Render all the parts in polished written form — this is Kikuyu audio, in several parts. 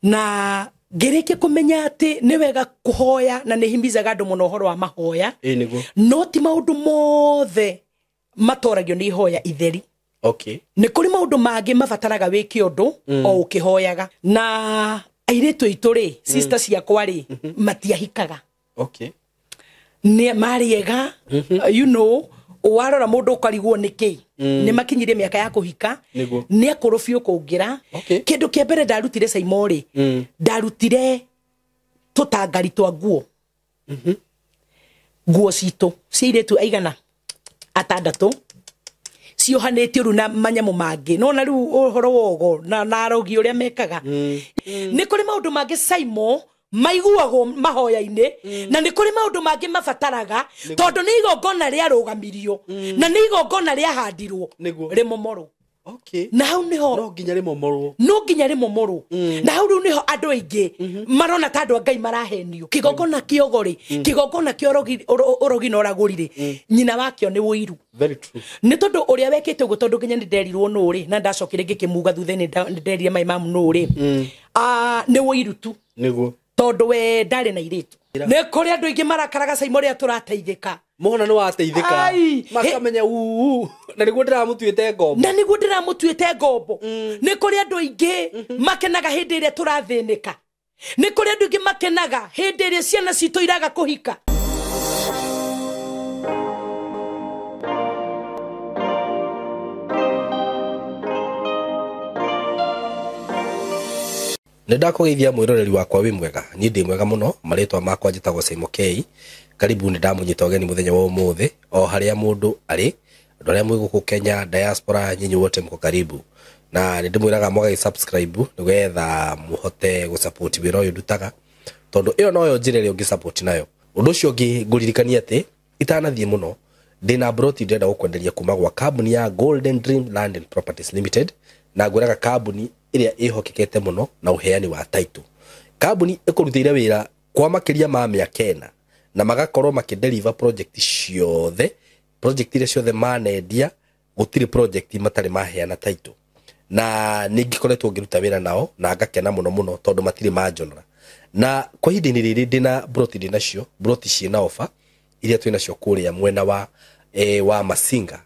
Na ngĩrĩkia kũmenya atĩ nĩ wega kũhoya na nĩ himizaga andũ mũno ũhoro wa mahoya. Ĩĩ nĩguo. No ti maũndũ mothe matoragio nĩ ihoya itheri. Okay. Nĩ kũrĩ maũndũ mangĩ mabataraga wĩke ũndũ o ũkĩhoyaga. Na airĩtu aitũ rĩ, sister ciakwa rĩ, matiahikaga. Okay. Nĩ marĩ ega, you know, warora mũndũ ũkarigwo nĩkĩ nĩ makinyirie mĩaka ya kũhika. Nĩguo. Nĩ akũrũ biũ kũngĩra. Okay. Kĩndũ kĩa mbere ndarutire Saimo rĩ, ndarutire tũtangari twa nguo. Nguo citũ cia airĩtu aigana atandatũ ciohanĩtio rĩu na manyamũ mangĩ nona rĩu ũhoro wogo na arogi ũrĩa mekaga. Nĩ kũrĩ maũndũ mangĩ Saimo maiguagwo mahoya-inĩ, na nĩ kũrĩ maũndũ mangĩ mabataraga tondũ nĩ igongona rĩarũgamirio na nĩ igongona rĩahandirwo Nĩguo. rĩmomorwo. Okay. Na hau nĩho no nginya rĩmomorwo. No nginya rĩmomorwo. Na hau rĩu nĩho andũ aingĩ marona ta andũ a Ngai marahenio. Kĩgongona kĩa ũgo rĩ, kĩgongona kĩa ũrogi na ũragũri rĩ, nyina wakĩo nĩ ũiru. Very true. Nĩ tondũ ũrĩa wekĩte ũguo, tondũ nginya nĩ nderirwo nũ rĩ, na ndacokire ngĩkĩmuga thutha-inĩ nĩ nderire mai mamu nũ rĩ. Nĩ ũiru tu. Nĩguo. Tondũ we ndarĩ na irĩtu. Nĩ kũrĩ andũ aingĩ marakaraga Saimo ũrĩa tũrateithĩka. Mona nĩ wateithĩka. Ai. Makamenya uu. Na nĩguo ndĩramũtuĩte ngombo. Na nĩguo ndĩramũtuĩte ngombo. Nĩ kũrĩ andũ aingĩ makenaga hĩndĩ ĩrĩa tũrathĩnĩka. Nĩ kũrĩ andũ aingĩ makenaga hĩndĩ ĩrĩa ciana citũ iraga kũhika. Nĩ ndakũgeithia mwĩroreri wakwa wĩ mwega. Niĩ ndĩ mwega mũno, marĩtwa makwa njĩtagwo Saimo K. Karibu nĩ ndamũnyita ũgeni mũthenya wa ũmũthĩ, o harĩa mũndũ arĩ, andũ arĩa mwĩ gũkũ Kenya, diaspora, nyinyi wote mko karibu. Na nĩ ndĩmwĩraga mwagĩ subscribe nĩgetha mũhote gũsupport wĩra ũyũ ndutaga, tondũ ĩyo noyo njĩra ĩrĩa ũngĩsupport nayo. Ũndũ ũcio ũngĩ ngũririkania atĩ itanathiĩ mũno, ndĩna broti ndĩrenda gũkwenderia kuma gwa kambuni ya Golden Dream Land and Properties Limited, na ngwĩraga kambuni ĩrĩa ĩhokekete mũno na ũheani wa title. Kambuni ĩkũrutĩire wĩra kwa makĩria ma mĩaka ĩna, na magakorwo makĩdeliver project ciothe, project iria ciothe manendia, gũtirĩ project matarĩ maheana title. Na nĩ ngĩkoretwo ngĩruta wĩra nao na ngakena mũno mũno tondũ matirĩ manjonora. Na kwa ihinda-inĩ rĩrĩ ndĩna broti ndĩnacio, broti ciĩna offer iria twĩnacio kũrĩa mwena wa Masinga.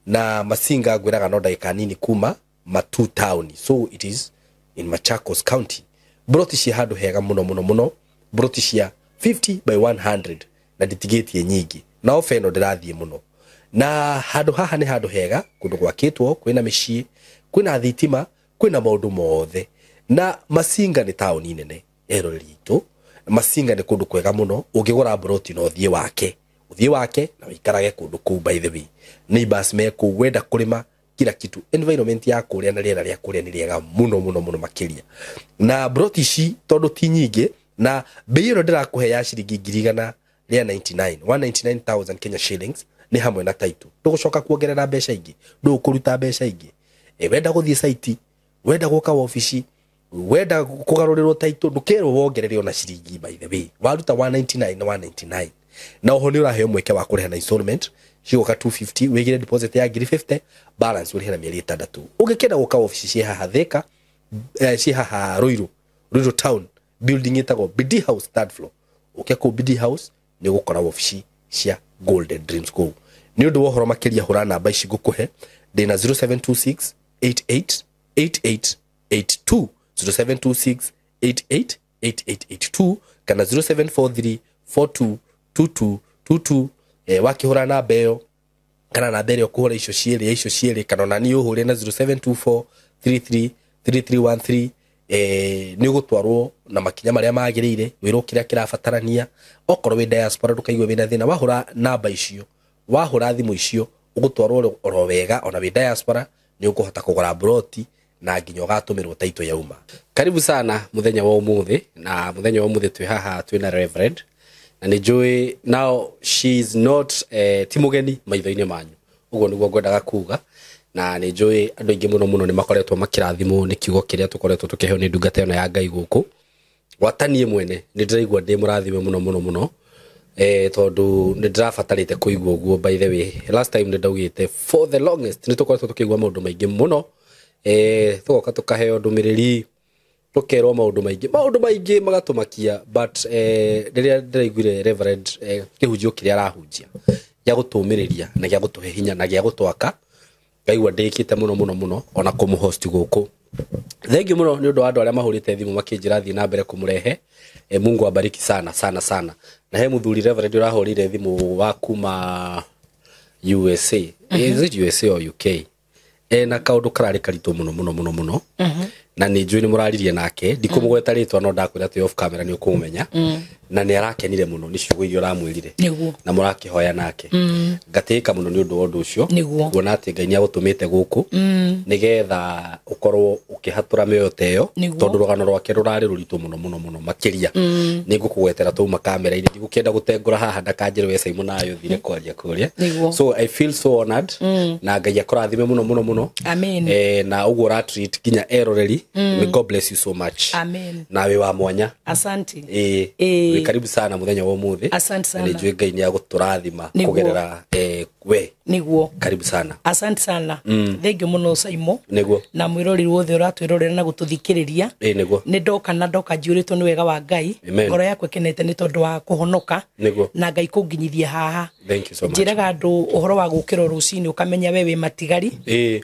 Na Masinga ngwĩraga no ndagĩka nini kuma Matu town, so it is in Machakos County. Broti cia handũ hega mũno mũno mũno, broti cia 50 by 100 na nditigĩtie nyingĩ, na ofa ĩno ndĩrathiĩ mũno. Na handũ haha nĩ handũ hega, kũndũ gwakĩtwo, kwĩna mĩciĩ, kwĩna thitima, kwĩna maũndũ mothe. Na Masinga nĩ taũni nene eroreri itũ. Masinga nĩ kũndũ kwega mũno, ũngĩgũra broti no ũthiĩ wake, ũthiĩ wake na ũikarage kũndũ kũu. By the way, neighbors me kũu, wenda kũrĩma kila kitu, environment ya kũrĩa na rĩera rĩa kũrĩa nĩ rĩega mũno mũno mũno makĩria. Na broti ici tondũ ti nyingĩ, na bei ĩno ndĩrakũhe ya ciringi ngiri igana rĩa 99, 199,000 Kenya shillings nĩ hamwe na title. Ndũgũcoka kuongerera mbeca ingĩ, ndũgũkũruta mbeca ingĩ. Wenda gũthiĩ site, wenda gũka wabici, wenda kũgarũrĩrwo title, ndũkerwo wongerere ona ciringi. By the way, waruta 199 na 199, na oho nĩ ũraheo mweke wa kũrĩha na installment cigũka 250, wĩigĩre deposit ya ngiri 50, balance ũrĩhe na mĩeri ĩtandatũ. Ũngĩkenda gũka wabici ciĩ haha Thika, ciĩ haha Ruiru, Ruiru town, building ĩtagwo BD House third floor. Ũke kũu BD House nĩ ũgũkora wabici cia Golden Dreams kũu. Nĩ ũndũ wa ũhoro makĩria hũra namba ici ngũkũhe, ndĩna 0726 88 88 82, 0726 88 88 82 kana 0743 42 22 22. Wakĩhũra namba ĩyo kana namba ĩrĩa ũkũhũra icio cierĩ, icio cierĩ, kana ona niĩ ũhũre na 0724 33 3313, nĩ ũgũtwarwo na makinya marĩa magĩrĩire, wĩrwo kĩrĩa kĩrabatarania. Okorwo wĩ diaspora ndũkaigue wĩna thĩna, wahũra namba icio, wahũra thimũ icio, ũgũtwarwo oro wega. Ona wĩ diaspora nĩ ũkũhota kũgũra broti na nginya ũgatũmĩrwo title yauma. Karibu sana mũthenya wa ũmũthĩ, na mũthenya wa ũmũthĩ twĩ haha twĩna Reverend, na nĩ njũĩ now she is not, ti mũgeni maitho-inĩ manyu, ũguo nĩguo ngwendaga kuga. Na nĩ njũĩ andũ aingĩ mũno mũno nĩ makoretwo makĩrathimwo nĩ kiugo kĩrĩa tũkoretwo tũkĩheo nĩ ndungata ĩno ya Ngai gũkũ. Gwata niĩ mwene nĩ ndĩraigua ndĩ mũrathime mũno mũno mũno, tondũ nĩ ndĩrabatarĩte kũigua ũguo. By the way, last time nĩ ndaugĩte for the longest nĩ tũkoretwo tũkĩigua maũndũ maingĩ mũno, tũgoka tũkaheo ndũmĩrĩri, Tũkerwo maũndũ maingĩ, maũndũ maingĩ magatũmakia, but rĩrĩa ndĩraiguire Reverend kĩhunjio kĩrĩa arahunjia gĩa gũtũmĩrĩria na gĩa gũtũhe hinya na gĩa gũtwaka, ngaigua ndĩkĩte mũno mũno mũno ona kũmũhost gũkũ. Thank you mũno nĩ ũndũ wa andũ arĩa mahũrĩte thimũ makĩnjĩra thiĩ na mbere kũmũrehe. Mungu abariki sana sana sana. Na he mũthuri Reverend ũrahũrire thimũ wa kuma USA. Is it USA or UK? Na kaũndũ kararĩ karitũ mũno mũno mũno mũno. Na nĩ njũĩ nĩ mũraririe nake, ndikũmũgweta rĩtwa no ndakwĩra atĩ off camera nĩ ũkũmũmenya. Na nĩ arakenire mũno nĩ ciugo iria ũramwĩrire. Na mũrakĩhoya nake. Ngatĩĩka mũno nĩ ũndũ wa ũndũ ũcio. Kuona atĩ Ngai nĩ agũtũmĩte gũkũ nĩgetha ũkorwo ũkĩhatũra mĩoyo ta ĩyo, tondũ rũgano rwake rũrarĩ rũritũ mũno mũno mũno makĩria. Nĩ ngũkũgwetera twauma kamera-inĩ, ndigũkĩenda gũtengũra haha ndakanjĩre we Simon nayo ũthire kwaria kũrĩa. So I feel so honored na Ngai akũrathime mũno mũno mũno. Amen. Na ũguo ũratreat nginya eroreri. May God bless you so much. Amen. Na wĩ wa mwanya. Asante. Wĩ karibu sana mũthenya wa ũmũthĩ. Asante sana. Na nĩ njũĩ Ngai nĩ agũtũrathima kũgerera we. Nĩguo. Karibu sana. Asante sana. Thank you mũno Saimo. Nĩguo. Na mwĩroreri wothe ũratwĩrorera na gũtũthikĩrĩria. Nĩguo. Nĩ ndoka na ndoka njiyũrĩtwo nĩ wega wa Ngai. Ngoro yakwa ĩkenete nĩ tondũ wa kũhonoka. Nĩguo. Na Ngai kũnginyithia haha. Thank you so much. Njĩraga andũ ũhoro wa gũkĩra rũcinĩ ũkamenya we wĩ matigari.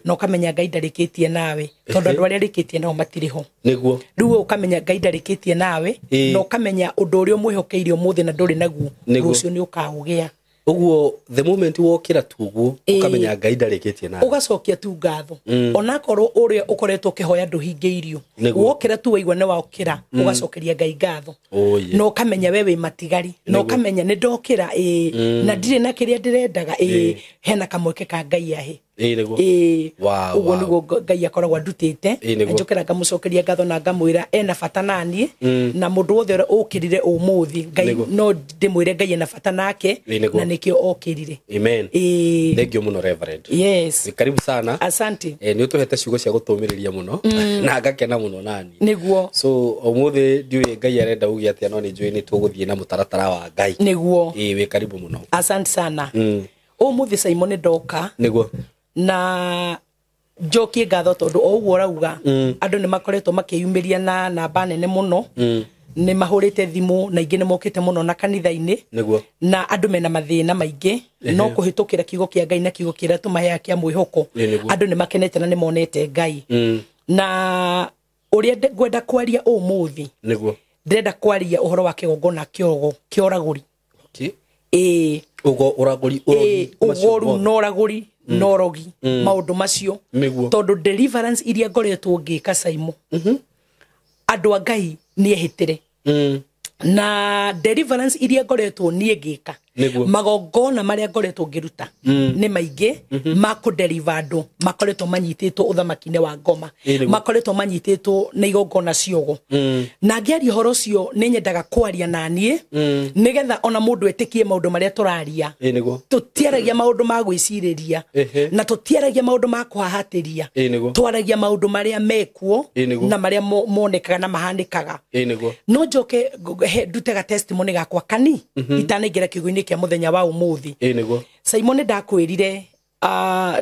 Na ũkamenya Ngai ndarĩkĩtie nawe. Tondũ andũ arĩa arĩkĩtie nao matirĩ ho. Nĩguo. Rĩu ũkamenya Ngai ndarĩkĩtie nawe. Na ũkamenya ũndũ ũrĩa ũmwĩhokeire ũmũthĩ na ndũrĩ naguo. Rũciũ nĩ ũkaũgĩa. Ũguo the moment wokĩra tu ũguo ũkamenya Ngai ndarĩkĩtie nawe. Ũgacokia tu ngatho. Onakorwo ũrĩa ũkoretwo ũkĩhoya ndũhingĩirio. Wokĩra tu waigua nĩ wokĩra, ũgacokeria Ngai ngatho. Na ũkamenya we wĩ matigari. Na ũkamenya nĩ ndokĩra na ndirĩ na kĩrĩa ndĩrendaga hena kamweke ka Ngai ahe. Ũguo nĩguo Ngai akoragwo andutĩte. Njũkĩra ngamũcokeria ngatho na ngamwĩra ena bata naniĩ. Na mũndũ wothe ũrĩa ũkĩrire ũmũthĩ Ngai no ndĩmwĩre Ngai ena bata nake na nĩkĩo okĩrire. Amen. Thank you mũno Reverend. Yes. Karibu sana. Asante. Nĩ ũtũhete ciugo cia gũtũmĩrĩria mũno na ngakena mũno nani. Nĩguo. So ũmũthĩ ndiũĩ Ngai arenda uge atĩa no nĩ njũĩ nĩ tũgũthiĩ na mũtaratara wa Ngai. Nĩguo. Wĩ karibu mũno. Asante sana. Ũmũthĩ Simon ndoka. Nĩguo. Na njokie ngatho tondũ o ũguo ũrauga andũ nĩ makoretwo makĩyumĩria na namba nene mũno. Nĩ mahũrĩte thimũ na ingĩ nĩ mokĩte mũno na kanitha-inĩ. Nĩguo. Na andũ mena mathĩna maingĩ no kũhĩtũkĩra kiugo kĩa Ngai na kiugo kĩrĩa tũmaheaga kĩa mwĩhoko andũ nĩ makenete na nĩ monete Ngai. Na ũrĩa ngwenda kwaria ũmũthĩ. Nĩguo. Ndĩrenda kwaria ũhoro wa kĩgongona kĩa ũragũri. Okay. Ũgo ũragũri ũgoru na ũragũri na ũrogi maũndũ macio. Tondũ deliverance iria ngoretwo ngĩka Saimo andũ a Ngai nĩ ehĩtĩre. Na deliverance iria ngoretwo niĩ ngĩka magongona marĩa ngoretwo ngĩruta nĩ maingĩ ma kũdeliver andũ makoretwo manyitĩtwo ũthamaki-inĩ wa ngoma, makoretwo manyitĩtwo na igongona ciogo. Na ngĩaria ũhoro ũcio nĩ nyendaga kwaria na niĩ nĩgetha ona mũndũ etĩkie maũndũ marĩa tũraria. Tũtiaragia maũndũ ma gwĩcirĩria na tũtiaragia maũndũ ma kũhahatĩria, twaragia maũndũ marĩa mekuo na marĩa monekaga na mahanĩkaga. No njoke ndute ga testimony gakwa kani itanaingĩra kiugo-inĩ kĩa mũthenya wa ũmũthĩ. Simon nĩ ndakwĩrire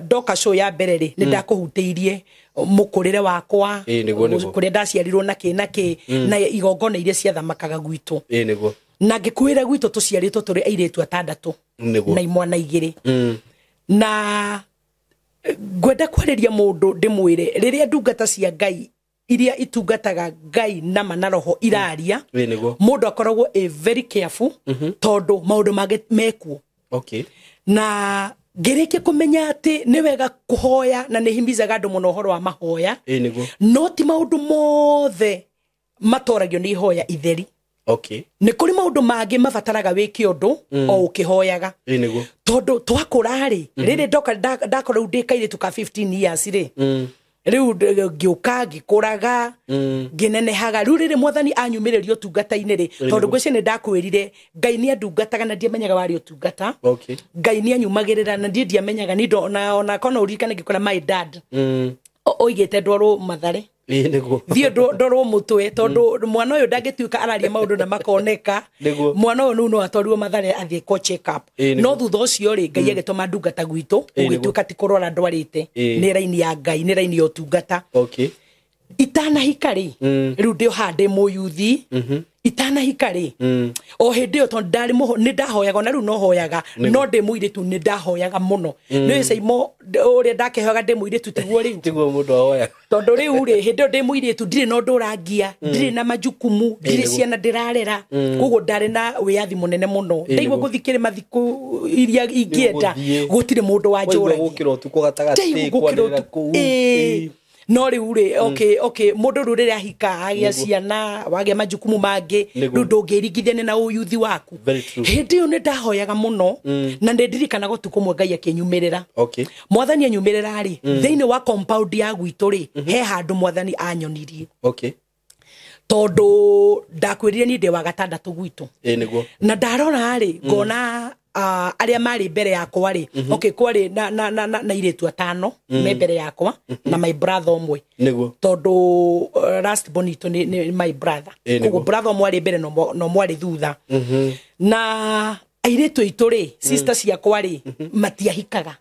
ndoka show ya mbere rĩ nĩ ndakũhutĩirie mũkũrĩre wakwa kũrĩa ndaciarirwo na kĩ na kĩ na igongona iria ciathamakaga gwitũ. Na ngĩkwĩra gwitũ tũciarĩtwo tũrĩ airĩtu atandatũ na imwana igĩrĩ. Na ngwenda kwarĩria mũndũ ndĩmwĩre rĩrĩa ndungata cia Ngai iria itungataga Ngai na mana roho iraria mũndũ akoragwo a very careful tondũ maũndũ mangĩ mekuo. Okay. Na ngĩrĩkia kũmenya atĩ nĩ wega kũhoya na nĩ himizaga andũ mũno ũhoro wa mahoya. No ti maũndũ mothe matoragio nĩ ihoya itheri. Okay. Nĩ kũrĩ maũndũ mangĩ mabataraga wĩke ũndũ o ũkĩhoyaga. Tondũ twakũra rĩ rĩrĩ ndoka ndakorwo ndĩ kairĩtu ka 15 years rĩ rĩu ngĩũka ngĩkũraga ngĩnenehaga rĩu rĩrĩ mwathani anyumĩrĩria ũtungata-inĩ rĩ tondũ ngwĩciria nĩ ndakwĩrire Ngai nĩ andungataga na ndiamenyaga warĩ ũtungata. Ngai nĩ anyumagĩrĩra na ndiĩ ndiamenyaga ona kona ũririkane ngĩkora my dad oigĩte ndwarwo Mathare thiĩ ndorwo mũtwe tondũ mwana ũyũ ndangĩtuĩka araria maũndũ na makoneka. Mwana ũyũ nĩu no atwarirwo Mathare athiĩ kwa check up. No thutha ũcio rĩ Ngai agĩtũma ndungata gwitũ ũgĩtuĩka ti kũrwara ndwarĩte nĩ raini ya Ngai nĩ raini ya ũtungata. Itanahika rĩ, rĩu ndĩ o haha ndĩ mũyuthi, itanahika rĩ, o hĩndĩ ĩyo tondũ ndarĩ mũho nĩ ndahoyaga, ona rĩu no hoyaga, no ndĩ mũirĩtu nĩ ndahoyaga mũno. Nĩ Saimo ũrĩa ndakĩhoyaga ndĩ mũirĩtu tiguo rĩu. Tiguo mũndũ ahoya. Tondũ rĩu rĩ, hĩndĩ ĩyo ndĩ mũirĩtu ndirĩ na ũndũ ũrangia, ndirĩ na majukumu, ndirĩ ciana ndĩrarera, koguo ndarĩ na wĩyathi mũnene mũno. Ndaigua ngũthiĩ kĩrĩma thikũ iria ingĩenda, gũtirĩ mũndũ wanjũragia. Gũkĩra ũtukũ gatagatĩ, kwanĩrĩra kũu. No rĩu rĩ, okay, mũndũ rĩu rĩrĩa ahika, agĩa ciana, wagĩa majukumu mangĩ, rĩu ndũngĩringithania na ũyuthi waku. Hĩndĩ ĩyo nĩ ndahoyaga mũno, na nĩ ndirikanaga ũtukũ ũmwe Ngai akĩnyumĩrĩra. Mwathani anyumĩrĩra rĩ, thĩinĩ wa compound ya gwitũ rĩ, he handũ mwathani anyonirie. Tondũ ndakwĩrire niĩ ndĩ wa gatandatũ gwitũ. Na ndarora rĩ, ngona arĩa marĩ mbere yakwa rĩ, okay, kwarĩ na airĩtu atano me mbere yakwa na my brother ũmwe. Tondũ last born itũ nĩ my brother. Koguo brother ũmwe arĩ mbere na ũmwe arĩ thutha. Na airĩtu aitũ rĩ, sister ciakwa rĩ, matiahikaga.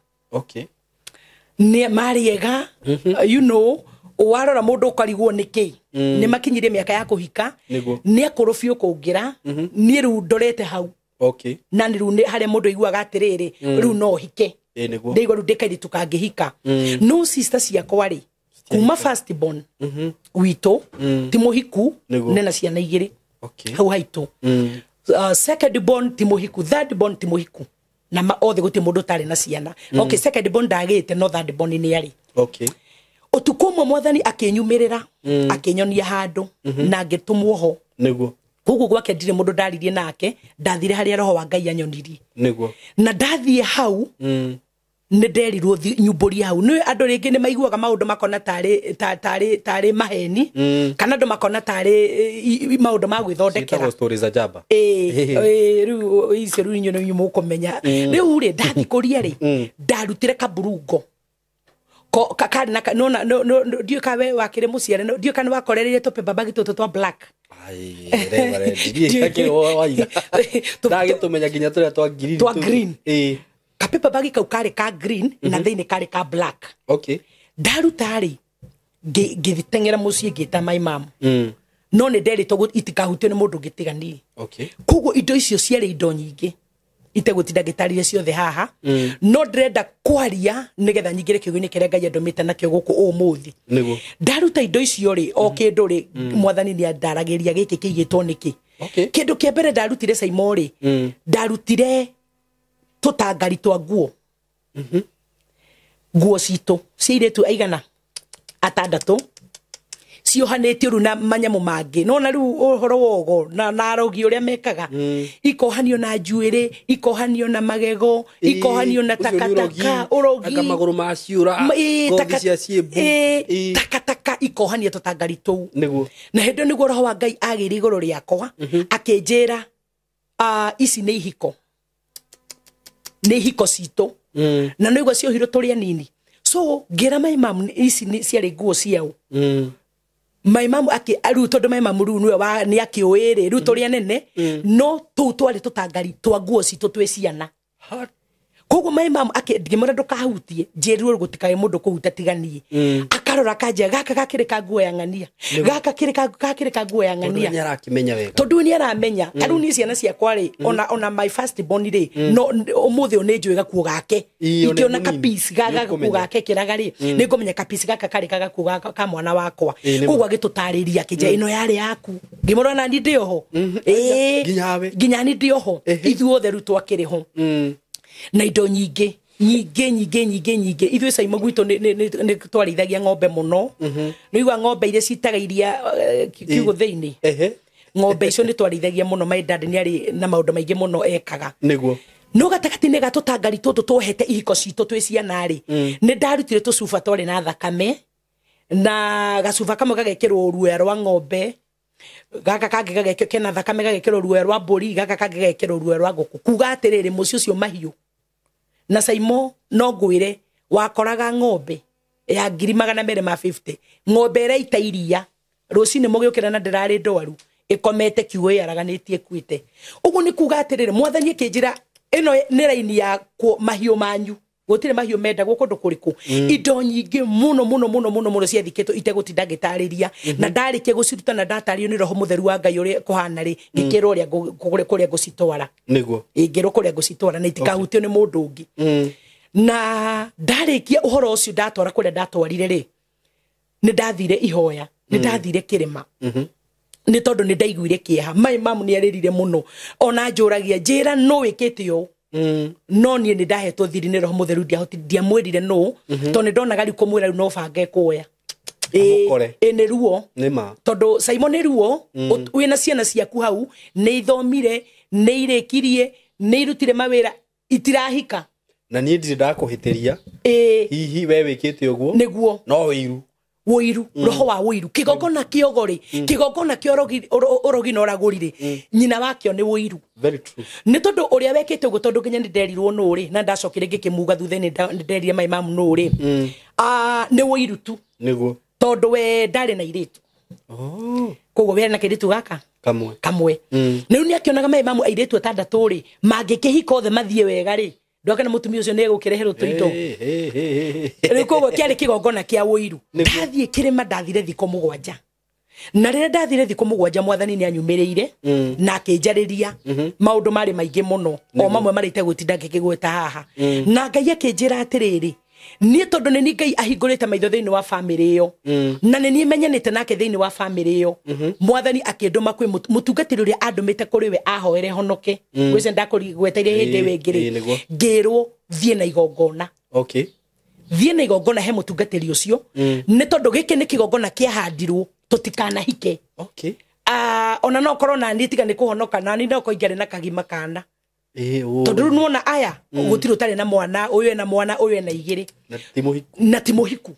Nĩ marĩ ega, you know, warora mũndũ ũkarigwo nĩkĩ. Nĩ makinyirie mĩaka ya kũhika, nĩ akũrũ biũ kũngĩra, niĩ rĩu ndorete hau. Na nĩ rĩu harĩa mũndũ aiguaga atĩrĩrĩ, rĩu no hike. Ndaigua rĩu ndĩ kairĩtu kangĩhika. No sister ciakwa rĩ, kuma first born witũ, ti mũhiku, nena ciana igĩrĩ hau haitũ. Second born ti mũhiku, third born ti mũhiku. Na othe gũtirĩ mũndũ ũtarĩ na ciana. Okay, second born ndagĩte, no third born nĩ arĩ. Ũtukũ ũmwe mwathani akĩnyumĩrĩra, akĩnyonia handũ, na ngĩtũmwo ho. Koguo gwake ndirĩ mũndũ ndaririe nake, ndathire harĩa roho wa Ngai anyonirie. Na ndathiĩ hau, nĩ nderirwo nyumbũrie hau. Nĩ andũ rĩngĩ nĩ maiguaga maũndũ makona tarĩ maheni, kana andũ makona tarĩ maũndũ ma gwĩthondekera. Rĩu icio rĩu inyuĩ nĩ mũkũmenya. Rĩu rĩ, ndathiĩ kũria rĩ, ndarutire kaburungo. Karĩ na ndiũĩ kana we wakĩrĩ mũciare, ndiũĩ kana wakorereire tũpemba bagi tũtũ twa black. Ndagĩtũmenya nginya tũrĩa twa green. Twa green. Kapepa bagi kau karĩ ka green na thĩinĩ karĩ ka black. Ndaruta rĩ, ngĩteng'era mũciĩ ngĩta my mom. No nĩ nderĩtwo itikahutio nĩ mũndũ ũngĩ tiga niĩ. Koguo indo icio ciarĩ indo nyingĩ. Itegũtinda ngĩtarĩria ciothe haha, no ndĩrenda kwaria nĩgetha nyingĩre kiugo-inĩ kĩrĩa Ngai andũmĩte nakĩo gũkũ ũmũthĩ. Ndaruta indo icio rĩ, o kĩndũ rĩ, mwathani nĩ andaragĩria gĩkĩ kĩigĩtwo nĩkĩ. Kĩndũ kĩa mbere ndarutire Saimo rĩ, ndarutire tũtangari twa nguo. Nguo citũ cia airĩtu aigana atandatũ, ciohanĩtio rĩu na manyamũ mangĩ. No na rĩu ũhoro wa ũgo na arogi ũrĩa mekaga, ikohanio na njuĩrĩ, ikohanio na magego, ikohanio na takataka, ũrogi, anga magũrũ ma ciũra, ngothi cia ciĩmbu, takataka, ikohanio tũtangari tũu. Na hĩndĩ ĩyo nĩguo roho wa Ngai agĩire igũrũ rĩakwa, akĩnjĩra, ici nĩ ihiko, nĩ ihiko citũ, na nĩguo ciohirwo tũrĩ anini. So ngĩra my mom, ici ciarĩ nguo ciao. My mom rĩu tondũ my mom rĩu nĩwe nĩ akĩũĩ rĩ, rĩu tũrĩ anene, no tũu twarĩ tũtangari twa nguo citũ twĩ ciana. Koguo my mom ngĩmwĩra ndũkahutie, njĩrirwo gũtikae mũndũ kũhuta tiga niĩ. Akarora akanjĩra, gaka gakĩrĩ ka nguo ya ng'ania, gaka gakĩrĩ ka nguo ya ng'ania. Tondũ nĩ arakĩmenya wega. Tondũ nĩ aramenya. Ta rĩu niĩ ciana ciakwa rĩ, ona my first born rĩ, no ũmũthĩ ũyũ nĩ njũĩ gakuo gake. Ingĩona kapici ga gakuo gake kĩraga rĩ, nĩ ngũmenya kapici gaka karĩ ka gakuo ka mwana wakwa. Koguo agĩtũtarĩria akĩnjĩra, ĩno yarĩ yaku. Ngĩmwĩra ona niĩ ndĩ oho. Nginya niĩ ndĩ oho. Ithuothe rĩu twakĩrĩ ho. Na indo nyingĩ nyingĩ nyingĩ nyingĩ nyingĩ. Ithuĩ Saimo gwitũ nĩ twarĩithagia ng'ombe mũno. Nĩ ũigua ng'ombe iria citaga iria kiugũ thĩinĩ. Ng'ombe icio nĩ twarĩithagia mũno. My dad nĩ arĩ na maũndũ maingĩ mũno ekaga. No gatagatĩ-inĩ ga tũtangari tũtũ twohete ihiko citũ twĩ ciana rĩ, nĩ ndarutire tũcuba twarĩ na thakame, na gacuba kamwe gagekĩrwo ruoya rwa ng'ombe, gaka kangĩ gagekĩrwo kena thakame gagekĩrwo ruoya rwa mbũri, gaka kangĩ gagekĩrwo ruoya rwa ngũkũ. Kuga atĩrĩrĩ, mũciĩ ũcio mahiũ. Na Saimo no ngwĩre, wakoraga ng'ombe ya 250,000, ng'ombe ĩraita iria rũcinĩ mũgĩũkĩra na ndĩrarĩ ndwaru, ĩkomete kiugũ ĩaraganĩtie ĩkuĩte. Ũguo nĩ kuga atĩrĩrĩ, mwathani akĩnjĩra ĩno nĩ raini ya mahiũ manyu. Gũtirĩ mahiũ mendagwo kũndũ kũrĩkũ. Indo nyingĩ mũno mũno mũno mũno mũno ciathikĩtwo itegũtinda ngĩtarĩria. Na ndarĩkia gũciruta na ndatarĩrio nĩ Roho Mũtheru wa Ngai ũrĩa kũhana rĩ, ngĩkĩrwo ũrĩa kũrĩa ngũcitwara. Nĩguo. Ngĩrwo kũrĩa ngũcitwara na itikahutio nĩ mũndũ ũngĩ. Na ndarĩkia ũhoro ũcio ndatwara kũrĩa ndatwarire rĩ, nĩ ndathire ihoya, nĩ ndathire kĩrĩma. Nĩ tondũ nĩ ndaiguire kĩeha. Mai mamu nĩ arĩrire mũno. Ona njũragia njĩra nũ wĩkĩte ũũ. No niĩ nĩ ndahetwo thiri nĩ Roho Mũtheru, ndiamwĩrire nũ, tondũ nĩ ndonaga rĩu kũmwĩra rĩu no bange kuoya. Ĩ nĩ ruo. Nĩ ma. Tondũ Simon nĩ ruo, wĩna ciana ciaku hau, nĩ ithomire, nĩ irĩkirie, nĩ irutire mawĩra, itirahika. Na niĩ ndirĩ ndakũhĩtĩria. Hihi we wĩkĩte ũguo? Nĩguo. No wĩiru. Wũiru, roho wa wũiru. Kĩgongona kĩa ũgo rĩ, kĩgongona kĩa ũrogi na ũragũri rĩ, nyina wakĩo nĩ wũiru. Very true. Nĩ tondũ ũrĩa wekĩte ũguo, tondũ nginya nĩ nderirwo nũ rĩ, na ndacokire ngĩkĩmuga thutha-inĩ nĩ nderire mai mamu nũ rĩ. Nĩ wũiru tu. Nĩguo. Tondũ we ndarĩ na airĩtu. Koguo we na kairĩtu gaka? Kamwe. Kamwe. Rĩu nĩ akĩonaga mai mamu airĩtu atandatũ rĩ, mangĩkĩhika othe mathiĩ wega rĩ, ndoka na mũtumia ũcio nĩ egũkĩreherwo tũindo. Rĩu koguo kĩarĩ kĩgongona kĩa wũiru. Ndathiĩ kĩrĩma, ndathire thikũ 7. Na rĩrĩa ndathire thikũ 7 mwathani nĩ anyumĩrĩire na akĩnjarĩria maũndũ marĩ maingĩ mũno, o mamwe marĩ itegũtinda ngĩkĩgweta haha. Na Ngai akĩnjĩra atĩrĩrĩ, niĩ tondũ nĩ niĩ Ngai ahingũrĩte maitho thĩinĩ wa bamĩrĩ ĩyo, na nĩ niĩ menyanĩte nake thĩinĩ wa bamĩrĩ ĩyo, mwathani akĩndũma kwĩ mũtungatĩri ũrĩa andũmĩte kũrĩ we ahoere honoke. Ngwĩciria ndakũgweteire hĩndĩ ĩyo ĩngĩ rĩ, ngĩrwo thiĩ na igongona. Okay. Thiĩ na igongona he mũtungatĩri ũcio, nĩ tondũ gĩkĩ nĩ kĩgongona kĩahandirwo tũtikanahike. Okay. Ona no korwo na niĩ tiga nĩ kũhonoka, na niĩ no korwo ingĩarĩ na kagima kana. Tondũ rĩu nĩwona aya, gũtirĩ ũtarĩ na mwana, ũyũ ena mwana, ũyũ ena igĩrĩ. Na ti mũhiku. Na ti mũhiku.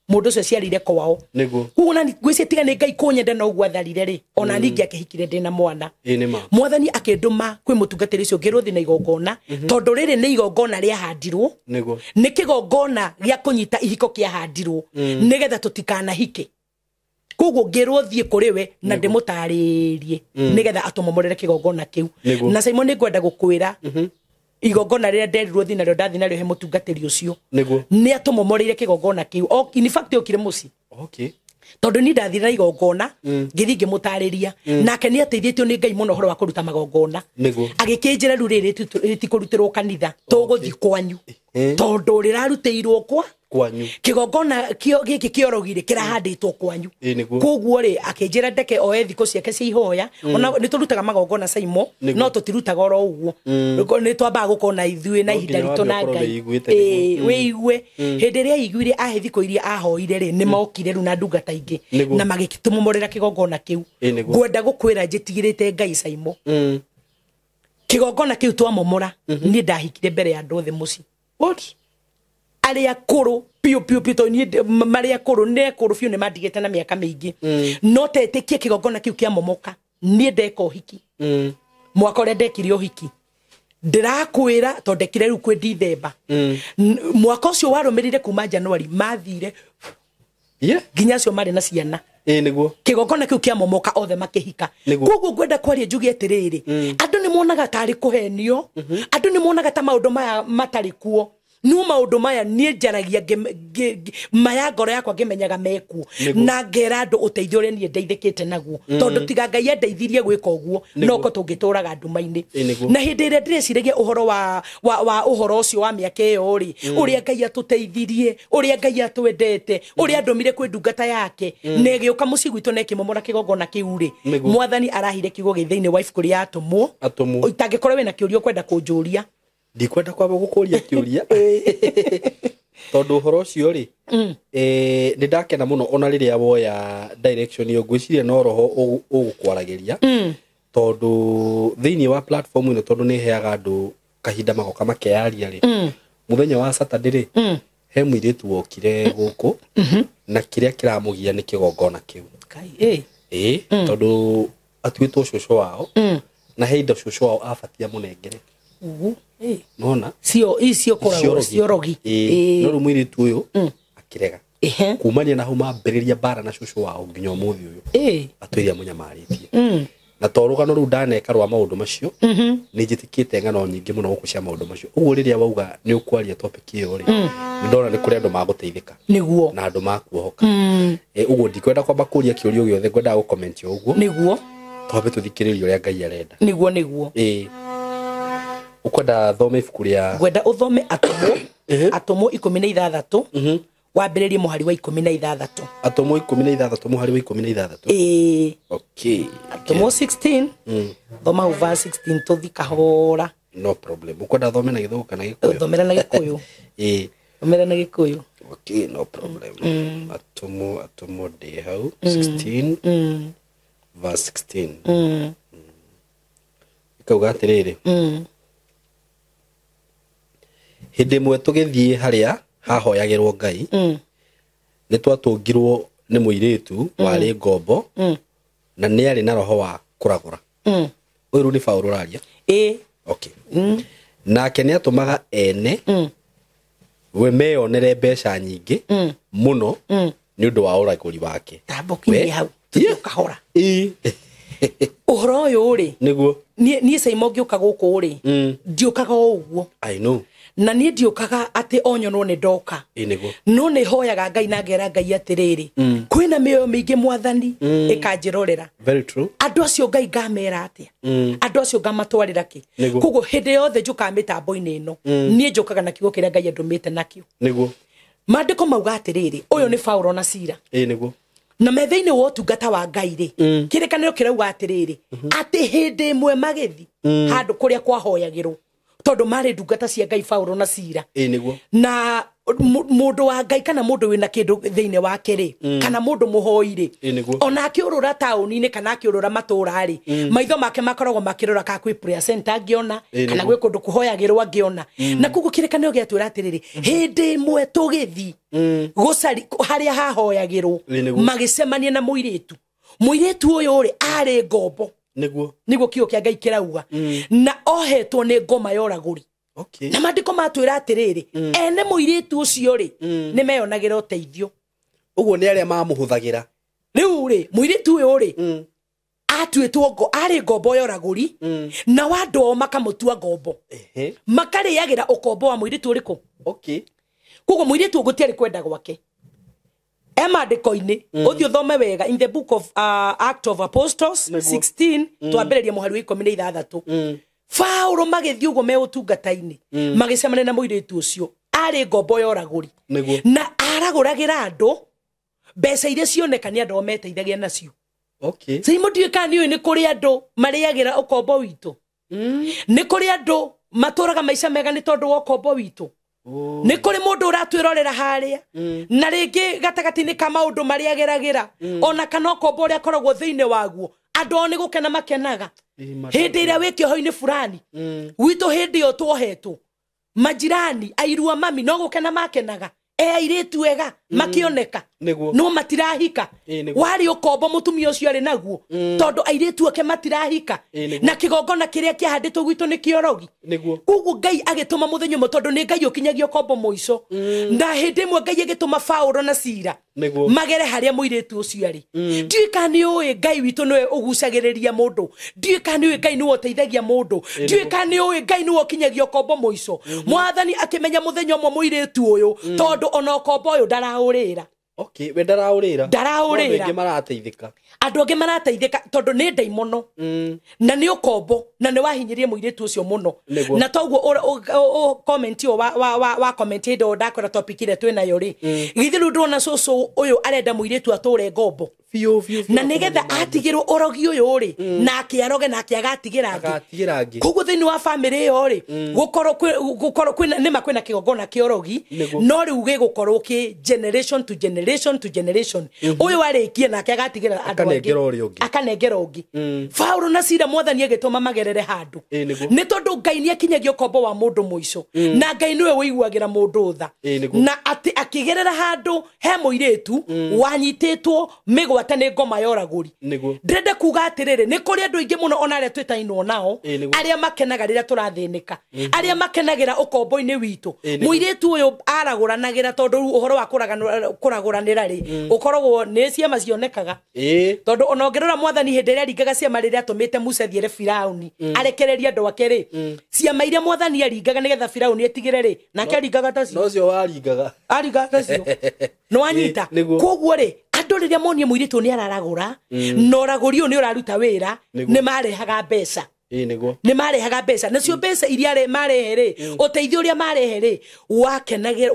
Mũndũ ũcio aciarĩire kwao. Nĩguo. Koguo nani ngwĩciria tiga nĩ Ngai kũnyenda na ũguo atharire rĩ, ona niĩ ingĩakĩhikire ndĩ na mwana. Nĩ ma. Mwathani akĩndũma kwĩ mũtungatĩri ũcio ngĩrwo thiĩ na igongona, tondũ rĩrĩ nĩ igongona rĩahandirwo. Nĩguo. Nĩ kĩgongona gĩa kũnyita ihiko kĩahandirwo, nĩgetha tũtikanahike. Koguo ngĩrwo thiĩ kũrĩ we na ndĩmũtarĩrie nĩgetha atũmomorere kĩgongona kĩu. Na Simon nĩ ngwenda gũkwĩra, igongona rĩrĩa nderirwo thiĩ narĩo, ndathiĩ narĩo he mũtungatĩri ũcio. Nĩguo. Nĩ atũmomoreire kĩgongona kĩu. In fact okire mũciĩ. Okay. Tondũ niĩ ndathire na igongona, ngĩthiĩ ngĩmũtarĩria. Nake nĩ ateithĩtio nĩ Ngai mũno ũhoro wa kũruta magongona. Nĩguo. Agĩkĩnjĩra rĩu rĩrĩ rĩtikũrutĩrwo kanitha, tũgũthiĩ kwanyu. Tondũ rĩrarutĩirwo kwa kwanyu. Kĩgongona gĩkĩ kĩorogire kĩrahandĩtwo kwanyu. Nĩguo. Koguo rĩ, akĩnjĩra ndeke oe thikũ ciake cia ihoya. Ona nĩ tũrutaga magongona Saimo, no tũtirutaga oro ũguo. Nĩ twambaga gũkorwo na ithuĩ na ihinda No nginya ritũ na wambe ũkorwo Ngai. wĩiguĩte nĩguo. Wĩigue. Hĩndĩ ĩrĩa aiguire ahe thikũ iria ahoire rĩ, nĩ mokire rĩu na ndungata ingĩ. Nĩguo. Na magĩtũmomorera kĩgongona kĩu. Nĩguo. Ngwenda gũkwĩra njĩtigĩrĩte Ngai Saimo. Kĩgongona kĩu twamomora, niĩ ndahikire mbere ya andũ othe mũciĩ. What? Arĩa akũrũ piũ piũ piũ, tondũ niĩ marĩa akũrũ, nĩ akũrũ biũ, nĩ mandigĩte na mĩaka mĩingĩ. No tetĩkie kĩgongona kĩu kĩamomoka, niĩ ndeka ũhiki. Mwaka ũrĩa ndekire ũhiki, ndĩrakwĩra tondũ ndekire rĩu kwĩ Dithemba. Mwaka ũcio warũmĩrĩire kuma January, mathire nginya acio marĩ na ciana. Nĩguo. Kĩgongona kĩu kĩamomoka othe makĩhika. Nĩguo. Koguo ngwenda kwaria njuge atĩrĩrĩ, andũ nĩ monaga tarĩ kũhenio, andũ nĩ monaga ta maũndũ maya matarĩ kuo. No maũndũ maya niĩ njaragia maya ngoro yakwa ngĩmenyaga mekuo. Nĩguo. Na ngera andũ ũteithio ũrĩa niĩ ndeithĩkĩte naguo. Tondũ tiga Ngai andeithirie gwĩka ũguo, Nĩguo. no ko tũngĩtũraga nduma-inĩ. Nĩguo. Na hĩndĩ ĩrĩa ndĩreciragia ũhoro wa ũhoro ũcio wa mĩaka ĩyo rĩ, ũrĩa Ngai atũteithirie, ũrĩa Ngai atwendete, ũrĩa andũmire kwĩ ndungata yake, na ĩgĩũka mũciĩ gwitũ na ĩkĩmomora kĩgongona kĩu rĩ, Nĩguo. Mwathani arahire kiugo gĩ thĩinĩ wa ibuku rĩa Atũmwo. Atũmwo. Ũtangĩkorwo wĩna kĩũria ũkwenda kũnjũria. Ndikwenda kwamba gũkũria kĩũria. Tondũ ũhoro ũcio rĩ, nĩ ndakena mũno ona rĩrĩa woya direction ĩyo, ngwĩciria no roho ũgũkwaragĩria. Tondũ thĩinĩ wa platform ĩno, tondũ nĩ ĩheaga andũ kahinda magoka makeyaria rĩ, mũthenya wa Saturday rĩ, he mũirĩtu wokire gũkũ, na kĩrĩa kĩramũgia nĩ kĩgongona kĩu. Ngai, Tondũ atuĩtwo cũcũ wao, na he indo cũcũ wao abatie amũnengere. Nona? Cio, icio koragwo ciorogi. No rĩu mũirĩtu ũyũ akĩrega. Kumania na hau mambĩrĩria mbara na cũcũ wao nginya ũmũthĩ ũyũ. Atwĩre amũnyamarĩtie. Na to rũgano rũu ndaneka rwa maũndũ macio, nĩ njĩtĩkĩte ng'ano nyingĩ mũno gũkũ cia maũndũ macio. Ũguo rĩrĩa wauga nĩ ũkwaria topic ĩyo rĩ, nĩ ndona nĩ kũrĩ andũ magũteithĩka nĩguo na andũ makuohoka. Ũguo ndikwenda kwamba kũria kĩũria gĩothe, ngwendaga gũcomment o ũguo. Nĩguo. Twambe tũthikĩrĩrie ũrĩa Ngai arenda. Nĩguo nĩguo. Ũkwenda thome ibuku rĩa Ngwenda ũthome atũmwo, atũmwo 16, wambĩrĩrie mũhari wa 16. Atũmwo 16 mũhari wa 16. Ĩĩ. Okay. Atũmwo 16, thoma hau verse 16 tũthi kahora. No problem. Ũkwenda thome na Gĩthũngũ kana Gĩkũyũ? Thomera na Gĩkũyũ. Ĩĩ. Thomera na Gĩkũyũ. Okay, no problem. Atũmwo ndĩ hau 16 verse 16. Ĩkauga atĩrĩrĩ, hĩndĩ ĩmwe tũgĩthiĩ harĩa hahoyagĩrwo Ngai, nĩ twatũngirwo nĩ mũirĩtu warĩ ngombo, na nĩ arĩ na roho wa kũragũra. Ũyũ rĩu nĩ Paũlũ ũraria. Ĩĩ. Okay. Nake nĩ atũmaga ene we meyonere mbeca nyingĩ mũno nĩ ũndũ wa ũragũri wake. Tamba ũkinyie hau tũthiĩ kahora. Ĩĩ. Ũhoro ũyũ rĩ, Nĩguo. Niĩ Saimo ngĩũka gũkũ rĩ, ndiũkaga o ũguo. I know. Na niĩ ndiũkaga atĩ o nyonwo nĩ ndoka. Ĩĩ nĩguo. No nĩ hoyaga Ngai na ngera Ngai atĩrĩrĩ, kwĩna mĩoyo mĩingĩ mwathani ĩkanjĩrorera. Very true. Andũ acio Ngai ngamera atĩa? Andũ acio ngamatwarĩra kĩ? Nĩguo. Koguo hĩndĩ yothe njũkaga mĩtambo-inĩ ĩno, niĩ njũkaga na kiugo kĩrĩa Ngai andũmĩte nakĩo. Nĩguo. Maandĩko mauga atĩrĩrĩ, ũyũ nĩ Paũlũ na Sila. Ĩĩ nĩguo. Na me thĩinĩ wa ũtungata wa Ngai rĩ, kĩrĩkanĩro kĩrauga atĩrĩrĩ, atĩ hĩndĩ ĩmwe magĩthi handũ kũrĩa kwahoyagĩrwo, tondũ marĩ ndungata cia Ngai Paũlũ na Sila. Ĩĩ nĩguo. Na mũndũ wa Ngai kana mũndũ wĩna kĩndũ thĩinĩ wake rĩ, kana mũndũ mũhoi rĩ, Ĩĩ nĩguo. ona akĩũrũra taũni-inĩ kana akĩũrũra matũũra rĩ, maitho make makoragwo makĩrora kana kwĩ prayer center angĩona, Ĩĩ kana nĩguo. gwĩ kũndũ kũhoyagĩrwo angĩona. Na koguo kĩrĩkanĩro gĩatwĩra atĩrĩrĩ, hĩndĩ ĩmwe tũgĩthi gũcari harĩa hahoyagĩrwo, Ĩĩ nĩguo. magĩcemania na mũirĩtu. Mũirĩtu ũyũ rĩ, arĩ ngombo. Nĩguo. Nĩguo kiugo kĩa Ngai kĩrauga. Na ohetwo nĩ ngoma ya ũragũri. Okay. Na maandĩko matwĩra atĩrĩrĩ, ene mũirĩtu ũcio rĩ, nĩ meyonagĩra ũteithio. Ũguo nĩ arĩa mamũhũthagĩra. Rĩu rĩ, mũirĩtu ũyũ rĩ, atuĩtwo arĩ ngombo ya ũragũri, na andũ ao makamũtua ngombo. Makarĩagĩra ũkombo wa mũirĩtu ũrĩkũ? Okay. Koguo mũirĩtu ũyũ gũtiarĩ kwenda gwake. E maandĩko-inĩ, ũthiĩ ũthome wega in the book of Act of Apostles 16, twambĩrĩrie mũhari wa 16. Paũlũ magĩthiĩ ũguo me ũtungata-inĩ, magĩcemania na mũirĩtu ũcio arĩ ngombo ya ũragũri. Nĩguo. Na aragũragĩra andũ mbeca iria cioneka nĩ andũ ao meteithagia nacio. Okay. Saimo ndiũĩ kana nĩũĩ nĩ kũrĩ andũ marĩagĩra ũkombo witũ. Nĩ kũrĩ andũ matũraga maica mega nĩ tondũ wa ũkombo witũ. Nĩ kũrĩ mũndũ ũratwĩrorera harĩa, na rĩngĩ gatagatĩ-inĩ ka maũndũ marĩa ageragĩra, ona kana ũkombo ũrĩa akoragwo thĩinĩ waguo, andũ ao nĩ gũkena makenaga. Hĩndĩ ĩrĩa wĩ kĩoho-inĩ fulani, gwitũ hĩndĩ ĩyo tuohetwo, majirani airua mami no gũkena makenaga, e airĩtu ega makĩoneka, no matirahika. Warĩ ũkombo mũtumia ũcio arĩ naguo, tondũ airĩtu ake matirahika, na kĩgongona kĩrĩa kĩahandĩtwo gwitũ nĩ kĩorogi. Koguo Ngai agĩtũma mũthenya ũmwe, tondũ nĩ Ngai ũkinyagia ũkombo mũico. Na hĩndĩ ĩmwe Ngai agĩtũma Paũlũ na Sila magere harĩa mũirĩtu ũcio arĩ. Ndiũĩ kana nĩ ũĩ Ngai witũ nĩwe ũgucagĩrĩria mũndũ. Ndiũĩ kana nĩ ũĩ Ngai nĩwe ũteithagia mũndũ. Ndiũĩ kana nĩ ũĩ Ngai nĩwe ũkinyagia ũkombo mũico. Mwathani akĩmenya mũthenya ũmwe mũirĩtu ũyũ, tondũ ona ũkombo ũyũ ndaraũrĩra. Okay, we ndaraũrĩra. Ndaraũrĩra. Andũ aingĩ marateithĩka. Andũ angĩ marateithĩka tondũ nĩ ndaimono. Na nĩ ũkombo, na nĩ wahinyĩrie mũirĩtu ũcio mũno. Na toguo comment ĩyo wa comment hĩndĩ ĩyo ndakora topic ĩrĩa twĩ nayo rĩ. Githĩ rĩu ndũrona cũcũ ũyũ arenda mũirĩtu atũre ngombo. Biũ, biũ, biũ. Na nĩgetha atigĩrwo ũrogi ũyũ rĩ, nake aroge nake agatigĩra angĩ. Koguo thĩinĩ wa family ĩyo rĩ, gũkorwo kwĩna nĩma kwĩna kĩgongona kĩa ũrogi, no rĩu gĩgũkorwo kĩ generation to generation to generation. Ũyũ arĩkie nake agatigĩra andũ angĩ. Akanengera ũngĩ. Paũlũ na Sila mwathani agĩtũma magerere handũ. Nĩ tondũ Ngai nĩ akinyagia ũkombo wa mũndũ mũico. Na Ngai nĩwe ũiguagĩra mũndũ tha. Na atĩ akĩgerera handũ he mũirĩtu wanyitĩtwo mĩgwate gwate nĩ ngoma ya ũragũri. Nĩguo. Ndĩrenda kuga atĩrĩrĩ, nĩ kũrĩ andũ aingĩ mũno ona arĩa twĩtainwo nao, Ĩĩ, nĩguo. arĩa makenaga rĩrĩa tũrathĩnĩka, arĩa makenagĩra ũkombo-inĩ witũ. Ĩĩ, nĩguo. Mũirĩtu ũyũ aragũranagĩra tondũ rĩu ũhoro wa kũragũranĩra rĩ, ũkoragwo nĩ ciama cionekaga. Ĩĩ. Tondũ ona ũngĩrora mwathani hĩndĩ ĩrĩa aringaga ciama rĩrĩa atũmĩte Musa athiĩre Firauni arekererie andũ ake rĩ, ciama iria mwathani aringaga nĩgetha Firauni etigĩre rĩ, nake aringaga tacio. No cio waringaga. Aringaga tacio. Nĩwanyita? Ĩĩ, nĩguo. Koguo rĩ, andũ rĩrĩa monie mũirĩtu nĩ araragũra na ũragũri ũyũ nĩ ũraruta wĩra, Nĩguo. nĩ marehaga mbeca. Ĩĩ, nĩguo. Nĩ marehaga mbeca, nacio mbeca iria marehe rĩ, ũteithio ũrĩa marehe rĩ, wakenagĩra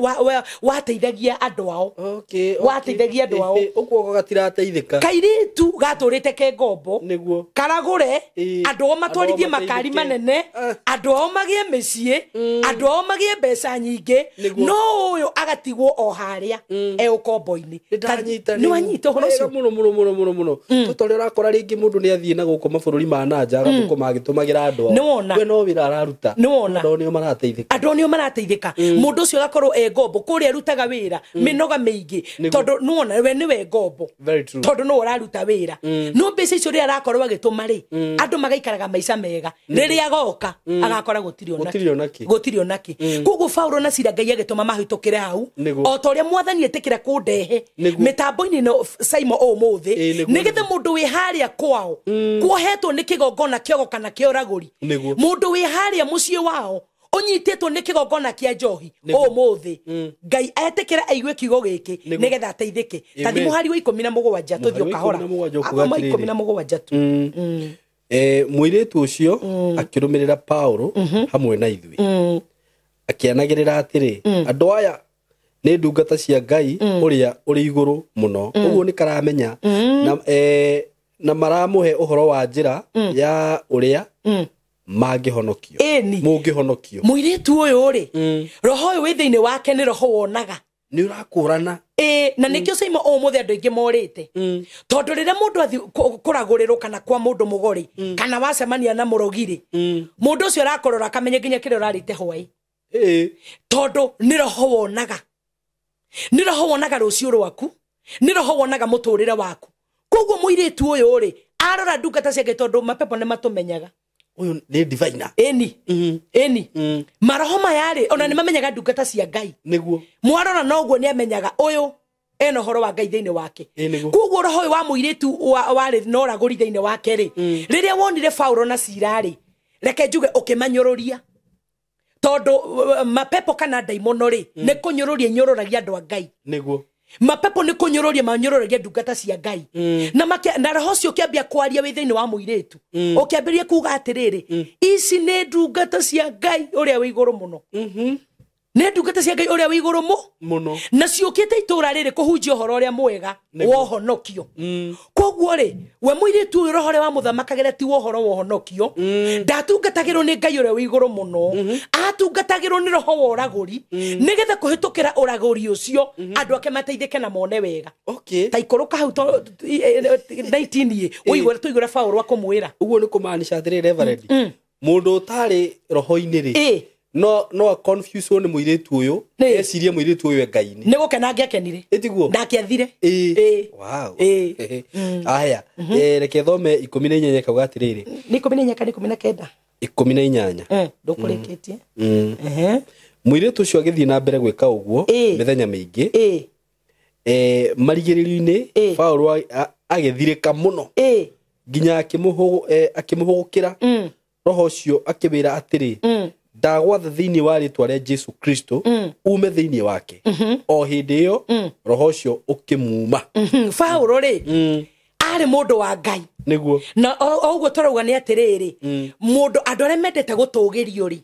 wateithagia andũ ao. Okay, okay. Wateithagia andũ ao. Ĩĩ, ũguo gatirateithĩka. Kairĩtu gatũrĩte ke ngombo, Nĩguo. karagũre, Ĩĩ. andũ ao matwarithie Andũ ao makari mateithĩke. manene, Ah. andũ ao magĩe mĩciĩ, andũ ao magĩe mbeca nyingĩ, Nĩguo. no ũyũ agatigwo o harĩa e ũkombo-inĩ. Nĩndanyita. Nĩ wanyita ũhoro ũcio? Mũno mũno mũno mũno mũno. Tondũ ũrĩa ũrakora rĩngĩ mũndũ nĩ athiĩ na gũkũ mabũrũri ma nanja agathũkũma agĩtũmagĩra andũ ao. Nĩwona. We no wĩra araruta. Nĩwona. Andũ ao nĩo marateithĩka. Andũ ao nĩo marateithĩka. Mũndũ ũcio agakorwo e ngombo kũrĩa arutaga wĩra mĩnoga mĩingĩ, Nĩguo. tondũ nĩwona we nĩwe ngombo. Very true. Tondũ nĩwe ũraruta wĩra, no mbeca icio rĩrĩa arakorwo agĩtũma rĩ, andũ magaikaraga maica mega. Rĩrĩa agoka agakora gũtirĩ ona Gũtirĩ ona kĩ. gũtirĩ ona kĩ. Koguo Paulo na Sila Ngai agĩtũma mahĩtũkĩre hau, Nĩguo. o ta ũrĩa mwathani etĩkĩra kũndehe Nĩguo. mĩtambo-inĩ ĩno Saimo ũmũthĩ, Ĩĩ, nĩguo. nĩgetha mũndũ wĩ harĩa kwao kuohetwo nĩ kĩgongona kĩogo kana kĩa ũragũri, Nĩguo. mũndũ wĩ harĩa mũciĩ wao ũnyitĩtwo nĩ kĩgongona kĩa njohi, Nĩguo. ũmũthĩ Ngai etĩkĩra aigue kiugo gĩkĩ Nĩguo. nĩgetha ateithĩke. Tathi Amen. mũhari wa 17 tũthiĩ Mũhari wa ũkahora. 17 ũkuga Athoma atĩrĩrĩ. 17 tu. Mũirĩtu ũcio akĩrũmĩrĩra Paulo hamwe na ithuĩ, akĩanagĩrĩra atĩrĩ, andũ aya nĩ ndungata cia Ngai ũrĩa ũrĩ igũrũ mũno. Ũguo nĩ karamenya na, na maramũhe ũhoro wa njĩra ya ũrĩa mangĩhonokio. Ĩni. Mũngĩhonokio. Mũirĩtu ũyũ rĩ, roho ũyũ wĩ thĩinĩ wake nĩ roho wonaga. Nĩ ũrakũrana. Ĩĩ, na nĩkĩo Saimo ũmũthĩ andũ aingĩ morĩte, tondũ rĩrĩa mũndũ athiĩ kũragũrĩrwo kana kwa mũndũ mũgori kana wacemania na mũrogi rĩ, mũndũ ũcio arakũrora akamenya nginya kĩrĩa ũrarĩte hwaĩ, Ĩĩ. tondũ nĩ roho wonaga, nĩ roho wonaga rũciũ rwaku, nĩ roho wonaga mũtũrĩre waku. Koguo mũirĩtu ũyũ rĩ, arora ndungata ciake, tondũ mapepo nĩ matũmenyaga. Ũyũ nĩ diviner. Ĩni, ĩni, maroho maya rĩ, ona nĩ mamenyaga ndungata cia Ngai. Nĩguo. Mwarora noguo nĩ amenyaga ũyũ ena ũhoro wa Ngai thĩinĩ wake. Ĩĩ, nĩguo. Koguo roho ũyũ wa mũirĩtu warĩ na ũragũri thĩinĩ wake rĩ, rĩrĩa wonire Paulo na Sila rĩ, reke njuge ũkĩmanyũrũria, tondũ mapepo kana ndaimono rĩ, nĩ kũnyũrũria inyũrũragia andũ a Ngai. Nĩguo. Mapepo nĩ kũnyũrũria manyũrũragia ndungata cia Ngai. Na roho ũcio ũkĩambia kwaria wĩ thĩinĩ wa mũirĩtu, ũkĩambĩrĩria kuga atĩrĩrĩ, ici nĩ ndungata cia Ngai ũrĩa wĩ igũrũ mũno, nĩ ndungata cia Ngai ũrĩa wĩ igũrũ Mũno. na ciũkĩte itũra rĩrĩ kũhunjia ũhoro ũrĩa mwega Nĩguo. wa ũhonokio. Koguo rĩ, we mũirĩtu ũyũ roho ũrĩa wamũthamakagĩra ti wa ũhoro wa ũhonokio, ndatungatagĩrwo nĩ Ngai ũrĩa wĩ igũrũ mũno, atungatagĩrwo nĩ roho wa ũragũri, nĩgetha kũhĩtũkĩra ũragũri ũcio andũ ake mateithĩke na mone wega. Okay. Ta ikũrũka hau 19 ĩ, tũigũre Paũlũ akũmwĩra. Ũguo nĩ kũmaanisha atĩrĩrĩ, Reverend, mũndũ ũtarĩ roho-inĩ rĩ, Ĩĩ. no confuse nĩ mũirĩtu ũyũ, Nĩ. ecirie mũirĩtu ũyũ e Ngai-inĩ. Nĩ gũkena angĩakenire. Ĩtiguo? Ndakĩathire. Ĩĩ. Ĩĩ. Wow. Ĩĩ. Aya, reke thome 18 kauga atĩrĩrĩ. Nĩ 18 kana 19? 18. Ndũkũrĩkĩtie. Ehe. Mũirĩtu ũcio agĩthiĩ na mbere gwĩka ũguo Ĩĩ. mĩthenya mĩingĩ. Ĩĩ. Marigĩrĩrio-inĩ Ĩĩ. Paulo agĩthirĩka mũno Ĩĩ. nginya akĩmũhũgũkĩra roho ũcio akĩwĩra atĩrĩ, ndagwatha thĩinĩ wa rĩtwa rĩa Jesu Kristo ume thĩinĩ wake. O hĩndĩ ĩyo roho ũcio ũkĩmuma. Paulo rĩ, arĩ mũndũ wa Ngai. Nĩguo. Na o ũguo tũrauga nĩ atĩrĩrĩ, mũndũ, andũ arĩa mendete gũtũgĩrio rĩ,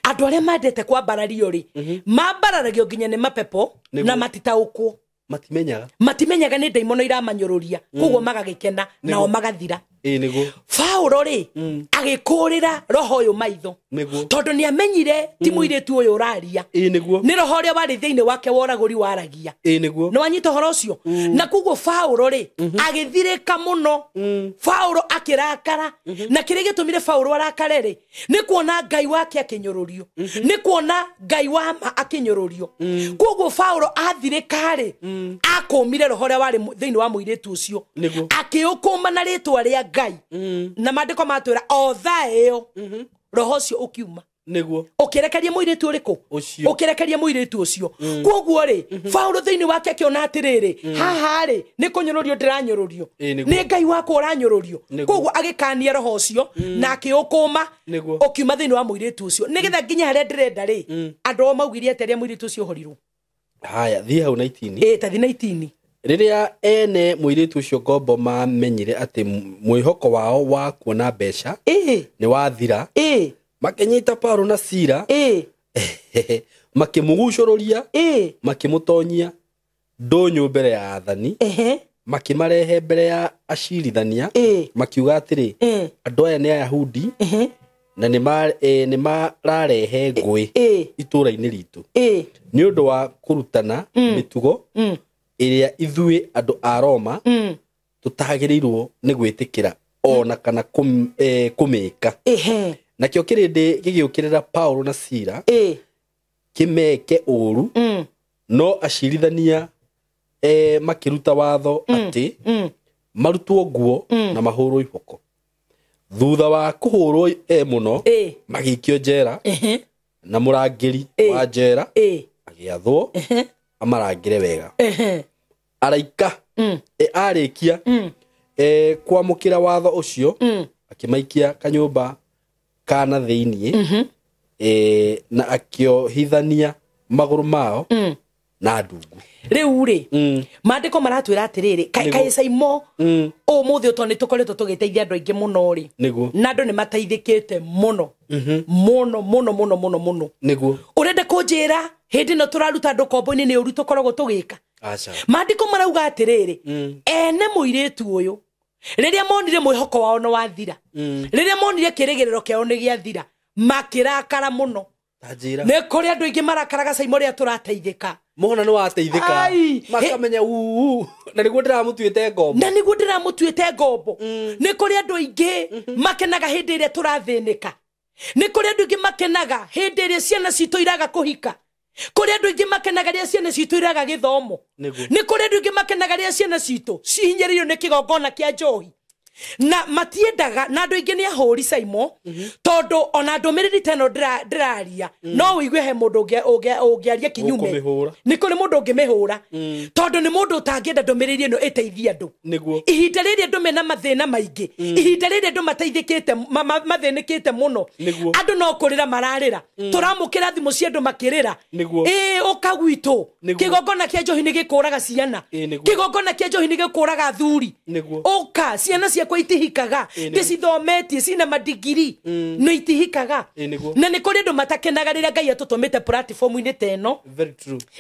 andũ arĩa mendete kwambarario rĩ, mambararagio nginya nĩ mapepo. Nĩguo. Na matitaũkwo. Matimenyaga. Matimenyaga nĩ ndaimono iramanyũrũria, koguo magagĩkena nao magathira. Ĩĩ, nĩguo. Paulo rĩ, agĩkũrĩra roho ũyũ maitho. Tondu ni amenyire ti muiritu uyu uraria. Ĩ nĩguo. Ni roho uria wari thiini wake woraguri waragia. Ĩ nĩguo. Ni wanyita horo ucio. Na kuguo Paulo ri agithirika muno. Paulo akirakara. Na kiria gitumire Paulo arakare ri ni kuona Ngai wake akinyururio. Ni kuona Ngai wa ma akinyururio. Kuguo Paulo athirika ri akumire roho uria wari thiini wa muiritu ucio. Akiukuma na ritwa ria Ngai. Na mandiko matwira o thaa iyo roho ucio ukiuma. Niguo. Ukirekeria muiritu uriku? Ucio. Ukirekeria muiritu ucio. Kuoguo ri Paulo thiini wake akiona atiriri haha ri ni kunyururio ndiranyururio. Ni Ngai wakwa uranyururio. Kuoguo agikania roho ucio na akiukuma ukiuma thiini wa muiritu ucio. Nigetha nginya haria ndirenda ri andu o maugirie atiria muiritu ucio horirwo. Haya thii hau 19. Ĩ tathi 19. Rĩrĩa ene mũirĩtu ũcio ngombo mamenyire atĩ mwĩhoko wao wa kuona mbeca nĩ wathira, makĩnyita Paulo na Sila, makĩmũgucũrũria, makĩmũtonyia ndũnyũ mbere ya athani, makĩmarehe mbere ya acirithania, makiuga atĩrĩ, andũ aya nĩ Ayahudi na nĩ mararehe ngũĩ itũũra-inĩ ritũ nĩ ũndũ wa kũrutana mĩtugo ĩrĩa ithuĩ andũ a Roma tũtagĩrĩirwo nĩ gwĩtĩkĩra ona kana kũmĩka. Nakĩo kĩrĩndĩ gĩgĩũkĩrĩra Paulo na Sila kĩmeke ũũru, no acirithania makĩruta watho atĩ marutwo nguo na mahũrwo iboko. Thutha wa kũhũrwo mũno magĩikio njera, na mũrangĩri wa njera agĩathwo amarangĩre wega. Araika arĩkia kwamũkĩra watho ũcio, akĩmaikia kanyũmba kana thĩiniĩ, na akĩohithania magũrũ mao na ndungu. Rĩu rĩ maandĩko maratwĩra atĩrĩrĩ kaĩ Saimo ũmũthĩ tondũ nĩ tũkoretwo tũgĩteithia andũ aingĩ mũno rĩ, na andũ nĩ mateithĩkĩte mũno mũno mũno mũno mũno mũno. Nĩguo. Ũrenda kũnjĩra hĩndĩ ĩno tũraruta andũ kombo-inĩ nĩ ũru tũkoragwo tũgĩka? Maandĩko marauga atĩrĩrĩ ene mũirĩtu ũyũ rĩrĩa monire mwĩhoko wao nĩ wathira, rĩrĩa monire kĩrĩgĩrĩro kĩao nĩ gĩathira, makĩrakara mũno. Nĩ kũrĩ andũ aingĩ marakaraga Saimo rĩrĩa tũrateithĩka. Mona nĩ wateithĩka makamenya uu na nĩguo ndĩramũtuĩte ngombo. Na nĩguo ndĩramũtuĩte ngombo. Nĩ kũrĩ andũ aingĩ makenaga hĩndĩ ĩrĩa tũrathĩnĩka. Nĩ kũrĩ andũ aingĩ makenaga hĩndĩ ĩrĩa ciana citũ iraga kũhika. Kũrĩ andũ aingĩ makenaga rĩrĩa ciana citũ iraga gĩthomo. Nĩ kũrĩ andũ aingĩ makenaga rĩrĩa ciana citũ cihinyĩrĩirio nĩ kĩgongona kĩa njohi. Na matiendaga, na andũ aingĩ nĩ ahũri Saimo, tondũ ona ndũmĩrĩri ta ĩno ndĩraria no ũigue he mũndũ ũngĩaria kinyume. Nĩ kũrĩ mũndũ ũngĩmĩhũra, tondũ nĩ mũndũ ũtangĩenda ndũmĩrĩri ĩno ĩteithie andũ. Ihinda rĩrĩ andũ mena mathĩna maingĩ, ihinda rĩrĩ andũ mateithĩkĩte mathĩnĩkĩte mũno, andũ no kũrĩra mararĩra. Tũramũkĩra thimũ cia andũ makĩrĩra, ĩ ũka gwitũ kĩgongona kĩa njohi nĩ gĩkũraga ciana, kĩgongona kĩa njohi nĩ gĩkũraga athuri, ũka ciana ciakwa itihikaga, ndĩcithometie cina madigiri no itihikaga. Na nĩ kũrĩ andũ matakenaga rĩrĩa Ngai atũtũmĩte platform-inĩ ta ĩno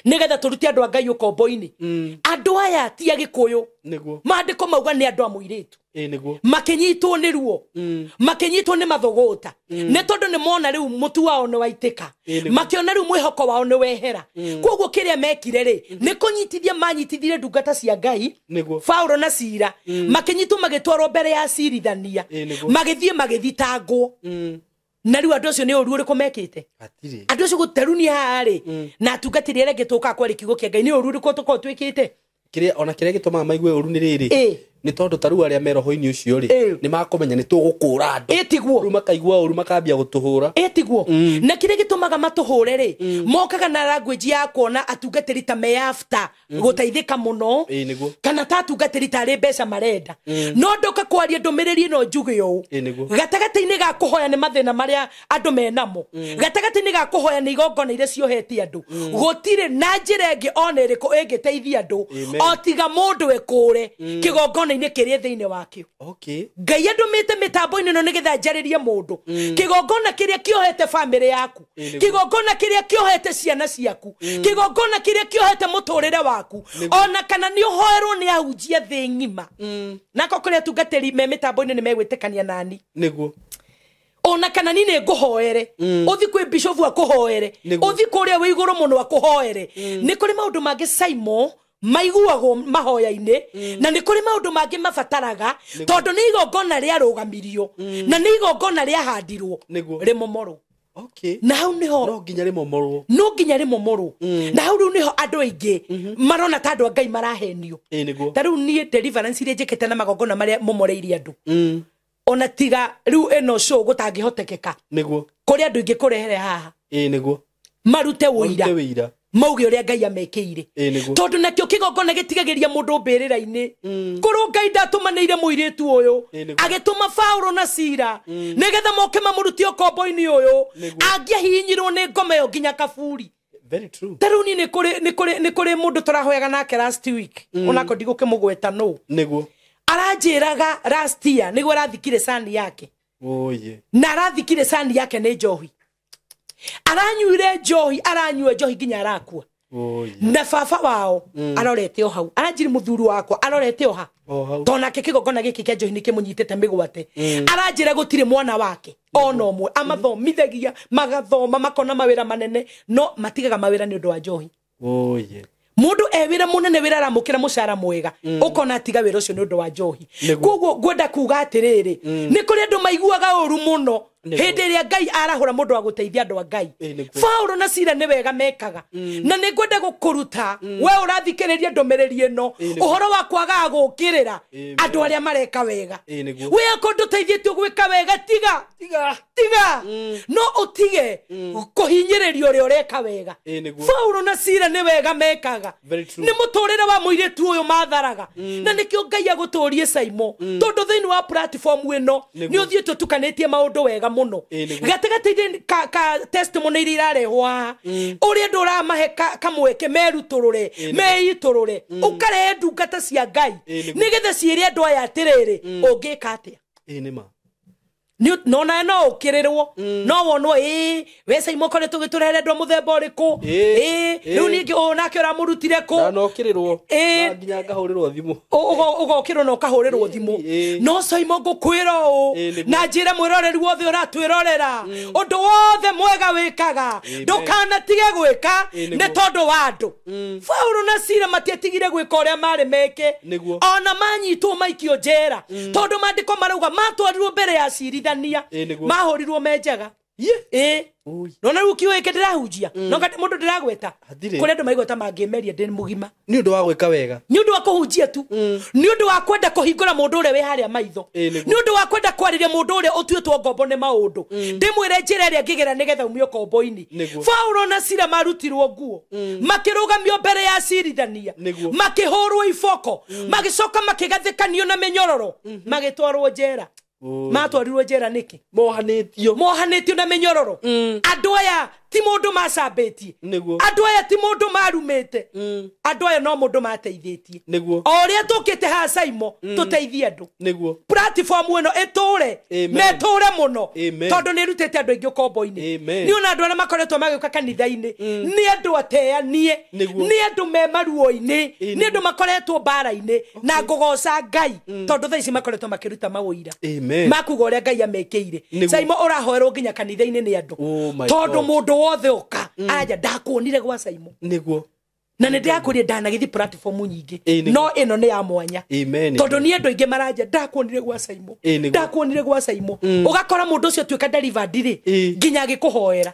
nĩgetha tũrute andũ a Ngai ũkombo-inĩ. Andũ aya ti a Gĩkũyũ, maandĩko mauga nĩ andũ a mũirĩtu. Makĩnyitwo nĩ ruo, makĩnyitwo nĩ mathũgũta, nĩ tondũ nĩ mona rĩu mũtu wao nĩ waitĩka, makĩona rĩu mwĩhoko wao nĩ wehera. Koguo kĩrĩa mekire rĩ nĩ kũnyitithia manyitithirie ndungata cia Ngai Paulo na Sila, makĩnyitwo magĩtwarwo mbere ya acirithania, magĩthiĩ magĩthitangwo. Na rĩu andũ acio nĩ ũru ũrĩkũ mekĩte? Andũ acio gũterunia haha rĩ na atungatĩri arĩa angĩ tũkaga kwaria kiugo kĩa Ngai nĩ ũru ũrĩkũ tũkoragwo twĩkĩte? Kĩrĩa ona kĩrĩa gĩtũmaga maigue ũru nĩ rĩrĩ nĩ tondũ ta rĩu arĩa me roho-inĩ ũcio rĩ nĩ makũmenya nĩ tũgũkũra andũ. Ĩtiguo. Rĩu makaigua ũru makambia gũtũhũra. Ĩtiguo. Na kĩrĩa gĩtũmaga matũhũre rĩ mokaga na language ya kuona atungatĩri ta me after gũteithĩka mũno, kana ta atungatĩri tarĩ mbeca marenda. No ndoka kwaria ndũmĩrĩri ĩno njuge ũũ, gatagatĩ-inĩ ga kũhoya nĩ mathĩna marĩa andũ menamo, gatagatĩ-inĩ ga kũhoya nĩ igongona iria ciohetie andũ, gũtirĩ na njĩra ĩngĩ ona ĩrĩkũ ĩngĩteithia andũ o tiga mũndũ ekũre kĩgongona kĩrĩa thĩinĩ wakĩo. Ngai andũmĩte mĩtambo-inĩ ĩno nĩgetha njarĩrie mũndũ. Kĩgongona kĩrĩa kĩohete bamĩrĩ yaku, kĩgongona kĩrĩa kĩohete ciana ciaku, kĩgongona kĩrĩa kĩohete mũtũrĩre waku, ona kana nĩ ũhoerwo nĩ ahunjia thĩ ng'ima. Nako kũrĩa atungatĩri me mĩtambo-inĩ nĩ megwĩtĩkania nani. Nĩguo. Ona kana ni nĩ ngũhoere, ũthi kwĩ bishop akũhoere, ũthi kũrĩa wĩ igũrũ mũno akũhoere. Nĩ kũrĩ maũndũ mangĩ Simon maiguagwo mahoya-inĩ, na nĩ kũrĩ maũndũ mangĩ mabataraga, tondũ nĩ igongona rĩarũgamirio na nĩ igongona rĩahandirwo rĩmomorwo. Okay. Na hau niho no nginya rimomorwo, no nginya rimomorwo. Na hau riu niho andu aingi marona ta andu a Ngai marahenio. Ta riu nie deliverance iria njikite na magongona maria momoreirie andu, ona tiga riu ino show gutangihotekeka niguo kuri andu ingi kurehere haha, niguo marute wira mauge uria Ngai amekeire, tondu nakio kigongona gitigagiria mundu mbirira-ini. Korwo Ngai ndatumanire muiritu uyu agituma Paulo na Sila nigetha moke mamurutie kombo-ini uyu, angiahihinyirwo ni ngoma iyo nginya kaburi. Very true. Ta riu ni ni kuri mundu turahoyaga nake last week, onako ndigukimugweta no niguo aranjiraga last year niguo arathikire sani yake. Oye. Na arathikire sani yake ni njohi, aranyuire njohi, aranyua njohi nginya arakua. Na baba wao arorete o hau, aranjiri muthuri wakwa arorete o ha, tondũ nake kĩgongona gĩkĩ kĩa njohi nĩkĩmũnyitĩte mĩgwate. Aranjĩra gũtirĩ mwana wake ona ũmwe, amathomithagia magathoma makona mawĩra manene, no matigaga mawĩra nĩ ũndũ wa njohi. Mundu e wira munene wira aramukira mucara mwega, ukona atiga wira ucio ni undu wa njohi. Koguo ngwenda kuga atiriri, ni kuri andu maiguaga uru muno hindi iria Ngai arahura mundu wa guteithia andu a Ngai. Paulo na Sila ni wega mekaga, na ni ngwenda gukuruta we urathikiriria ndumiriri ino uhoro wa kwaga gukirira andu aria mareka wega. We ako nduteithitio gwika wega, tiga tiga tiga, no utige kuhinyiriria uria ureka wega. Paulo na Sila ni wega mekaga, ni muturire wa muiritu uyu matharaga, na nikio Ngai aguturie Saimo, tondu thiini wa platform ino ni uthiite utukanitie maundu wega muno. Gatagati ka testimony iria irarehwo haha, uria andu uramahe kamweke meruturure meiturure, ukarehe ndungata cia Ngai nigetha ciire andu aya atiriri, ungika atia? No na no ukirirwo no wonwo we Saimo koretwo giturehere andu a muthemba uriku, riu ningi nake uramurutire ku na no kirirwo nginya ngahurirwo thimu, ugokirwo na ukahurirwo thimu. No Saimo ngukwira u na njire mwiroreri wothe uratwirorera, undu wothe mwega wikaga ndukanatige gwika ni tondu wa andu. Paulo na Sila matiatigire gwika uria mari meke, ona manyitwo maikio njera, tondu mandiko marauga matwarirwo mbere ya cirithania, mahurirwo me njega. No na riu kiuike ndirahunjia, no mundu ndiragweta kuri andu maigweta mangimeria ndi mugima ni undu wa gwika wega, ni undu wa kuhunjia tu, ni undu wa kwenda kuhingura mundu uria wi haria maitho, ni undu wa kwenda kwariria mundu uria utuitwo ngombo ni maundu. Ndimwire njira iria ngigera nigetha umio ngombo-ini. Paulo na Sila marutirwo nguo, makirugamio mbere ya cirithania, makihurwo iboko, magicoka makigathikanio na minyororo, magitwarwo njera. Matwarirwo njera niki? Mohanĩtio na mĩnyororo. Andũ aya ti mũndũ macambĩtie, andũ aya ti mũndũ marumĩte, andũ aya no mũndũ mateithĩtie. O ũrĩa tũkĩte haha Saimo tũteithie andũ, platform ĩno ĩtũre na ĩtũre mũno, tondũ nĩ ĩrutĩte andũ aingĩ ũkombo-inĩ. Nĩ ona andũ arĩa makoretwo magĩũka kanitha-inĩ nĩ andũ ateanie, nĩ andũ me maruo-inĩ, nĩ andũ makoretwo mbara-inĩ, na ngũgoca Ngai tondũ thaa ici makoretwo makĩruta mawũira makuga ũrĩa Ngai amekeire. Saimo ũrahoerwo nginya kanitha-inĩ nĩ andũ, tondũ mũndũ wothe oka anja ndakuonire gwa Saimo niguo, na nĩ ndĩrakwĩrire ndanagĩthiĩ platform nyingĩ, no ĩno nĩ ya mwanya, tondũ nĩ andũ aingĩ maranja ndakuonire gwa Saimo, ndakuonire gwa Saimo. Ũgakora mũndũ ũcio tuĩka delivered rĩ, nginya agĩkũhoera.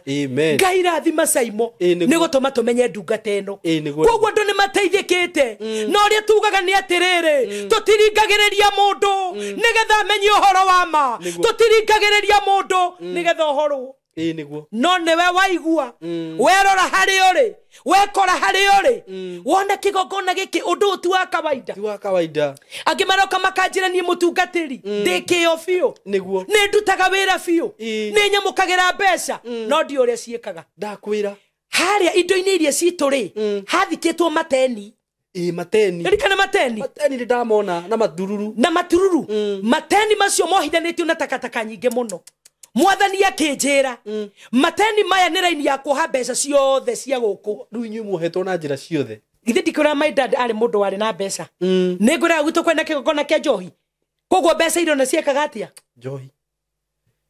Ngai rathima Saimo nĩ gũtũma tũmenye ndungata ĩno. Koguo andũ nĩ mateithĩkĩte, na ũrĩa tugaga nĩ atĩrĩrĩ, tũtiringagĩrĩria mũndũ nĩgetha amenye ũhoro wa ma, tũtiringagĩrĩria mũndũ nĩgetha ũhorwo. No niwe waigua, werora harĩa ũrĩ, wekora harĩa ũrĩ, wona kĩgongona gĩkĩ ũndũ ti wa kawaida, ti wa kawaida. Angĩ maroka makanjĩra niĩ mũtungatĩri ndĩ kĩo biũ, nĩ ndutaga wĩra biũ, nĩ nyamũkagĩra mbeca, no ndiũĩ ũrĩa ciĩkaga. Ndakwĩra harĩa indo-inĩ iria citũ rĩ, hathikĩtwo mateni. Mateni. Ririkana mateni. Mateni nĩ ndamona na matururu. Na matururu. Mateni macio mohithanĩtio na takataka nyingĩ mũno. Mwathani akĩnjĩra, mateni maya nĩ raini ya kuoha mbeca ciothe cia gũkũ. Rĩu inyuĩ muohetwo na njĩra ciothe. Githĩ ndikwĩra my dad arĩ mũndũ warĩ na mbeca. Nĩ ngwĩraga gwitũ kwĩna kĩgongona kĩa njohi. Koguo mbeca irona ciekaga atĩa? Njohi.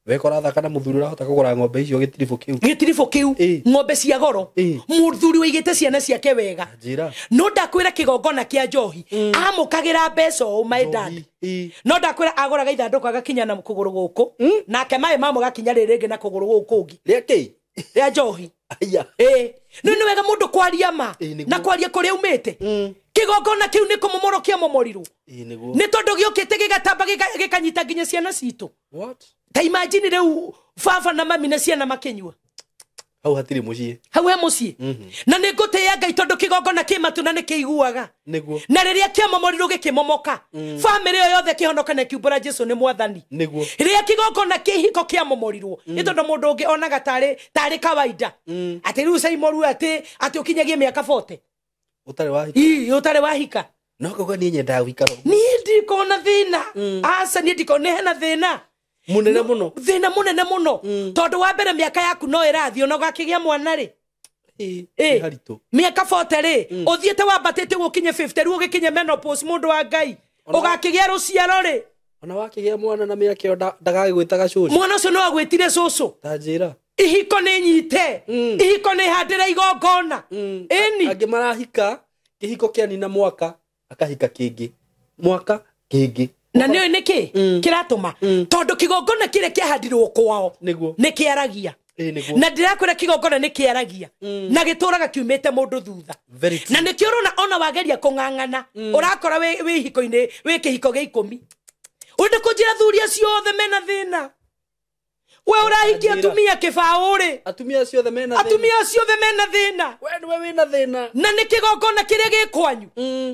Wekora thaka na muthuri urahota kugura ng'ombe icio gĩtiribũ kĩu. Gĩtiribũ kĩu, ng'ombe cia goro, muthuri wĩigĩte ciana ciake wega. Njĩra. No ndakwĩra kĩgongona kĩa njohi amũkagĩra mbeca ũũ, my dad. No ndakwĩra agũraga ithandũkũ agakinya na kũgũrũ gũkũ, nake maĩ mamo gakinya rĩrĩ rĩngĩ na kũgũrũ gũkũ kũngĩ. Rĩa kĩ? Rĩa njohi. Aya. No nĩ wega mũndũ kwaria ma na kwaria kũrĩa umĩte. Kĩgongona kĩu nĩ kũmomorwo kĩamomorirwo. Nĩguo. Nĩ tondũ gĩũkĩte gĩgatamba gĩkanyita nginya ciana citũ. What? Ta imagine rĩu baba na mami na ciana makĩnyua. Hau hatirĩ mũciĩ. Hau he mũciĩ. Na nĩ ngũtĩĩa Ngai tondũ kĩgongona kĩ matũ na nĩ kĩiguaga. Nĩguo. Na rĩrĩa kĩamomorirwo gĩkĩmomoka, bamĩrĩ ĩyo yothe kĩhonoka na ĩkiumbũra Jesũ nĩ mwathani. Nĩguo. Rĩrĩa kĩgongona kĩhiko kĩamomorirwo, nĩ tondũ mũndũ ũngĩ onaga tarĩ kawaida. Atĩ rĩu Saimoru atĩ ũkinyagie mĩaka 40. Ũtarĩ wahika. Ii, ũtarĩ wahika. No kauga niĩ nyendaga gũikara ũguo. Niĩ ndikona thĩna. Aca niĩ ndikona hena thĩna. Munene mũno. Thĩna mũnene mũno. Tondũ wa mbere mĩaka yaku no ĩrathiĩ ona ũgakĩgĩa mwana rĩ. Nĩ haritũ. Mĩaka 40 rĩ, ũthiĩte wambatĩte ũguo ũkinye 50 rĩu ũgĩkinye menopause mũndũ wa Ngai. Ũgakĩgĩa rũciaro rĩ. Ona wakĩgĩa mwana na mĩaka ĩyo ndagagĩgwĩtaga cũcũ. Mwana ũcio no agwĩtire cũcũ. Ta njĩra. Ihiko nĩ nyite. Ihiko nĩ handĩre igongona. Ĩni. Angĩ marahika kĩhiko kĩanina mwaka akahika kĩngĩ. Mwaka kĩngĩ. Na nĩ ũĩ nĩkĩ kĩratũma? Tondũ kĩgongona kĩrĩa kĩahandirwo kwao Nĩguo. nĩ kĩaragia. Nĩguo. Na ndĩrakwĩra kĩgongona nĩ kĩaragia. Na gĩtũraga kiumĩte mũndũ thutha. Very true. Na nĩkĩo ũrona ona wageria kũng'ang'ana, ũrakora wĩ ihiko-inĩ, wĩ kĩhiko gĩa 10. Ũrenda kũnjĩra thuri acio othe mena thĩna. We ũrahikia atumia kĩbaũ rĩ. Atumia acio othe mena thĩna. Atumia acio othe mena thĩna. We nĩwe wĩna thĩna. Na nĩ kĩgongona kĩrĩa gĩ kwanyu.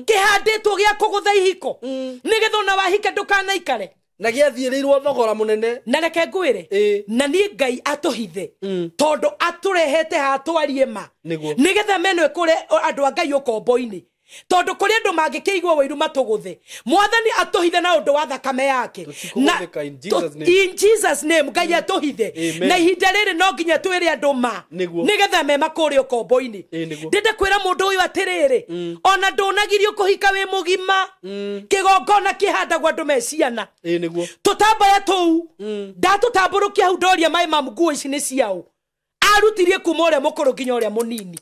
Kĩhandĩtwo gĩa kũgũtha ihiko. Nĩgetha ona wahika ndũkanaikare. Na gĩathiĩrĩirwo thogora mũnene. Na reke ngwĩre. Na niĩ Ngai atũhithe. Tondũ atũrehete haha twarie ma. Nĩguo. Nĩgetha meno ĩkũre andũ a Ngai ũkombo-inĩ. Tondũ kũrĩ andũ mangĩkĩigua wũiru matũgũthe. Mwathani atũhithe na ũndũ wa thakame yake. Tũtikũgũthĩka in Jesus name. In Jesus name Ngai atũhithe. Na ihinda rĩrĩ no nginya twĩre andũ ma. Nĩguo. Nĩgetha me makũrĩ ũkombo-inĩ. Nĩguo. Ndĩrenda kwĩra mũndũ ũyũ atĩrĩrĩ, ona ndũnagirio kũhika wĩ mũgima. Kĩgongona kĩhandagwo andũ me ciana. Nĩguo. Tũtambaya tũu. Ndatũtambũrũkia hau ndoria maĩ ma nguo ici nĩ ciaũ. Arutirie kuma ũrĩa mũkũrũ nginya ũrĩa mũnini.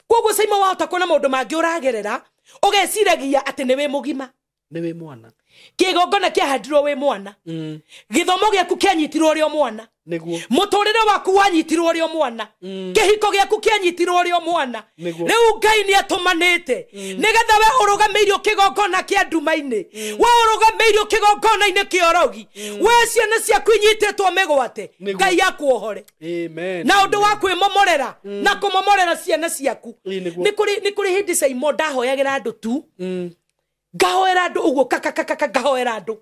Koguo Saimo wahota kuona maũndũ mangĩ ũragerera, ũgeciragia atĩ nĩ wĩ mũgima. Nĩ wĩ mwana. Kĩgongona kĩahandirwo wĩ mwana. Gĩthomo gĩaku kĩanyitirwo ũrĩ o mwana. Nĩguo. Mũtũrĩre waku wanyitirwo ũrĩ o mwana. Kĩhiko gĩaku kĩanyitirwo ũrĩ o mwana. Nĩguo. Rĩu Ngai nĩ atũmanĩte. Nĩgetha we ũrũgamĩirio kĩgongona kĩa nduma-inĩ. We ũrũgamĩirio kĩgongona-inĩ kĩa ũrogi. We ciana ciaku inyitĩtwo mĩgwate. Ngai akuohore. Amen. Na ũndũ wa kwĩmomorera na kũmomorera ciana ciaku. Nĩguo. Nĩ kũrĩ hĩndĩ Saimo ndahoyagĩra andũ tu. Ngahoera andũ ũguo kakakaka ngahoera andũ.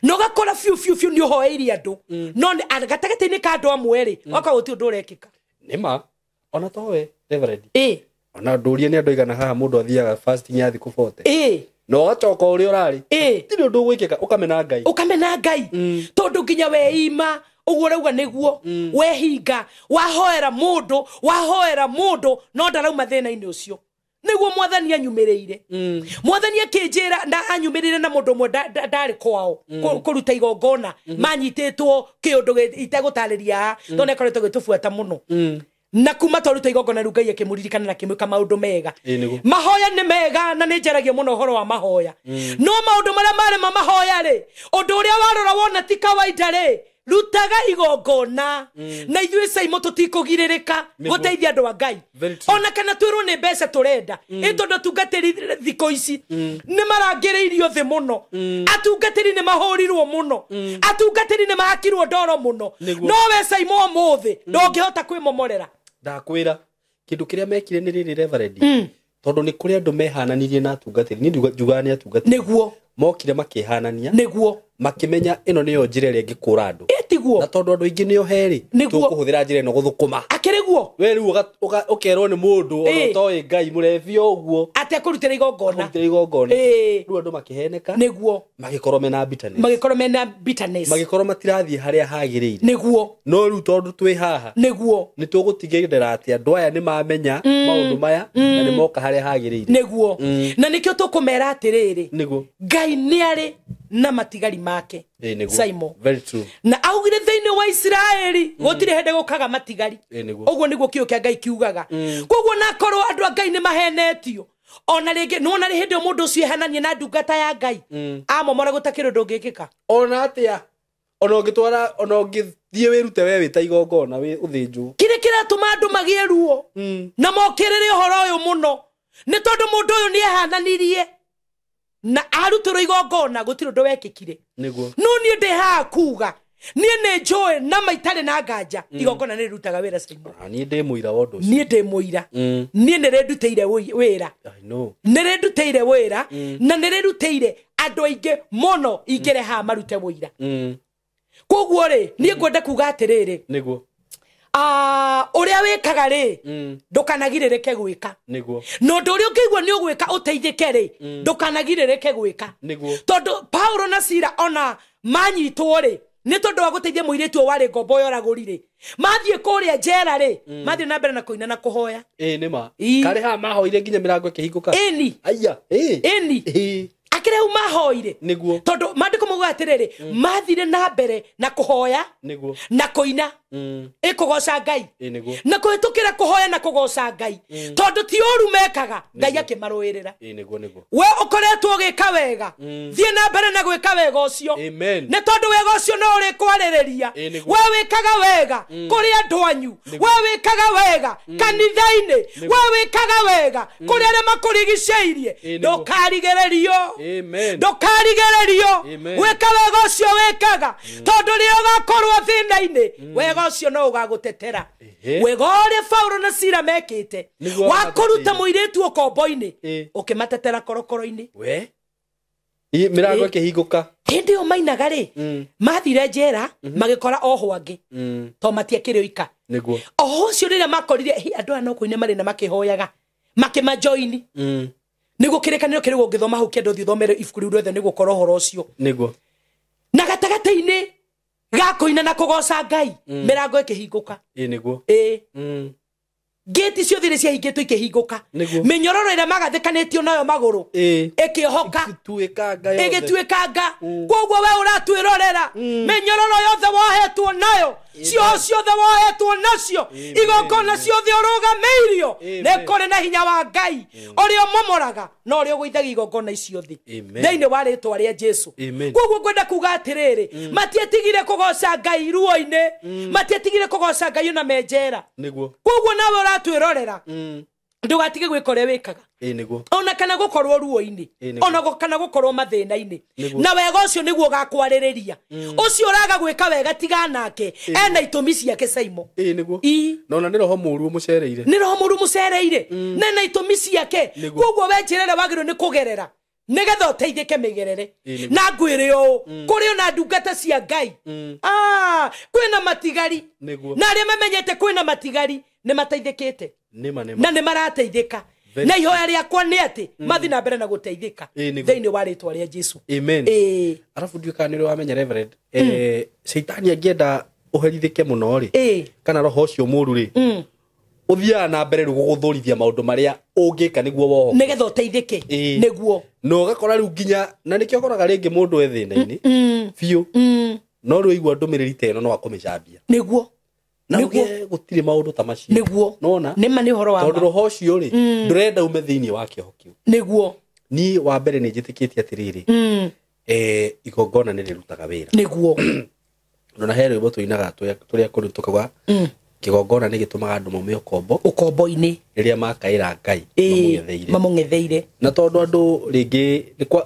No gakora fiu fiu fiu nĩ ũhoeirie andũ. No gatagatĩ-inĩ ka andũ amwe rĩ, ũgakorwo gũtirĩ ũndũ ũrekĩka. Nĩ ma. Ona towe Reverend. Ona ndũrie nĩ andũ aigana haha mũndũ athiaga fasting ya thikũ 40. Na ũgacoka ũrĩa ũrarĩ. Gũtirĩ ũndũ ũgwĩkĩka, ũkamena Ngai. Ũkamena Ngai. Tondũ nginya weima ũguo ũrauga nĩguo, wehinga, wahoera mũndũ, wahoera mũndũ, no ndarauma thĩna-inĩ ũcio. Nĩguo mwathani anyumĩrĩire. Mwathani akĩnjĩra na anyumĩrĩire na mũndũ ũmwe ndarĩ kwao kũruta igongona manyitĩtwo kĩũndũ itegũtarĩria haha tondũ nĩakoretwo agĩtũbuata mũno. Na kuma twaruta igongona rĩu Ngai akĩmũririkana na akĩmwĩka maũndũ mega. Mahoya nĩ mega na nĩ njaragia mũno ũhoro wa mahoya. No maũndũ marĩa marĩ ma mahoya rĩ, ũndũ ũrĩa warora wona ti kawaida rĩ, rutaga igongona. Na ithuĩ Saimo tũtikũgirĩrĩka gũteithia andũ a Ngai. Ona kana twĩrwo nĩ mbeca tũrenda. Ĩ tondũ atungatĩri thikũ ici nĩ marangĩrĩirio thĩ mũno. Atungatĩri nĩ mahũrirwo mũno. Atungatĩri nĩ mahakirwo ndoro mũno. No we Saimo ũmũthĩ ndũngĩhota kwĩmomorera. Ndakwĩra kĩndũ kĩrĩa mekire nĩ rĩrĩ Reverend. Tondũ nĩ kũrĩ andũ mehananirie na atungatĩri. Niĩ njugaga nĩ atungatĩri. Nĩguo. Mokire makĩhanania. Nĩguo. Makĩmenya ĩno nĩyo njĩra ĩrĩa ĩngĩkũra andũ. Tiguo. Na tondũ andũ aingĩ nĩo herĩ, tũkũhũthĩra njĩra ĩno gũthũkũma. Akĩrĩ guo. We rĩu ũkerwo nĩ mũndũ ona ũtoĩ Ngai mũrebi o ũguo. Atĩ akũrutĩra igongona. Akũrutĩra igongona. Rĩu andũ makĩheneka. Nĩguo. Magĩkorwo mena bitterness. Magĩkorwo mena bitterness. Magĩkorwo matirathiĩ harĩa hagĩrĩire. Nĩguo. No rĩu tondũ twĩ haha. Nĩguo. Nĩ tũgũtigĩrĩra atĩ andũ aya nĩ mamenya maũndũ maya na nĩ moka harĩa hagĩrĩire. Nĩguo. Na nĩkĩo tũkũmera atĩrĩrĩ. Nĩguo. Ngai nĩ arĩ na matigari make. Ĩĩ nĩguo. Simon. Very true. Na augire thĩinĩ wa Isiraeli gũtirĩ hĩndĩ gũkaga matigari. Ĩĩ nĩguo. Ũguo nĩguo kiugo kĩa Ngai kiugaga. Koguo nakorwo andũ a Ngai nĩ mahenetio ona rĩngĩ nĩwona rĩ hĩndĩ ĩyo mũndũ ũcio ehananie na ndungata ya Ngai amomora gũtakĩrĩ ũndũ ũngĩkĩka. Ona atĩa ona ũngĩtwara ona ũngĩthiĩ wĩrute we wĩ ta igongona wĩ ũthĩnjwo. Kĩrĩa kĩratũma andũ magĩe ruo na mokĩrĩre ũhoro ũyũ mũno nĩ tondũ mũndũ ũyũ nĩ ehananirie na arutĩrwo igongona gũtirĩ ũndũ wekĩkire. Nĩguo. No niĩ ndĩ haha kuga niĩ nĩ njũĩ na maitarĩ na nganja igongona nĩ rĩrutaga wĩra Simon. Na niĩ ndĩ mũira wa ũndũ ũcio. Niĩ ndĩ mũira. Niĩ nĩ rĩndutĩire wĩra. I know. Nĩ rĩndutĩire wĩra na nĩ rĩrutĩire andũ aingĩ mũno ingĩre haha marute wĩira. Koguo rĩ niĩ ngwenda kuga atĩrĩrĩ. Nĩguo. Ũrĩa wĩkaga rĩ ndũkanagirĩrĩke gwĩka. Nĩguo. Na ũndũ ũrĩa ũngĩigua nĩ ũgwĩka ũteithĩke rĩ ndũkanagirĩrĩke gwĩka. Nĩguo. Tondũ Paulo na Sila ona manyitwo rĩ nĩ tondũ wa gũteithia mũirĩtu ũyũ warĩ ngombo yoragũri rĩ mathiĩ kũrĩa njera rĩ mathiĩ na mbere na kũina na kũhoya. Ĩĩ nĩ ma. Ii. Karĩ haha mahoire nginya mĩrango ĩkĩhingũka. Ĩni. Aya. Ĩĩ. Ĩni. Ĩĩ. Akĩrĩ hau mahoire. Nĩguo. Tondũ maandĩko maugaga atĩrĩrĩ mathire na mbere na kũhoya Nĩguo. na kũina ĩkũgoca Ngai. Ĩĩ nĩguo. Na kũhĩtũkĩra kũhoya na kũgoca Ngai tondũ ti ũru mekaga Ngai akĩmarũĩrĩra. Ĩĩ nĩguo nĩguo. We ũkoretwo ũgĩka wega thiĩ na mbere na gwĩka wega ũcio. Amen. Nĩ tondũ wega ũcio no ũrĩkwarĩrĩria. Ĩĩ nĩguo. We wĩkaga wega kũrĩ andũ anyu. We wĩkaga wega kanitha-inĩ. We wĩkaga wega kũrĩ arĩa makũrigicĩirie. Ĩĩ nĩguo. Ndũkarigĩrĩrio. Amen. Ndũkarigĩrĩrio Amen. gwĩka wega ũcio wĩkaga tondũ rĩrĩa ũgakorwo thĩna-inĩ wega ũcio no ũgagũtetera. Ehe. Wega ũrĩa Paulo na Sila mekĩte Nĩguo wa kũruta wamateteire. mũirĩtu ũkombo-inĩ Ĩĩ. ũkĩmatetera korokoro-inĩ. We. Ĩ mĩrango Ĩĩ. ĩkĩhingũka. Hĩndĩ ĩyo mainaga rĩ mathire njera magĩkora ohwo angĩ to matiakĩrĩ oika. Nĩguo. Oho ũcio rĩrĩa makorire hi, andũ aya no kũina marĩ na makĩhoyaga makĩmajoini. Nĩguo kĩrĩkanĩro kĩrĩ ũngĩthoma hau kĩenda ũthiĩ ũthomere ibuku rĩu rĩothe nĩgũkora ũhoro ũcio. Nĩguo. Na gatagatĩ-inĩ ga kũina na kũgoca Ngai mĩrango ĩkĩhingũka. Ĩĩ nĩguo. Ĩĩ. Ngĩti ciothe iria ciahingĩtwo ikĩhingũka. Nĩguo. Mĩnyororo ĩrĩa magathĩkanĩtio nayo magũrũ Ĩĩ. ĩkĩohoka. Ĩgĩtuĩkanga yothe. Ĩgĩtuĩkanga. Koguo we ũratwĩrorera mĩnyororo yothe wohetwo nayo cioho ciothe wohetwo nacio igongona ciothe ũrũgamĩirio nĩ kũrĩ na hinya wa Ngai ũrĩa ũmomoraga na ũrĩa ũgũithagia igongona icio thĩ Amen. thĩinĩ wa rĩtwa rĩa Jesu. Amen. Koguo ngwenda kuga atĩrĩrĩ matietigire kũgoca Ngai ruo-inĩ matietigire kũgoca Ngai ona me njera. Nĩguo. Koguo nawe ũratwĩrorera ndũgatige gwĩka ũrĩa wĩkaga. Ĩĩ nĩguo. Ona kana gũkorwo ruo-inĩ Ĩĩ nĩguo. ona kana gũkorwo mathĩna-inĩ Nĩguo. na wega ũcio nĩguo ũgakwarĩrĩria. Ũcio ũraga gwĩka wega tiga nake ena itũmi ciake Simon. Ĩĩ nĩguo. Ii. Na ona nĩ roho mũũru ũmũcereire. Nĩ roho mũũru mũcereire na ena itũmi ciake. Nĩguo. Koguo we njĩra ĩrĩa wagĩrĩirwo nĩ kũgerera nĩgetha ũteithĩke mĩgerere. Ĩĩ nĩguo. Na ngwĩre ũũ kũrĩ ona ndungata cia Ngai kwĩna matigari Nĩguo. na arĩa mamenyete kwĩna matigari nĩ mateithĩkĩte. Nĩma nĩma. Na nĩ marateithĩka. Very Na ihoya rĩakwa nĩ atĩ mathiĩ na mbere na gũteithĩka Ĩĩ nĩguo. thĩinĩ wa rĩtwa rĩa Jesu. Amen. Ĩĩ. Arabu ndiũĩ kana nĩ ũrĩ wamenya Reverend caitani angĩenda ũherithĩke mũno rĩ Ĩĩ. kana roho ũcio mũũru rĩ ũthiaga na mbere rĩu gũgũthũrithia maũndũ marĩa ũngĩka nĩguo wohoke. Nĩgetha ũteithĩke. Ĩĩ. Nĩguo. Na ũgakora rĩu nginya na nĩkĩo ũkoraga rĩngĩ mũndũ e thĩna-inĩ biũ no rĩu aigua ndũmĩrĩri ta ĩno no akũmĩcambia. Nĩguo. Na Nĩguo. uge gũtirĩ maũndũ ta macio. Nĩguo. Nĩwona? Nĩma nĩ ũhoro wa Tondũ ma. roho ũcio rĩ ndũrenda ume thĩinĩ wa kĩoho kĩu. Nĩguo. Niĩ wa mbere nĩ njĩtĩkĩtie atĩrĩrĩ igongona nĩ rĩrutaga wĩra. Nĩguo. Na he rwĩmbo tũinaga tũrĩa kũrĩ tũkauga kĩgongona nĩ gĩtũmaga andũ maume ũkombo Ũkombo-inĩ. rĩrĩa makaĩra Ngai Ĩĩ. mamũng'etheire. Mamũng'etheire. Na tondũ andũ rĩngĩ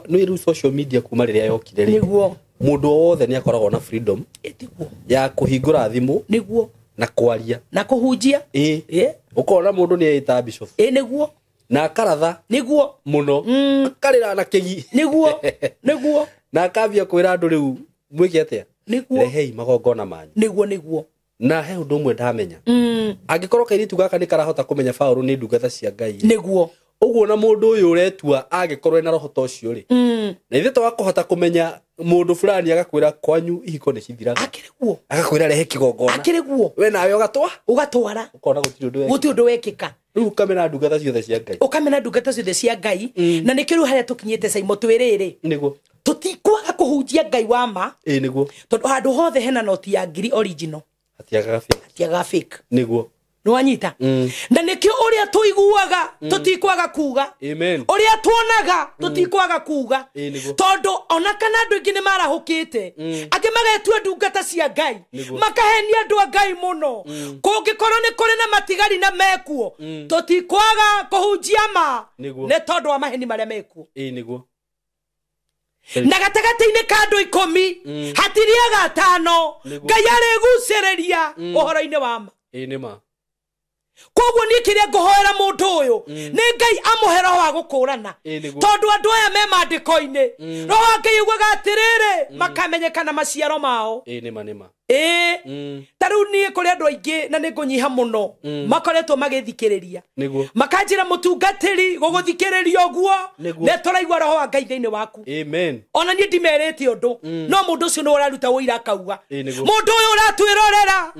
nĩ rĩu social media kuma rĩrĩa yokire rĩ Nĩguo. mũndũ o wothe nĩ akoragwo na freedom Ĩtiguo. ya kũhingũra thimũ Nĩguo. na kwaria. Na kũhunjia. Ĩĩ. Ĩĩ. Ũkona mũndũ nĩ eĩta bishop. Ĩĩ nĩguo. Na akaratha Nĩguo. mũno akarĩra na kĩgi. Nĩguo. Nĩguo. Na akambia kwĩra andũ rĩu mwĩke atĩa? Nĩguo. Rehei magongona manyu. Nĩguo nĩguo. Na he ũndũ ũmwe ndamenya. Angĩkorwo kairĩtu gaka nĩ karahota kũmenya Paũlũ nĩ ndungata cia Ngai. Nĩguo. Ũguo na mũndũ ũyũ ũretua angĩkorwo ena roho ta ũcio rĩ. Na ithuĩ twakũhota kũmenya mũndũ fulani agakwĩra kwanyu ihiko nĩ cithiraga. Akĩrĩ guo. Agakwĩra rehe kĩgongona. Akĩrĩ guo. We nawe ũgatwa? Ũgatwara. Ũkona gũtirĩ ũndũ wekĩka. Gũtirĩ ũndũ wekĩka. Rĩu ũkamena ndungata ciothe cia Ngai. Ũkamena ndungata ciothe cia Ngai. Na nĩkĩo rĩu harĩa tũkinyĩte Simon twĩrĩrĩ. Nĩguo. Tũtikwaga kũhoya Kũhunjia Ngai wa ma. Ĩĩ nĩguo. Tondũ handũ hothe hena noti ya ngiri original. Hatiagaga fake. Hatiagaga fake. Nĩguo. Nĩwanyita? Na nĩkĩo ũrĩa tũiguaga tũtikwaga kuga. Amen. Ũrĩa tuonaga tũtikwaga kuga. Ĩĩ nĩguo. Tondũ ona kana andũ aingĩ nĩ marahũkĩte. Angĩ magetua ndungata cia Ngai. Nĩguo. Makahenia andũ a Ngai mũno. Kũngĩkorwo nĩ kũrĩ na matigari na mekuo, tũtikwaga kũhunjia ma. Nĩguo. Nĩ tondũ wa maheni marĩa mekuo. Ĩĩ nĩguo. Na gatagatĩ-inĩ ka andũ 10 hatiriaga 5 Ngai arĩgucĩrĩria ũhoro-inĩ wa ma. Ĩĩ nĩ ma. Koguo niĩ kĩrĩa ngũhoera mũndũ ũyũ nĩ Ngai amũhe roho wa gũkũrana. Tondũ andũ aya me maandĩko-inĩ, roho wa Ngai augaga atĩrĩrĩ, makamenyekana maciaro mao. Ĩĩ nĩ ma nĩ ma. Ĩĩ. Ta rĩu niĩ kũrĩ andũ aingĩ na nĩ ngũnyiha mũno makoretwo magĩthikĩrĩria. Nĩguo. Makanjĩra mũtungatĩri gũgũthikĩrĩria ũguo nĩ tũraigua roho wa Ngai thĩinĩ waku. Amen. Ona niĩ ndimerĩte ũndũ, no mũndũ ũcio nĩ ũraruta ũira akauga. Mũndũ ũyũ ũratwĩrorera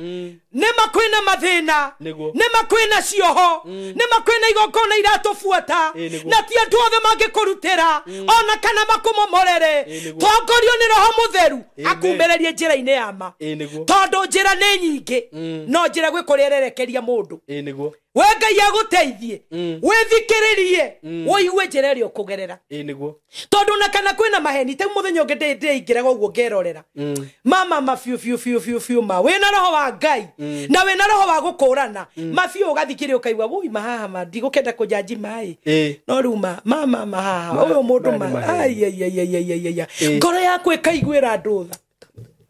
nĩ ma kwĩna mathĩna, Nĩguo. nĩ ma kwĩna cioho, nĩ ma kwĩna igongona iratũbuata, Nĩguo. na ti andũ othe mangĩkũrutĩra ona kana makũmomorere. Nĩguo. Tongorio nĩ Roho Mũtheru Amen. akumĩrĩrie njĩra-inĩ ya ma. Ĩĩ nĩguo. Tondũ njĩra nĩ nyingĩ, no njĩra gwĩ kũrĩa ĩrerekeria mũndũ. Ĩĩ nĩguo. We Ngai agũteithie, wĩthikĩrĩrie, ũigue njĩra ĩrĩa ũkũgerera. Ĩĩ nĩguo. Tondũ na kana kwĩna maheni, ta mũthenya ũngĩ ndĩingĩraga ũguo ngerorera. Mama ma biũ biũ biũ biũ biũ ma wĩna roho wa Ngai na wĩna roho wa gũkũrana, ma biũ ũgathikĩrĩria ũkaigua wũi mahaha ma ndigũkenda kũnjanji maĩ. Ĩĩ. No rĩu ma mama mahaha ũyũ mũndũ maya nĩ ma maheni. ai ai ai ai ai ai ai. Ĩĩ. Ngoro yaku ĩkaiguĩra andũ tha.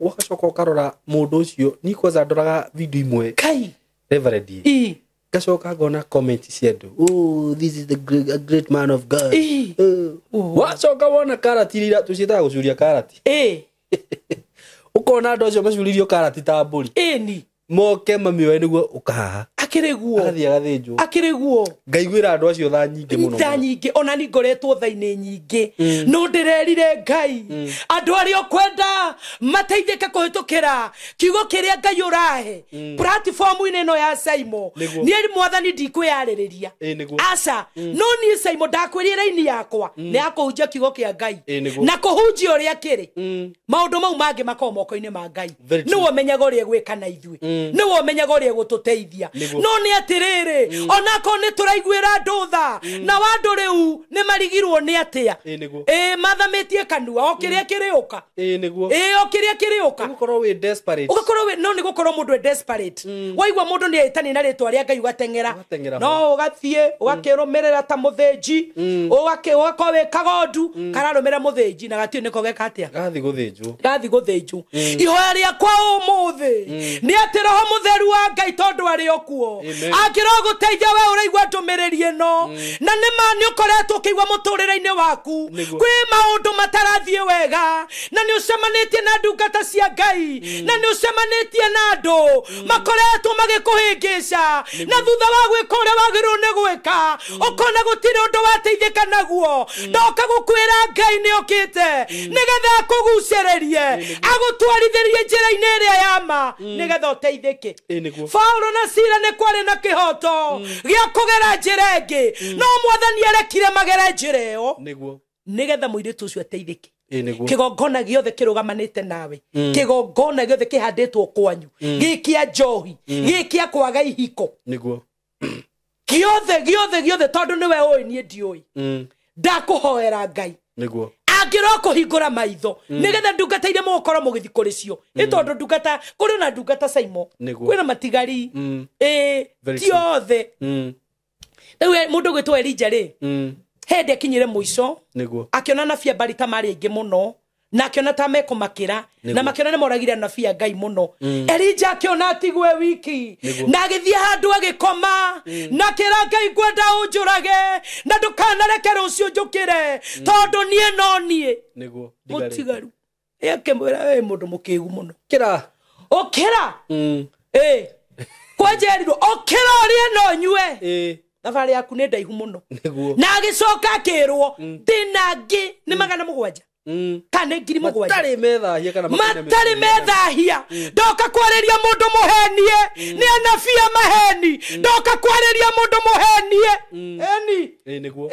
Ũgacoka ũkarora mũndũ ũcio, niĩ kwanza ndoraga video imwe Kai. Reverend. Ĩ. Ngacoka ngona comment cia andũ, oh this is the great, a great man of God. Ĩ. Oh. Wacoka wona karati iria tũciĩtaga gũcuria karati. Ĩ. Ũkona andũ acio macuririo karati ta mbũri. Ĩni. Moke mamĩoe nĩguo ũkahaha. Akĩrĩ guo. Agathiĩ agathĩnjwo. Akĩrĩ guo. Ngaiguĩra andũ acio tha nyingĩ mũno. Tha nyingĩ, ona ni ngoretwo tha-inĩ nyingĩ, no ndĩrerire Ngai andũ arĩa ũkwenda mateithĩke kũhĩtũkĩra kiugo kĩrĩa Ngai ũrahe platform-inĩ ĩno ya Saimo. Nĩguo. Niĩ mwathani ndikwĩyarĩrĩria. Ĩĩ nĩguo. Aca, no niĩ Saimo ndakwĩrire raini yakwa nĩ ya kũhunjia kiugo kĩa Ngai Ĩĩ nĩguo. na kũhunjia ũrĩa kĩrĩ. Maũndũ mau mangĩ makoragwo moko-inĩ ma Ngai. Very true. Nĩwe ũmenyaga ũrĩa egwĩka na ithuĩ, nĩwe ũmenyaga ũrĩa egũtũteithia. Nĩguo. No nĩ atĩrĩrĩ, onakorwo nĩ tũraiguĩra andũ tha, na andũ rĩu nĩ marigirwo nĩ atĩa. Ĩĩ nĩguo. Ĩĩ mathamĩtie kanua o kĩrĩa kĩrĩũka. Ĩĩ nĩguo. Ĩĩ o kĩrĩa kĩrĩũka. Ũgũkorwo wĩ desperate. Ũgakorwo wĩ no nĩ gũkorwo mũndũ e desperate. Waigua mũndũ nĩ etania na rĩtwa rĩa Ngai ũgateng'era. Ũgateng'era No ũgathiĩ ũgakĩrũmĩrĩra ta mũthĩnji, ũgakorwo wĩ kagondu kararũmĩrĩra mũthĩnji na gatiũ nĩko geka atĩa. Gathiĩ gũthĩnjwo. Gathi gũthĩnjwo. Ihoya rĩakwa ũmũthĩ nĩ atĩ Roho Mũtheru wa Ngai tondũ arĩ o kuo Amen. akĩroho gũteithia we ũraigua ndũmĩrĩri ĩno, na nĩ ma nĩ ũkoretwo ũkĩigua mũtũrĩre-inĩ waku Nĩguo. kwĩ maũndũ matarathiĩ wega, na nĩ ũcemanĩtie na ndungata cia Ngai, na nĩ ũcemanĩtie na andũ makoretwo magĩkũhĩngĩca, na thutha wa gwĩka ũrĩa wagĩrĩirwo nĩ gwĩka ũkona gũtirĩ ũndũ wateithĩka naguo. Ndoka gũkwĩra Ngai nĩ okĩte nĩgetha akũgucĩrĩrie, agũtwarithĩrie njĩra-inĩ ĩrĩa ya ma nĩgetha ũteithĩke. Ĩĩ nĩguo. Paulo na Sila nĩ kwarĩ na kĩhoto gĩa kũgera njĩra ĩngĩ, no mwathani arekire magere njĩra ĩyo Nĩguo. nĩgetha mũirĩtu ũcio ateithĩke. Ĩĩ nĩguo. Kĩgongona gĩothe kĩrũgamanĩte nawe, kĩgongona gĩothe kĩhandĩtwo kwanyu, gĩkĩa njohi, gĩkĩa kwaga ihiko, Nĩguo. gĩothe gĩothe gĩothe, tondũ nĩwe ũĩ niĩ ndiũĩ. Ndakũhoera Ngai Nĩguo. angĩro kũhingũra maitho nĩgetha ndungata iria mũgũkorwo mũgĩthiĩ kũrĩ cio. Nĩ tondũ ndungata kũrĩ na ndungata Saimo, Nĩguo. kwĩna matigari ĩĩ Very ti true. othe. Rĩu mũndũ ũgwĩtwo Elija rĩ, hĩndĩ akinyire mũico Nĩguo. akĩona anabii a Baali ta marĩ aingĩ mũno, na akĩona ta mekũmakĩra, na makĩona nĩ moragire anabii a Ngai mũno. Elija akĩona atigwe wiki, Nĩguo. na agĩthiĩ handũ agĩkoma, na akĩra Ngai ngwenda ũnjũrage na ndũkanareke rũciũ njũkĩre, tondũ niĩ no niĩ Nĩguo. mũtigaru. Akĩmwĩra wĩ mũndũ mũkĩgu mũno, Kĩra. ũkĩra. Ĩĩ kwanjerirwo ũkĩra ũrĩe no nyue, Ĩĩ. thabarĩ yaku nĩ ndaihu mũno. Nĩguo. Na agĩcoka akĩrwo ndĩna ngĩ nĩ 700. Kana nĩ 7,000. Matarĩ methahia kana matarĩ methahia. Ndoka kwarĩria mũndũ mũhenie. Nĩ anabii a maheni. Ndoka kwarĩria mũndũ mũhenie. Eni. Ĩ nĩguo.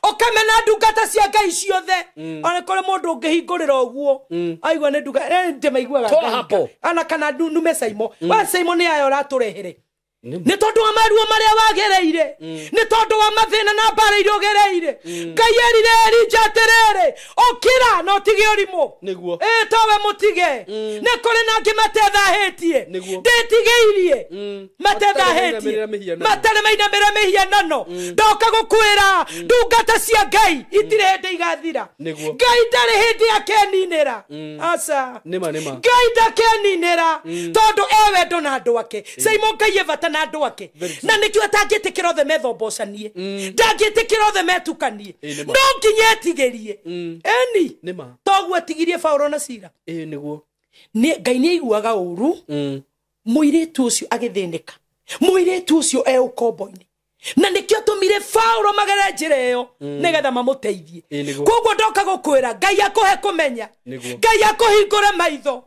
Ũkamena ndungata cia Ngai ciothe. Ona kũrĩ mũndũ ũngĩhingũrĩra ũguo. Aigua nĩ nduga ndĩmaiguaga. Toa hapo. Ana kana nume Saimo. Wa Saimo nĩ aya ũratũrehere. Nĩ tondũ wa maruo marĩa wagereire. Nĩ tondũ wa mathĩna na mbara iria ũgereire. Ngai erire Elija atĩrĩrĩ, ũkĩra na ũtige ũrimũ. Nĩguo. Towe mũtige. Nĩ kũrĩ na angĩ matethahĩtie. Nĩguo. Ndĩtigĩirie. Matethahĩtie. Matarĩ mainamĩrĩra mĩhianano. Ndoka gũkwĩra ndungata cia Ngai itirĩ hĩndĩ igathira. Nĩguo. Ngai ndarĩ hĩndĩ akeninĩra. Aca. Nĩma nĩma. Ngai ndakeninĩra tondũ e wendo na andũ ake. Saimo Ngai e bata na andũ ake. Na nĩkĩo atangĩtĩkĩra othe methombocanie. Ndangĩtĩkĩra othe metukanie. Nĩma. No nginya etigĩrie. Eni. Nĩma. Toguo atigirie Paũlũ na Sila. Ĩ nĩguo. Ngai nĩ aiguaga ũru mũirĩtu ũcio agĩthĩnĩka. Mũirĩtu ũcio e ũkombo-inĩ. Na nĩkĩo atũmire Paũlũ magere njĩra ĩyo nĩgetha mamũteithie. Koguo ndoka gũkwĩra Ngai akũhe kũmenya. Ngai akũhingũre maitho.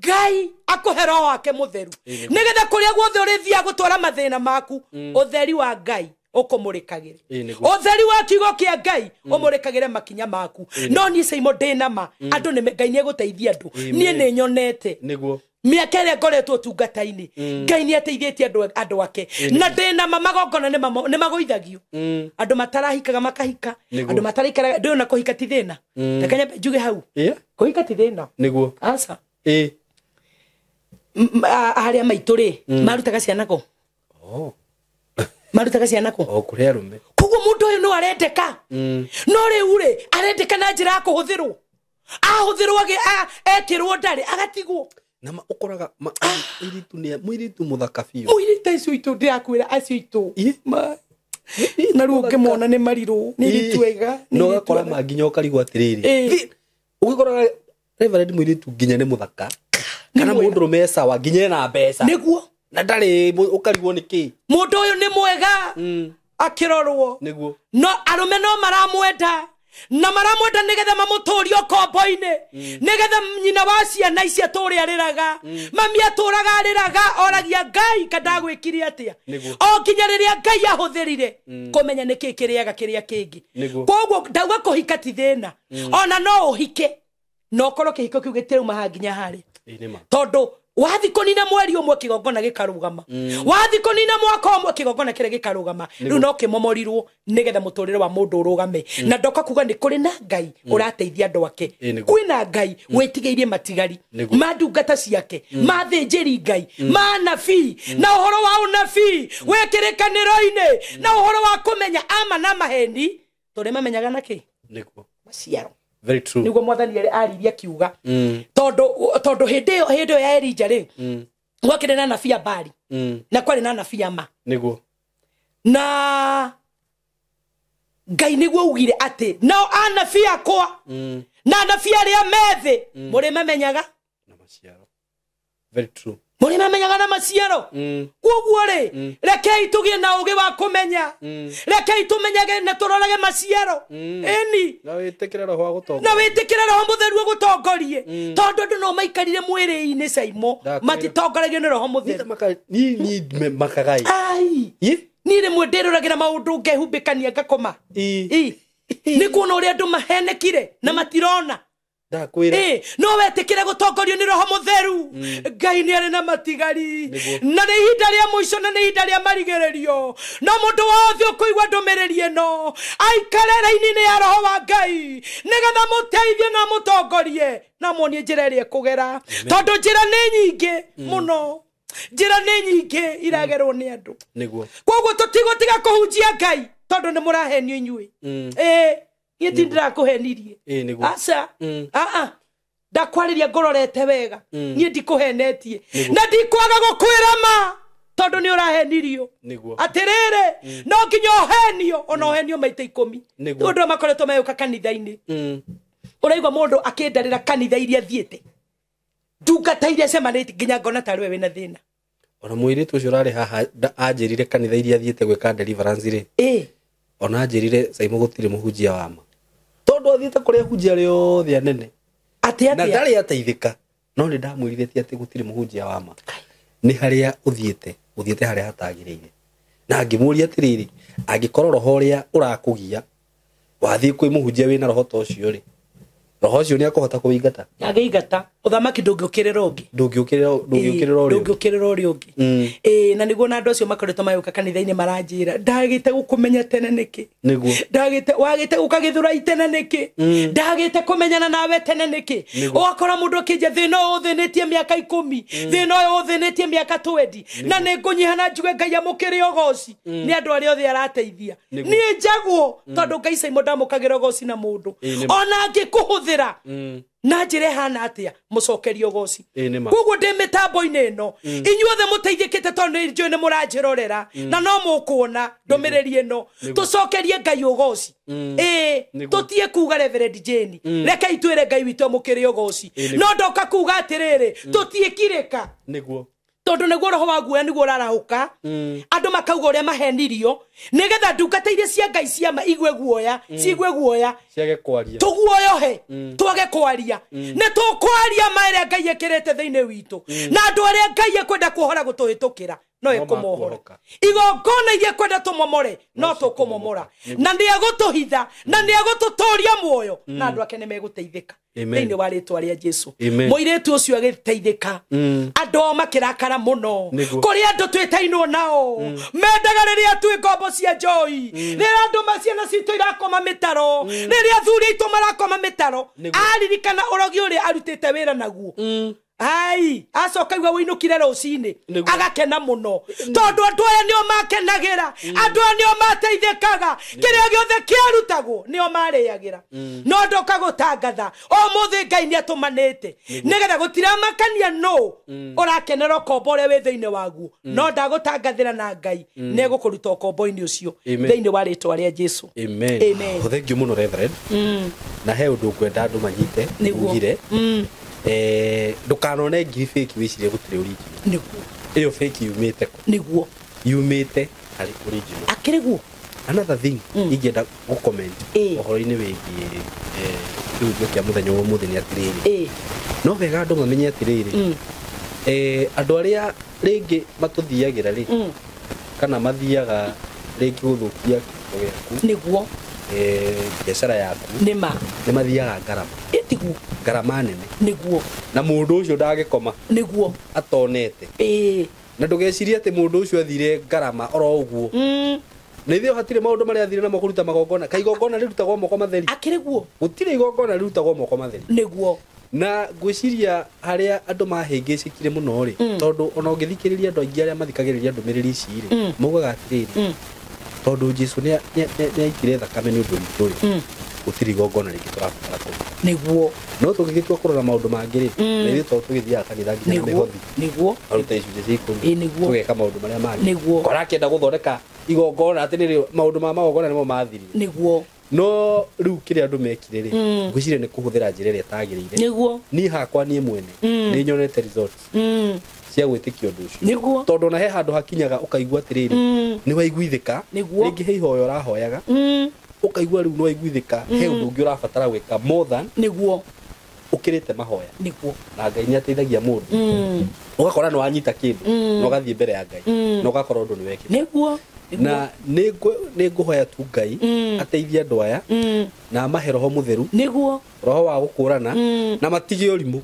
Ngai akũhe roho wake mũtheru. Nĩgetha kũrĩa guothe ũrĩthiaga gũtwara mathĩna maku, ũtheri wa Ngai ũkũmũrĩkagĩre. Ũtheri wa kiugo kĩa Ngai ũmũrĩkagĩre makinya maku. No niĩ Saimo ndĩ ma andũ nĩ Ngai nĩ egũteithia andũ. Niĩ nĩ nyonete. Nĩguo. Mĩaka ĩrĩa ngoretwo ũtungata-inĩ Ngai nĩ ateithĩtie andũ ake. Na ndĩna ma magongona nĩ magũithagio. Andũ matarahikaga makahika. Andũ mataraikaraga ndĩona kũhika ti thĩna. Reke nyambe njuge hau. Kũhika ti thĩna. Nĩguo. Aca. Harĩa maitũ rĩ marutaga ciana kũ? Marutaga ciana kũ? O kũrĩ arũme. Koguo mũndũ ũyũ no arendeka. No rĩu rĩ arendeka na njĩra ya kũhũthĩrwo. Ahũthĩrwo ekĩrwo ndarĩ agatigwo. Na ũkoraga mũirĩtu nĩ mũirĩtu mũthaka biũ. Mũirĩtu acio itũ ndĩrakwĩra acio itũ. Na rĩu ũngĩmona nĩ marirũ, nĩ airĩtu ega. Na ũgakora ma nginya ũkarigwo atĩrĩrĩ. Ũgĩkoraga Reverend mũirĩtu nginya nĩ mũthaka. Kana mũndũrũme e sawa nginya ena mbeca. Nĩguo. Na ndarĩ ũkarigwo nĩ kĩ. Mũndũ ũyũ nĩ mwega. Akĩrorwo. Nĩguo. No arũme no maramwenda. Na maramwenda nĩgetha mamũtũrie ũkombo-inĩ. Nĩgetha nyina wa ciana ici atũre arĩraga. Mami atũraga arĩraga oragia Ngai ka ndagwĩkire atĩa. O nginya rĩrĩa Ngai ahũthĩrire kũmenya nĩkĩ kĩrĩaga kĩrĩa kĩngĩ. Koguo ndauga kũhika ti thĩna. Ona no ũhike. No ũkorwo kĩhiko kĩu gĩtirauma haha nginya harĩa. Tondũ wathi kũnina mweri ũmwe kĩgongona gĩkarũgama. Wathi kũnina mwaka ũmwe kĩgongona kĩrĩa gĩkarũgama. Rĩu no kĩmomorirwo nĩgetha mũtũrĩre wa mũndũ ũrũgame. Na ndoka kuga nĩ kũrĩ na Ngai ũrateithia andũ ake. Kwĩna Ngai wĩtigĩirie matigari ma ndungata ciake, ma thĩnjĩri Ngai, ma anabii, na ũhoro wa ũnabii wĩ kĩrĩkanĩro-inĩ, na ũhoro wa kũmenya ama na maheni tũrĩ mamenyaga na kĩ? Nĩguo. Maciaro. Very true. Nĩguo mwathani aririe akiuga. Tondũ hĩndĩ ĩyo ya Elija rĩ, gwakĩrĩ na anabii a Baali. Na kwarĩ na anabii a ma. Nĩguo. Na Ngai nĩguo augire atĩ nao anabii akwa na anabii arĩa methĩ mũrĩmamenyaga na maciaro. Very true. Mũrĩmamenyaga na maciaro. Koguo rĩ rekei tũgĩe na ũgĩ wa kũmenya. Rekei tũmenyage na tũrorage maciaro. Ĩni. Na wĩtĩkĩre roho wa gũtongoria. Na wĩtĩkĩre roho mũtheru agũtongorie. Tondũ andũ no maikarire mwĩrĩ-inĩ Saimo matitongoragio nĩ roho mũtheru. Ni makagai. Ai. Niĩ rĩmwe ndĩroragĩra maũndũ ngehumbĩkania ngakoma. Nĩ kuona ũrĩa andũ mahenekire na matirona. Ndakwĩra. No wetĩkĩre gũtongorio nĩ roho mũtheru. Ngai nĩ arĩ na matigari. Na nĩ ihinda rĩa mũico na nĩ ihinda rĩa marigĩrĩrio. No mũndũ wothe ũkũigua ndũmĩrĩri ĩno aikare raini-inĩ ya roho wa Ngai nĩgetha mũteithie na mũtongorie na muonie njĩra ĩrĩa ekũgera. Tondũ njĩra nĩ nyingĩ mũno. Njĩra nĩ nyingĩ iragerwo nĩ andũ. Nĩguo. Koguo tũtigũtiga kũhunjia Ngai tondũ nĩ mũrahenio inyuĩ. Niĩ ti ndĩrakũhenirie. Aca. Ndakwarĩria ngũrorete wega. Niĩ ndikũhenetie. Na ndikwaga gũkwĩra ma tondũ nĩ ũrahenirio. Atĩrĩrĩ, no nginya ũhenio ona ũhenio maita 10. Tondũ makoretwo megũka kanitha-inĩ. Ũraigua mũndũ akĩndarĩra kanitha iria thiĩte. Ndungata iria cemanĩtie nginya ngona tarĩ we wĩna thĩna. Ona mũirĩtu ũcio ũrarĩ haha anjĩrire kanitha iria thiĩte gwĩka deliverance rĩ. Ona anjĩrire Saimo gũtirĩ mũhunjia wa ma. Tondu athiĩte kũrĩa hunjia arĩa othe anene. Atĩ Na atĩa? ndarĩ ateithĩka. No nĩ ndamwĩrire ti atĩ gũtirĩ mũhunjia wa ma. Nĩ harĩa ũthiĩte, ũthiĩte harĩa hatagĩrĩire. Na ngĩmũria atĩrĩrĩ, angĩkorwo roho ũrĩa ũrakũgia wathiĩ kwĩ mũhunjia wĩna roho ta ũcio rĩ, roho ũcio nĩ akũhota kũwĩingata? Angĩingata ũthamaki ndũngĩũkĩrĩra ũngĩ. Ndũngĩũkĩrĩra ũrĩa ũngĩ. Ndũngĩũkĩrĩra ũrĩa ũngĩ. Ĩĩ, na nĩguo na andũ acio makoretwo magĩũka kanitha-inĩ maranjĩra ndagĩte gũkũmenya tene nĩkĩ. Nĩguo. Ndagĩte wagĩte gũka Gĩthũrai tene nĩkĩ. Ndagĩte kũmenyana nawe tene nĩkĩ. Nĩguo. Ũgakora mũndũ akĩnjia thĩna ũyũ ũthĩnĩtie mĩaka 10, thĩna ũyũ ũthĩnĩtie mĩaka 20, na nĩ ngũnyiha na njuge Ngai amũkĩre ũgoci nĩ andũ arĩa othe arateithia. Nĩguo. Niĩ njagwo tondũ Ngai Simon ndamũkagĩra ũgoci na mũndũ. Ĩĩ, nĩ ma. Ona angĩkũhũthĩra na njĩra ĩhana atĩa, mũcokerie ũgoci. Ĩĩ, nĩ ma. Koguo ndĩ mĩtambo-inĩ ĩno, inyuothe mũteithĩkĩte tondũ nĩ njũĩ nĩ mũranjĩrorera na no mũkuona ndũmĩrĩri ĩno, tũcokerie Ngai ũgoci. Ĩĩ, Nĩguo. tũtige kuga Reverend Jane, rekei twĩre Ngai witũ amũkĩre ũgoci. Ĩĩ, nĩguo. No ndoka kuga atĩrĩrĩ, tũtiĩkirĩka. Nĩguo. Tondũ nĩguo roho wa guoya nĩguo ũrarahũka, andũ makauga ũrĩa mahenirio nĩgetha ndungata iria cia Ngai ciama igue guoya, ciigue guoya, Ciage kwaria. Tũguoyohe, twage kwaria. Nĩ tũkwaria ma ĩrĩa Ngai ĩkĩrĩte thĩinĩ witũ, na andũ arĩa Ngai ekwenda kuohora gũtũhĩtũkĩra no No ĩkũmohora. makuohoka. Igongona iria ekwenda tũmomore no tũkũmomora, na nĩ egũtũhitha na nĩ egũtũtũria muoyo, na andũ ake nĩ megũteithĩka Amen. thĩinĩ wa rĩtwa rĩa Jesu. Amen. Mũirĩtu ũcio agĩteithĩka, andũ ao makĩrakara mũno. Nĩguo. Kũrĩ andũ twĩtainwo nao mendaga rĩrĩa twĩ ngombo cia njoi, rĩrĩa andũ ma ciana citũ irakoma mĩtaro, rĩrĩa athuri aitũ marakoma mĩtaro, Nĩguo. aririkana ũrogi ũrĩa arutĩte wĩra naguo. Ai, acoka igua wĩinũkire rũcinĩ Nĩguo. agakena mũno tondũ andũ aya nĩo makenagĩra, andũ aya nĩo mateithĩkaga, kĩrĩa gĩothe kĩarutagwo nĩo marĩagĩra. No ndoka gũtangatha ũmũthĩ Ngai nĩ atũmanĩte nĩgetha gũtiramakania nũ ũrakenera ũkombo ũrĩa wĩ thĩinĩ waguo, no ndagũtangathĩra na Ngai nĩ egũkũruta ũkombo-inĩ ũcio Amen. thĩinĩ wa rĩtwa rĩa Jesu. Amen. Amen. Thank you mũno Reverend. Na he ũndũ ngwenda andũ manyite Nĩguo. ugire. Ndũkanone ngiri fake wĩcirie gũtirĩ original. Nĩguo. Ĩyo fake yumĩte kũ? Nĩguo. Yumĩte harĩ original. Akĩrĩ guo. Another thing ingĩenda gũ-comment Ĩĩ. ũhoro-inĩ wĩgiĩ kĩhunjio kĩa mũthenya wa ũmũthĩ nĩ atĩrĩrĩ. Ĩĩ. No wega andũ mamenye atĩrĩrĩ, andũ arĩa rĩngĩ matũthiagĩra rĩ, kana mathiaga rĩngĩ gũthũkia kĩhiko gĩaku, Nĩguo. biacara yaku, Nĩ ma. nĩ mathiaga ngarama. Ĩtiguo. Ngarama nene. Nĩguo. Na mũndũ ũcio ndangĩkoma Nĩguo. atonete. Ĩĩ. Na ndũgecirie atĩ mũndũ ũcio athire ngarama oro ũguo. Na ithuĩ hatirĩ maũndũ marĩa athire namo kũruta magongona. Ka igongona rĩrutagwo moko matheri. Akĩrĩ guo. Gũtirĩ igongona rĩrutagwo moko matheri. Nĩguo. Na ngwĩciria harĩa andũ mahĩngĩcĩkire mũno rĩ, tondũ ona ũngĩthikĩrĩria andũ aingĩ arĩa mathikagĩrĩria ndũmĩrĩri ici rĩ, maugaga atĩrĩrĩ, tondũ Jesu nĩ aitire thakame nĩ ũndũ witũ rĩ, gũtirĩ igongona rĩngĩ tũrabatara kũruta. Nĩguo. No tũngĩgĩtua kũrora maũndũ mangĩ rĩ, na ithuĩ tondũ tũgĩthiaga kanitha nginya na Nĩguo. mĩhothi, Nĩguo. aruta icunjĩ cia ikũmi, Ĩĩ, nĩguo. tũgeka maũndũ marĩa mangĩ. Nĩguo. Korwo akĩenda gũthondeka igongona atĩ nĩrĩo maũndũ ma magongona nĩmo mathirire. Nĩguo. No rĩu kĩrĩa andũ mekire rĩ, ngwĩciria nĩ kũhũthĩra njĩra ĩrĩa ĩtagĩrĩire. Nĩguo. Niĩ hakwa niĩ mwene nĩ nyonete results cia gwĩtĩkia ũndũ ũcio. Nĩguo. Tondũ ona he handũ hakinyaga ũkaigua atĩrĩrĩ, nĩ waiguithĩka, Nĩguo. rĩngĩ he ihoya ũrahoyaga, ũkaigua rĩu nĩ waiguithĩka, he ũndũ ũngĩ ũrabatara gwĩka more than Nĩguo. ũkĩrĩte mahoya. Nĩguo. Na Ngai nĩ ateithagia mũndũ. Ũgakora nĩ wanyita kĩndũ, na ũgathiĩ mbere ya Ngai, na ũgakora ũndũ nĩ wekĩka. Nĩguo. Na nĩ ngũhoya tu Ngai ateithie andũ aya na amahe roho mũtheru, Nĩguo. roho wa gũkũrana, na matige ũrimũ.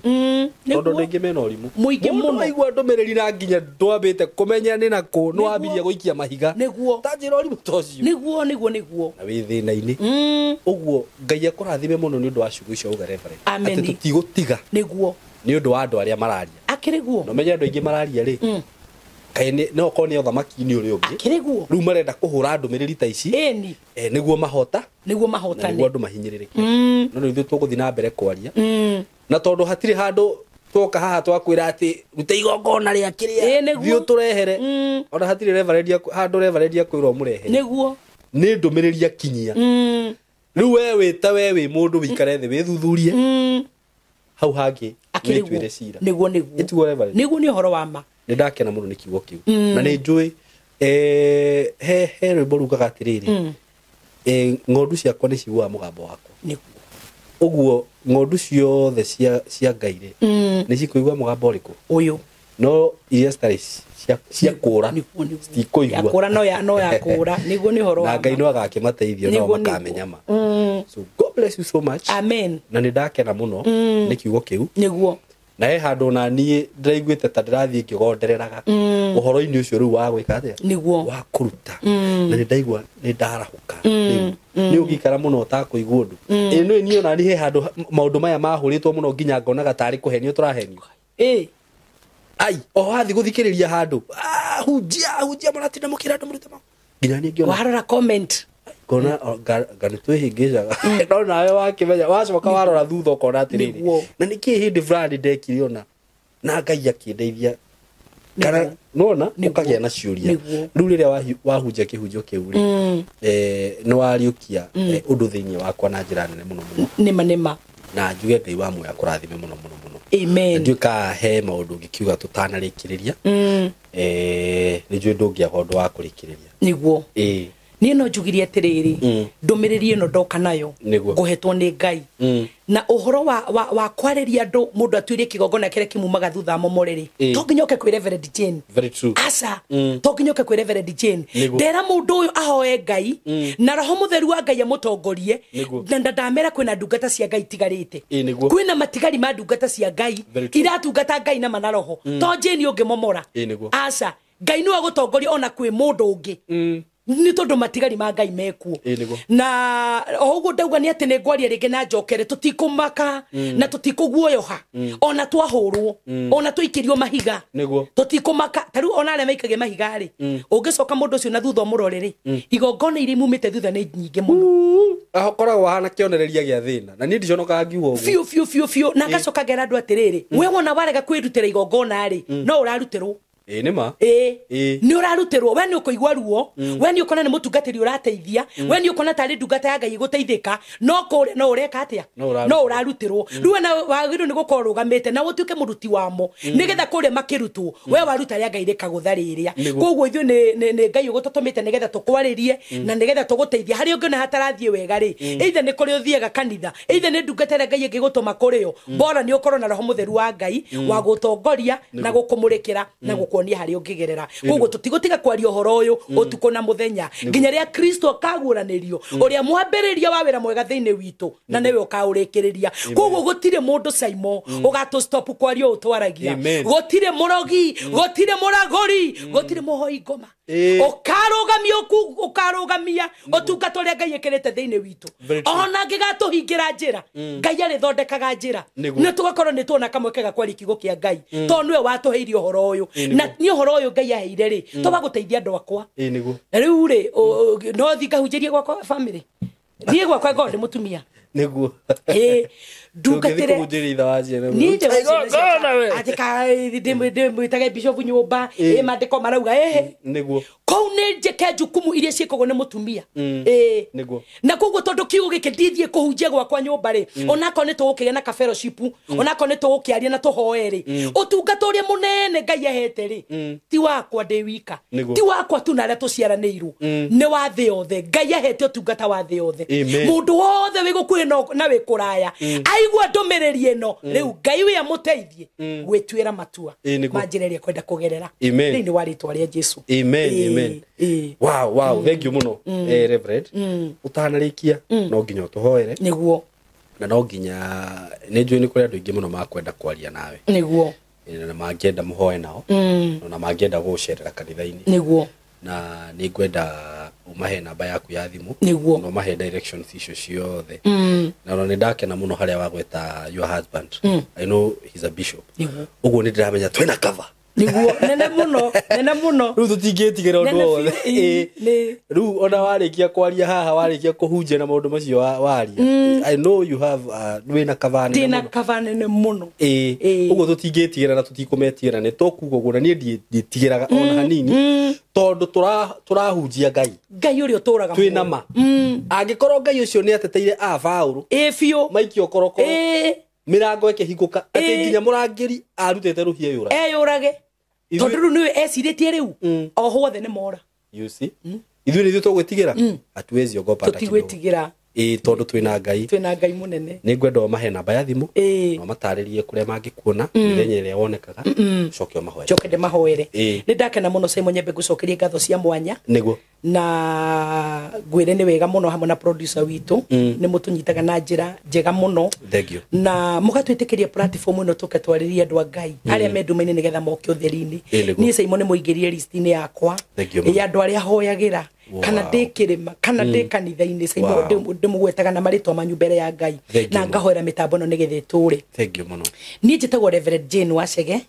Tondũ andũ aingĩ mena ũrimũ. Mũingĩ Mũndũ mũno. aigua ndũmĩrĩri na nginya ndwambĩte kũmenya nĩ nakũ, nĩ wambirie gũikia mahiga. Nĩguo. Ta njĩra ũrimũ ta ũcio. Nĩguo, nĩguo, nĩguo. Na wĩ thĩna-inĩ. Ũguo Ngai akũrathime mũno nĩ ũndũ wa ciugo icio auga Reverend. Amen. Atĩ tũtigũtiga Nĩguo. nĩ ũndũ wa andũ arĩa mararia. Akĩrĩ guo. Na ũmenye andũ aingĩ mararia rĩ, kaĩ no okorwo nĩ ũthamaki-inĩ ũrĩa ũngĩ. Akĩrĩ guo. Rĩu marenda kũhũra ndũmĩrĩri ta ici. Ĩni. Nĩguo mahota. Nĩguo Na mahotane. nĩguo andũ mahinyĩrĩrĩke. No rĩu ithuĩ tũgũthiĩ na mbere kwaria. Na tondũ hatirĩ handũ twoka haha twakwĩra atĩ ruta igongona rĩa kĩrĩa, Ĩĩ, nĩguo. thiĩ ũtũrehere. Ona hatirĩ Reverend handũ Reverend akwĩrwo ũmũrehere. Nĩguo. Nĩ ndũmĩrĩri akinyia. Rĩu we wĩ ta we wĩ mũndũ wĩikare thĩ wĩthuthurie. Hau hangĩ Akĩrĩ guo. wĩtuĩre cira. Nĩguo, nĩguo. Ĩtiguo Reverend. Nĩguo nĩ ũhoro wa ma. Nĩ ndakena mũno nĩ kiugo kĩu. Na nĩ njũĩ he rwĩmbo rugaga atĩrĩrĩ, ng'ondu ciakwa nĩ ciguaga mũgambo wakwa. Nĩguo. Ũguo ng'ondu ciothe cia Ngai rĩ nĩ cikũigua mũgambo ũrĩkũ? Ũyũ. No iria citarĩ cia kũra citikũigua. Ya kũra no ya kũra nĩguo nĩ ũhoro wa na Ngai no agakĩmateithia no makamenya ma. So God bless you so much. Amen. Na nĩ ndakena mũno nĩ kiugo kĩu. Nĩguo. Na he handũ na niĩ ndĩraiguĩte ta ndĩrathiĩ ngĩgondereraga ũhoro-inĩ ũcio rĩu wa gwĩka atĩa? Nĩguo. Wa kũruta. Na nĩ ndaigua nĩ ndarahũka rĩu. Nĩ ũngĩikara mũno ũtakũigua ũndũ. Ĩ nĩ niĩ ona niĩ he handũ maũndũ maya mahũrĩtwo mũno nginya ngonaga tarĩ kũhenio tũrahenio. Ĩ. Ai, o wathiĩ gũthikĩrĩria handũ. Hunjia mũratinda mũkĩra andũ mũrute maũndũ. Nginya niĩ ngĩona. Warora comment. Ngona nga nĩ twĩhĩngĩcaga. No nawe wakĩmenya wacoka warora thutha ũkona atĩrĩrĩ. Na nĩkĩĩ hĩndĩ fulani ndekire ona na Ngai akĩndeithia. Kana nona ũkagĩa na ciũria. Rĩu rĩrĩa wahunjia kĩhunjio kĩu rĩ, nĩ wariũkia ũndũ thĩinĩ wakwa na njĩra nene mũno mũno. Nĩma nĩma. Na njuge Ngai wa muoyo akũrathime mũno mũno mũno. Amen. Ndiũĩ ka he maũndũ ũngĩkiuga tũtanarĩkĩrĩria. Nĩ njũĩ ndũngĩaga ũndũ wa kũrĩkĩrĩria. Nĩguo. Niĩ no njugirie atĩrĩrĩ, ndũmĩrĩri ĩno ndoka nayo ngũhetwo nĩ Ngai. Na ũhoro wa kwarĩria andũ mũndũ atuĩrie kĩgongona kĩrĩa kĩmumaga thutha momore rĩ, to nginya ũke kwĩ Reverend Jane. Very true. Aca, to nginya ũke kwĩ Reverend Jane. Ndera mũndũ ũyũ ahoe Ngai na Roho Mũtheru wa Ngai amũtongorie, na ndamera kwĩna ndungata cia Ngai itigarĩte. Kwĩna matigari ma ndungata cia Ngai iratungata Ngai na mana roho. To Jane ũngĩmomora. Aca, Ngai nĩwe agũtongoria ona kwĩ mũndũ ũngĩ. Nĩ tondũ matigari ma Ngai mekuo. Na o ũguo ndauga nĩ atĩ nĩ ngwaria rĩngĩ na njokere, tũtikũmaka na tũtikũguoyoha ona twahũrwo ona tũikĩrio mahiga tũtikũmaka. Ta rĩu ona arĩa maikagia mahiga rĩ, ũngĩcoka mũndũ ũcio na thutha ũmũrore rĩ, igongona iria imumĩte thutha nĩ nyingĩ mũno. Akoragwo ahana kĩonereria gĩa thĩna na niĩ ndiconokaga ngiuga ũguo biũ biũ biũ biũ. Na ngacoka ngera andũ atĩrĩrĩ, we wona warega kwĩrutĩra igongona rĩ, no ũrarutĩrwo. Nĩma. Nĩ ũrarutirwo, we nĩ ũkũigua ruo, we nĩ ũkona nĩ mũtungatĩri ũrateithia, we nĩ ũkona tarĩ ndungata ya Ngai ĩgũteithĩka, no kũrĩa no ũreka atĩa? No ũrarutĩrwo. Rĩu ona wagĩrĩirwo nĩ gũkorwo ũrũgamĩte na ũtuĩke mũruti wamo, nĩgetha kũrĩa makĩrutwo, we waruta rĩa Ngai rĩkagũtha rĩrĩa. Koguo ithuĩ nĩ Ngai ũgũtũtũmĩte nĩgetha tũkwarĩrie na nĩgetha tũgũteithie harĩa ũngĩona hatarathiĩ wega rĩ, either nĩ kũrĩa ũthiaga kanitha, either nĩ ndungata ĩrĩa Ngai ĩngĩgũtũma kũrĩ yo, bora nĩ ũkorwo na Roho Mũtheru wa Ngai wa gũtongoria na gũkũmũrĩkĩra na gũkuonia harĩa ũngĩgerera. Koguo tũtigũtiga kwaria ũhoro ũyũ ũtukũ na mũthenya nginya rĩrĩa Kristo akaguũranĩrio, ũrĩa mwambĩrĩria wa wĩra mwega thĩinĩ witũ, na nĩwe ũkaũrĩkĩrĩria. Koguo gũtirĩ mũndũ Saimo ũgatũ stop kwaria ũũ twaragia, gũtirĩ mũrogi, gũtirĩ mũragũri, gũtirĩ mũhoi ngoma ũkarũgamia ũtungata ũrĩa Ngai ĩkĩrĩte thĩinĩ witũ. Ona angĩgatũhingĩra njĩra, Ngai arĩthondekaga njĩra, nĩ tũgakorwo nĩ tuona kamweke ga kwaria kiugo kĩa Ngai, tondũ nĩwe watũheire ũhoro ũyũ. Na nĩ ũhoro ũyũ Ngai aheire rĩ, to wa gũteithia andũ akwa. Na rĩu rĩ, no thiĩ ngahunjĩrie gwakwa family, thiĩ gwakwa ngorwo ndĩ mũtumia. Nĩguo. Ndungatĩre ndĩmwĩtage bishop nyũmba, maandĩko marauga ĩhĩ. Nĩguo. Kũu nĩ njĩke jukumu iria ciĩkagwo nĩ mũtumia. Nĩguo. Na koguo tondũ kiugo gĩkĩ ndithiĩ kũhunjia gwakwa nyũmba rĩ, onakorwo nĩ tũgũkĩgĩa na ka fellowship, onakorwo nĩ tũgũkĩaria na tũhoe rĩ, ũtungata ũrĩa mũnene Ngai ahete rĩ, ti wakwa ndĩ wika, ti wakwa tu na arĩa tũciaranĩirwo, nĩ wa thĩ yothe. Ngai ahete ũtungata wa thĩ yothe. Mũndũ wothe wĩ gũkuhĩ na wĩ kũraya aigua ndũmĩrĩri ĩno, rĩu Ngai we amũteithie gwĩtuĩra matua ma njĩra ĩrĩa kwenda kũgerera thĩinĩ wa rĩtwa rĩa Jesu. Amen. Amen. Wow, wow, thank you mũno, Reverend. Ũtanarĩkia no nginya ũtũhoere. Nĩguo. Na no nginya nĩ njũĩ nĩ kũrĩ andũ aingĩ mũno makwenda kwaria nawe. Nĩguo. Na mangĩenda mũhoe nao, na mangĩenda gũgũcerera kanitha-inĩ. Nĩguo. Na nĩ ngwenda ũmahe namba yaku ya thimũ. Nĩguo. Na ũmahe directions icio ciothe. Na ona nĩ ndakena mũno harĩa wagweta your husband. I know he's a bishop. Ũguo nĩ ndĩramenya twĩna cover. Nĩguo, nene mũno, nene mũno. Rĩu tũtingĩtigĩra ũndũ wothe. Rĩu ona warĩkia kwaria haha, warĩkia kũhunjia na maũndũ macio waria, I know you have wĩna cover nene mũno. Ndĩna cover nene mũno. Ũguo tũtingĩtigĩra na tũtikũmetigĩra, nĩ tũkuga ũguo, na niĩ ndiĩtigĩraga ona hanini, tondũ tũrahunjia Ngai. Ngai ũrĩa ũtũraga twĩ na ma. Angĩkorwo Ngai ũcio nĩ ateteire a Paũlũ, biũ, maikio korokoro, mĩrango ĩkĩhingũka, atĩ nginya mũrangĩri arutĩte rũhiũ eyũrage. Eyũrage. Tondũ rĩu nĩwe ecirĩtie rĩu, o hothe nĩ mora. You see? Ithuĩ nĩ ithuĩ tũgwĩtigĩra? Hatuwezi ogopa hata kidogo. Tũtigwĩtigĩra. Ĩĩ, tondũ twĩna Ngai. Twĩna Ngai mũnene. Nĩ ngwenda ũmahe namba ya thimũ na ũmatarĩrie kũrĩa mangĩkuona mĩthenya ĩrĩa wonekaga, ũcoke ũmahoere. Njoke ndĩmahoere. Ĩĩ. Nĩ ndakena mũno Simon, nyambe ngũcokerie ngatho cia mwanya Nĩguo. Na ngwĩre nĩ wega mũno hamwe na producer witũ, nĩ mũtũnyitaga na njĩra njega mũno Thank you. Na mũgatwĩtĩkĩria platform ĩno tũke twarĩrie andũ a Ngai arĩa me nduma-inĩ nĩgetha moke ũtheri-inĩ. Ĩĩ, nĩguo. Niĩ Simon nĩ mũingĩrie list-inĩ yakwa Thank you, ma'am. ya andũ arĩa hoyagĩra, kana ndĩ kĩrĩma kana ndĩ kanitha-inĩ. Simon, ndĩmũgwetaga na marĩtwa manyu mbere ya Ngai Thank you, na ma'am. ngahoera mĩtambo ĩno nĩgetha ĩtũre. Thank you mũno. Niĩ njĩtagwo Reverend Jane Wachege,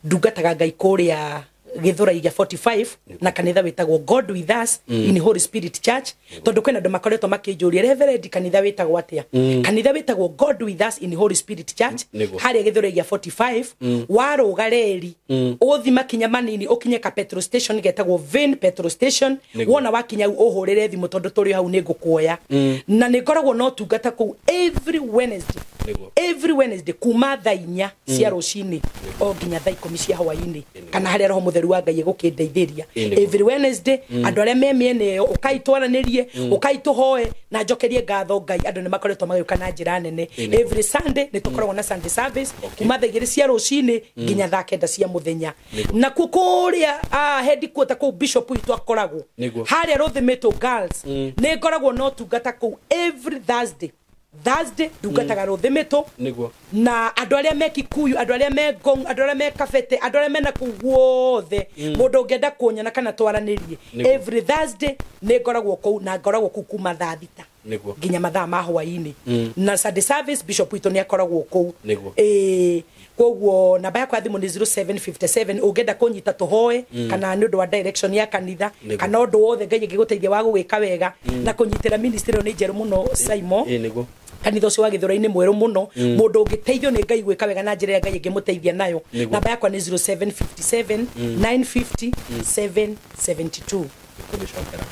ndungataga Ngai kũrĩa Gĩthũrai gĩa 45 na kanitha wĩtagwo God With Us in Holy Spirit Church, tondũ kwĩna andũ makoretwo makĩnjũria, "Reverend, kanitha wĩtagwo atĩa?" Kanitha wĩtagwo God With Us in Holy Spirit Church, harĩa Gĩthũrai gĩa 45. Warũga reri, ũthi makinya manini ũkinye ka petrol station getagwo Vane Petrol Station. Wona wakinya hau, ũhũrĩre thimũ, tondũ tũrĩ hau, nĩ ngũkuoya, na nĩ ngoragwo na ũtungata kũu every Wednesday. Every Wednesday kuma thaa 4 cia rũcinĩ o nginya thaa 10 cia hwainĩ, kana harĩa Roho Mũtheru wa Ngai egũkĩndeithĩria. Every Wednesday, andũ arĩa me mĩena ĩyo, ũkai twaranĩrie, ũkai tũhoe na njokerie ngatho Ngai. Andũ nĩ makoretwo magĩũka na njĩra nene. Every Sunday nĩ tũkoragwo na Sunday service kuma thaa 2 cia rũcinĩ nginya thaa 9 cia mũthenya. Nakuo kũrĩa headquarter kũu bishop witũ akoragwo, harĩa Rũthĩmĩtũ Girls, nĩ ngoragwo na ũtungata kũu every Thursday. Thursday ndungataga Rũthĩmĩtũ. Na andũ arĩa me Kikuyu, andũ arĩa me Ngong, andũ arĩa me Kabete, andũ arĩa mena kũu guothe, mũndũ ũngĩenda kuonyana kana twaranĩrie, every Thursday nĩ ngoragwo kũu, na ngoragwo kũu kuma thaa 6 nginya mathaa ma hwainĩ. Na Sunday service bishop witũ nĩ akoragwo kũu. Ĩĩ, koguo namba yakwa ya thimũ nĩ 0757, ũngĩenda kũnyita tũhoe, kana nĩ ũndũ wa direction ya kanitha, kana ũndũ wothe Ngai angĩgũteithia wa gũgĩka wega na kũnyitĩra ministry ĩno nĩ njerũ mũno, Simon. Ĩĩ, nĩguo. Kanitha ũcio wa Gĩthũrai-inĩ mwerũ mũno. Mũndũ ũngĩteithio nĩ Ngai gwĩka wega na njĩra ĩrĩa Ngai ĩngĩmũteithia nayo, namba yakwa nĩ 0757 950 772. Kũmĩcokera.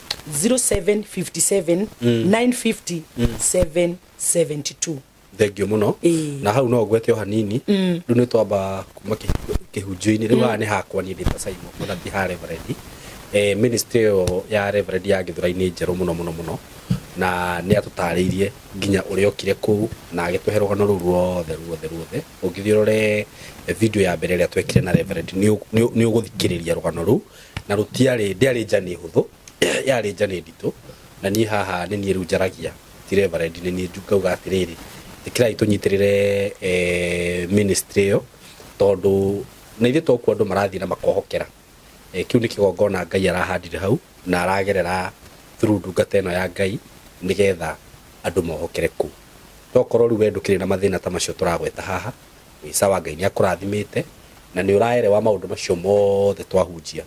0757 950 772. Thank you mũno. Na hau no ngwete o hanini. Rĩu nĩ twamba kuma kĩhunjio-inĩ. Rĩu haha nĩ hakwa niĩ ndĩ ta Simon, ona ti ha Reverend. Ministry ĩyo ya Reverend ya Gĩthũrai nĩ njerũ mũno mũno mũno, na nĩ atũtarĩirie nginya ũrĩa okire kũu na agĩtũhe rũgano rũu ruothe ruothe ruothe. Ũngĩthiĩ ũrore video ya mbere ĩrĩa twekire na Reverend, nĩ ũgũthikĩrĩria rũgano rũu, na rũtiarĩ, ndĩarĩ njani hũthũ, yarĩ njani nditũ. Na niĩ haha nĩ niĩ rĩu njaragia, ti Reverend, nĩ niĩ ngauga atĩrĩrĩ, ĩkĩrai tũnyitĩrĩre ministry ĩyo, tondũ na ithuĩ tokuo andũ marathiĩ na makohokera. Kĩu nĩ kĩgongona Ngai arahandire hau na aragerera through ndungata ĩno ya Ngai nĩgetha andũ mohokere kũu. Tokorwo rĩu we ndũkĩrĩ na mathĩna ta macio tũragweta haha, wĩ sawa, Ngai nĩ akũrathimĩte na nĩ ũraerewa maũndũ macio mothe twahunjia,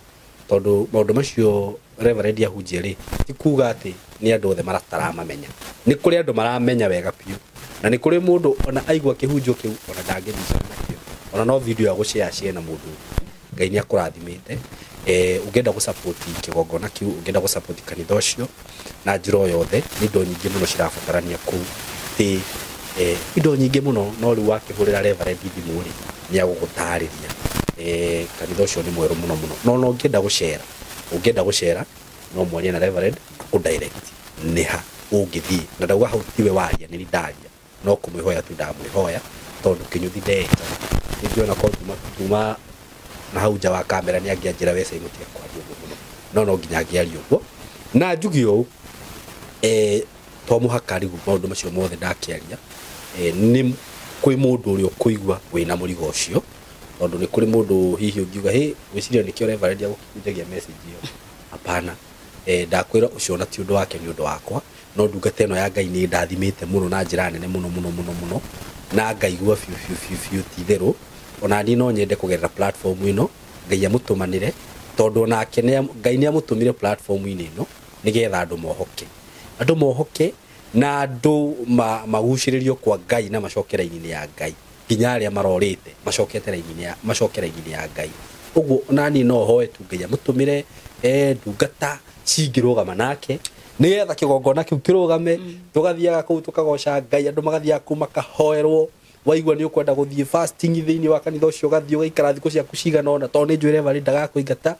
tondũ maũndũ macio Reverend ahunjia rĩ, ti kuga atĩ nĩ andũ othe mataramamenya. Nĩ kũrĩ andũ maramenya wega biũ, na nĩ kũrĩ mũndũ ona aigua kĩhunjio kĩu ona ndangĩthicana nakĩo, ona no video ya gũshare share na mũndũ ũngĩ. Ngai nĩ akũrathimĩte. Ũngĩenda gũsupport kĩgongona kĩu, ũngĩenda gũsupport kanitha ũcio na njĩra o yothe, nĩ indo nyingĩ mũno cirabatarania kũu, ti indo nyingĩ mũno, no rĩu wakĩhũrĩra Reverend thimũ rĩ, nĩ agũgũtarĩria. Kanitha ũcio nĩ mwerũ mũno mũno, no ũngĩenda gũcera, ũngĩenda gũcera no mwarie na Reverend akũ direct nĩ ha ũngĩthiĩ. Na ndauga hau tiwe waria, nĩ ndaria, no kũmwĩhoya tu ndamwĩhoya, tondũ kĩnyũthi ndeeta ningĩona korwo tuma na hau nja wa kamera nĩ angĩanjĩra, "We Simon, tiga kwaria ũguo mũno," no nginya angĩaria ũguo na njuge ũũ. To mũhaka rĩu maũndũ macio mothe ndakĩaria, nĩ kwĩ mũndũ ũrĩa ũkũigua wĩna mũrigo ũcio, tondũ nĩ kũrĩ mũndũ hihi ũngiuga, "Hĩ, gwĩciria nĩkĩo Reverend agũkĩhunjagia message ĩyo." Hapana. Ndakwĩra ũcio ona ti ũndũ wake, nĩ ũndũ wakwa, no ndungata ĩno ya Ngai nĩ ndathimĩte mũno na njĩra nene mũno mũno mũno mũno, na ngaigua biũ biũ biũ biũ ti itherũ ona niĩ no nyende kũgerera platform ĩno Ngai amũtũmanĩre, tondũ onake Ngai nĩ amũtũmire platform-inĩ ĩno nĩgetha andũ mohoke, andũ mohoke na andũ magucĩrĩrio kwa Ngai na macoke raini-inĩ ya Ngai, nginya arĩa marorĩte macokete raini-inĩ ya, macoke raini-inĩ ya Ngai. Ũguo ona niĩ no hoe tu Ngai amũtũmĩre ndungata cingĩrũgama nake nĩgetha kĩgongona kĩu kĩrũgame, tũgathiaga kũu tũkagoca Ngai, andũ magathiaga kũu makahoerwo. Waigua nĩ ũkwenda gũthiĩ fasting thĩinĩ wa kanitha ũcio, ũgathiĩ ũgaikara thikũ ciaku cigana ũna, tondũ nĩ njũĩ Reverend ndagakũingata,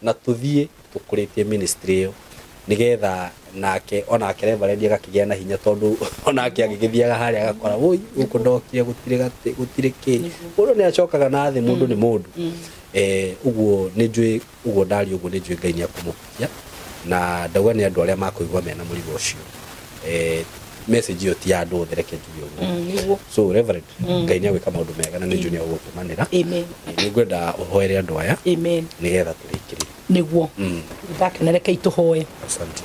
na tũthiĩ tũkũrĩtie ministry ĩyo nĩgetha Nake onake reverend agakĩgĩa na hinya tondũ onake agĩgĩthiaga harĩa agakora woi gũkũ ndokire gũtirĩ gatĩ gũtirĩ kĩ mũndũ nĩ acokaga na thĩ mũndũ nĩ mũndũ. Ũguo nĩ njũĩ ũguo ndaria ũguo nĩ njũĩ Ngai nĩ akũmũhutia na ndauga nĩ andũ arĩa makũigua mena mũrigo ũcio. Message ĩyo ti ya andũ othe, reke njuge ũguo. So Reverend, Ngai nĩ agwĩka maũndũ mega na nĩ njũĩ nĩ agũgũtũmanĩra. Amen. Nĩ ngwenda ũhoere andũ aya. Amen. Nĩgetha tũrĩkĩrĩrie. Nĩguo. Ndakena, reke itũhoe. Asante.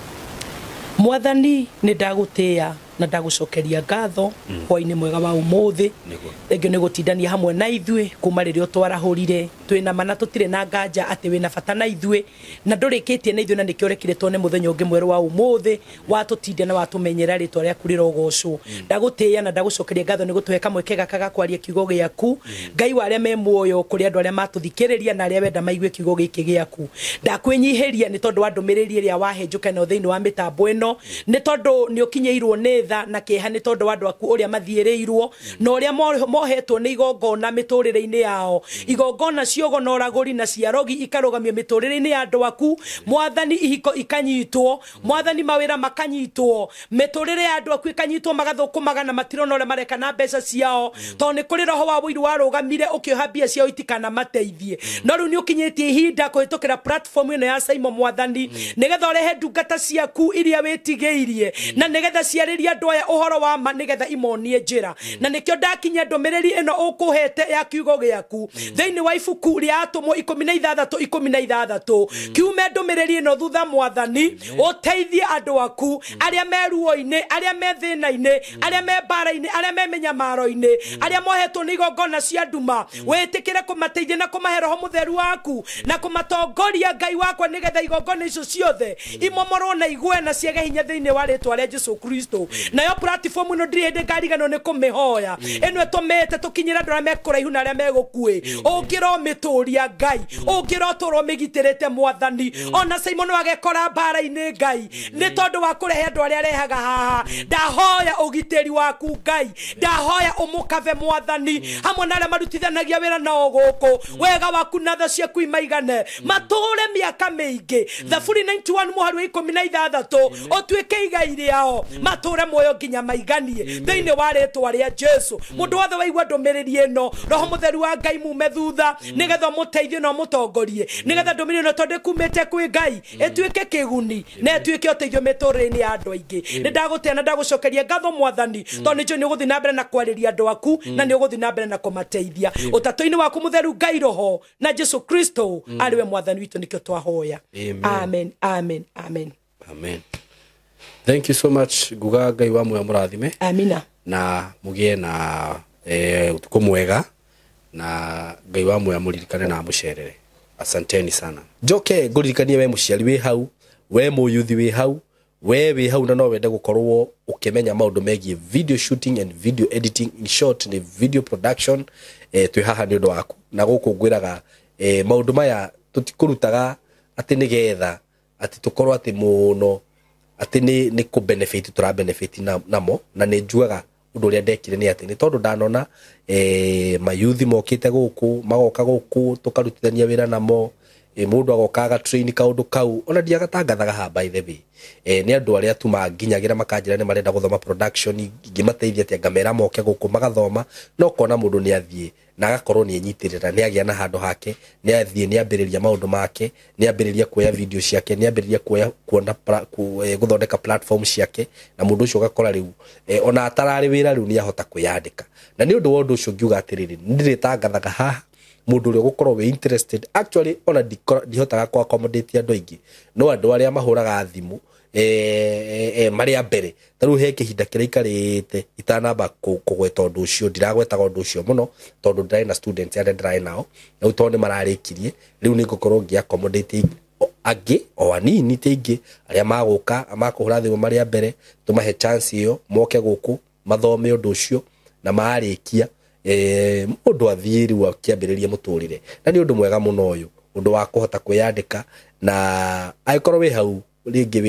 Mwathani, nĩ ndagũtĩĩa na ndagũcokeria ngatho hwainĩ mwega wa ũmũthĩ. Nĩguo. Thengio nĩ gũtindania hamwe na ithuĩ kuma rĩrĩa ũtwarahũrire. Twĩna mana tũtirĩ na nganja atĩ wĩna bata na ithuĩ na ndũrĩkĩtie na ithuĩ, na nĩkĩo ũrekire tuone mũthenya ũngĩ mwerũ wa ũmũthĩ watũtindia na watũmenyera. Rĩtwa rĩaku rĩrogocwo. Ndagũtĩĩa na ndagũcokeria ngatho nĩ gũtũhe kamweke gaka ga kwaria kiugo gĩaku, Ngai wa arĩa me muoyo, kũrĩ andũ arĩa matũthikĩrĩria na arĩa wenda maigue kiugo gĩkĩ gĩaku. Ndakwĩnyihĩria nĩ tondũ wa ndũmĩrĩri ĩrĩa wahe njũke nayo thĩinĩ wa mĩtambo ĩno, nĩ tondũ nĩ ũkinyĩirwo nĩ tha na kĩeha nĩ tondũ wa andũ aku ũrĩa mathiĩrĩirwo na ũrĩa mohetwo nĩ igongona mĩtũrĩre-inĩ yao, igongona ciogo na ũragũri na ciarogi ikarũgamio mĩtũrĩre-inĩ ya andũ aku. Mwathani, ihiko ikanyitwo, Mwathani, mawĩra makanyitwo, mĩtũrĩre ya andũ aku ikanyitwo, magathũkũmaga na matirona ũrĩa mareka na mbeca ciao, tondũ nĩ kũrĩ roho wa ũiru warũgamire ũkĩoha mbia ciao itikana mateithie. No rĩu nĩ ũkinyĩtie ihinda kũhĩtũkĩra platform ĩno ya Saimo, Mwathani, nĩgetha ũrehe ndungata ciaku iria wĩtigĩirie na nĩgetha ciarĩrie andũ aya ũhoro wa ma, nĩgetha imonie njĩra. Na nĩkĩo ndakinyia ndũmĩrĩri ĩno ũkũhete ya kiugo gĩaku thĩinĩ wa ibuku rĩa Atũmwo 16:16 kiume ndũmĩrĩri ĩno thutha. Mwathani, ũteithie andũ aku arĩa me ruo-inĩ, arĩa me thĩna-inĩ, arĩa me mbara-inĩ, arĩa me mĩnyamaro-inĩ, arĩa mohetwo nĩ igongona cia nduma. Wĩtĩkĩre kũmateithia na kũmahe Roho Mũtheru waku na kũmatongoria, Ngai wakwa, nĩgetha igongona icio ciothe imomorwo na igwe na ciage hinya thĩinĩ wa rĩtwa rĩa Jesu Kristo. Nayo platform ĩno ndirĩ hĩndĩ ngariganĩrwo nĩ kũmĩhoya, ĩno ĩtũmĩte tũkinyĩre andũ arĩa me kũraihu na arĩa me gũkuĩ. Ũngĩromĩtũria, Ngai, ũngĩrotũrwo mĩgitĩrĩte, Mwathani. Ona Simon agekora mbara-inĩ, Ngai, nĩ tondũ wa kũrehe andũ arĩa arehaga haha, ndahoya ũgitĩri waku, Ngai. Ndahoya ũmũkave, Mwathani, hamwe na arĩa marutithanagia wĩra nao gũkũ. Wega waku na tha ciaku imaigane, matũre mĩaka mĩingĩ. Thaburi 91 mũhari wa 16 ũtuĩke igai rĩao, matũre muoyo nginya maiganie thĩinĩ wa rĩtwa rĩa Jesu. Mũndũ wothe waigua ndũmĩrĩri ĩno, Roho Mũtheru wa Ngai mume thutha nĩgetha ũmũteithie na ũmũtongorie, nĩgetha ndũmĩrĩri ĩno, tondũ ĩkumĩte kwĩ Ngai, ĩtuĩke kĩguni na ĩtuĩke ũteithio mĩtũrĩre-inĩ ya andũ aingĩ. Nĩ ndagũtĩa na ndagũcokeria ngatho, Mwathani, tondũ nĩ njũĩ nĩ ũgũthiĩ na mbere na kwarĩria andũ aku na nĩ ũgũthiĩ na mbere na kũmateithia ũtatũ-inĩ waku mũtheru, Ngai Roho na Jesu Kristo arĩ we Mwathani witũ, nĩkĩo twahoya. Amen. Amen, amen, amen. Amen. Thank you so much. Nguga Ngai wa muoyo mũrathime Amina. na mũgĩe na ũtukũ mwega, na Ngai wa muoyo mũririkane na amũcerere. Asanteni sana. Njoke ngũririkanie, we mũciari wĩ hau, we mũyuthi wĩ hau, we wĩ hau na no wende gũkorwo ũkĩmenya maũndũ megiĩ video shooting and video editing, in short nĩ video production, twĩ haha nĩ ũndũ waku. Na gũkũ ngwĩraga maũndũ maya tũtikũrutaga atĩ nĩgetha atĩ tũkorwo atĩ mũno atĩ nĩ kũ benefit tũra benefit namo. Na nĩ njugaga ũndũ ũrĩa ndekire nĩ atĩ nĩ tondũ ndanona mayuthi mokĩte gũkũ, magoka gũkũ tũkarutithania wĩra namo, mũndũ agoka agatrain kaũndũ kau ona ndiagatangathaga haha, by the way. Nĩ andũ arĩa tu manginyagĩra makanjĩra nĩ marenda gũthoma production, ingĩmateithia atĩa, ngamera moke gũkũ magathoma. No kona mũndũ nĩ athiĩ na agakorwo nĩ enyitĩrĩra, nĩ agĩa na handũ hake, nĩ athiĩ nĩ ambĩrĩria maũndũ make, nĩ ambĩrĩria kuoya video ciake, nĩ ambĩrĩria kuoya kuona gũthondeka platform ciake, na mũndũ ũcio ũgakora rĩu ona atararĩ wĩra rĩu nĩ ahota kwĩyandĩka. Na nĩ ũndũ wa ũndũ ũcio ngiuga atĩrĩrĩ, nĩ ndĩrĩtangathaga haha mũndũ ũrĩa ũgũkorwo wĩ interested. Actually, ona ndihotaga kũ accommodate andũ aingĩ, no andũ arĩa mahũraga thimũ marĩ a mbere. Ta rĩu he kĩhinda kĩrĩa ikarĩte itanamba kũgweta ũndũ ũcio, ndiragwetaga ũndũ ũcio mũno tondũ ndĩrarĩ na students arĩa ndĩrarĩ nao. Rĩu tondũ nĩ mararĩkirie, rĩu nĩ ngũkorwo ngĩ accommodate angĩ o anini, ti aingĩ, arĩa magũka makũhũra thimũ marĩ a mbere, tũmahe chance ĩyo moke gũkũ mathome ũndũ ũcio, na marĩkia mũndũ athiĩ rĩu akĩambĩrĩria mũtũrĩre. Na nĩ ũndũ mwega mũno ũyũ, ũndũ wa kũhota kwĩyandĩka. Na angĩkorwo wĩ hau rĩngĩ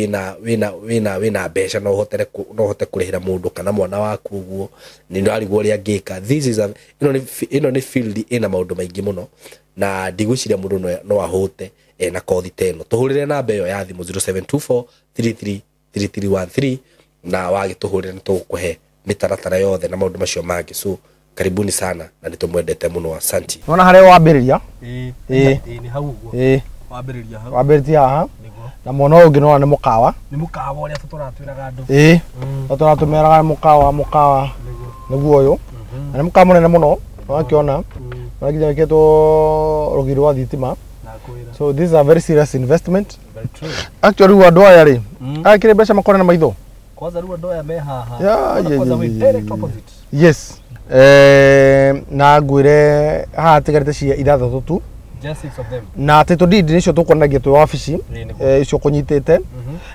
wĩna mbeca, no ũhote kũrĩhĩra mũndũ kana mwana waku ũguo, nĩ ndĩrarigwo ũrĩa angĩka. This is a ĩno nĩ field ĩna maũndũ maingĩ mũno, na ndigwĩciria mũndũ no ahũte ena kothi ta ĩno. Tũhũrĩre namba ĩyo ya thimũ 0724 33 3313 na wagĩtũhũrĩra nĩ tũgũkũhe mĩtaratara yothe na maũndũ macio mangĩ. So karibuni sana na nĩtũmwendete mũno, asanti. Nona harĩa wambĩrĩria Ĩĩ, nĩ hau ũguo. Ĩĩ. Wambĩrĩria hau. Wambĩrĩria haha. Nĩguo. Na mwena ũyũ ũngĩ nona nĩ mũkawa. Nĩ mũkawa ũrĩa tũratwĩraga andũ. Ĩĩ. Tũratũmeraga mũkawa nĩguo ũyũ. Na nĩ mũkawa mũnene mũno, wakĩona. Na nginya wĩkĩtwo rũgiri rwa thitima. So this is a very serious investment. Very true. Actually rĩu andũ aya rĩ, aya kĩrĩ mbeca makore na maitho. Kwanza rĩu andũ aya me haha. Yeah, Kwanza we direct opposite. Yes. Na ngwĩre haha tigarĩte cia ithathatũ tu. Just six of them. Na title deed nicio tũkuonanagia twĩ wabici icio kũnyitĩte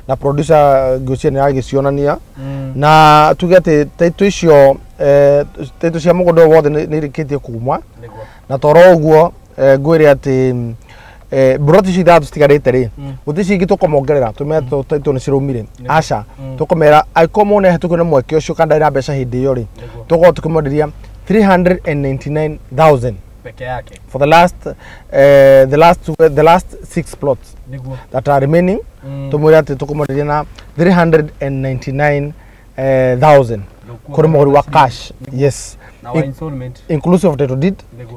na producer ngwĩciria nĩ aragĩcionania na tuge atĩ title icio title cia mũgũnda ũyũ wothe nĩ irĩkĩtie kuma na toro ũguo ngwĩre atĩ broti icio ithathatũ citigarĩte rĩ gũtirĩ cingĩ tũkũmongerera tũmere title nĩ ciraumire aca tũkũmera angĩkorwo mũndũ nĩahĩtũkio nĩ mweke ũcio kana ndarĩ na mbeca hĩndĩ ĩyo rĩ tũgũkorwo tũkĩmwenderia 399,000 peke yake for the last the last six plots that are remaining. Tumwire ati tukumwenderia na 399,000 kuri muguri wa cash. Yes. Na wa installment inclusive of title deed.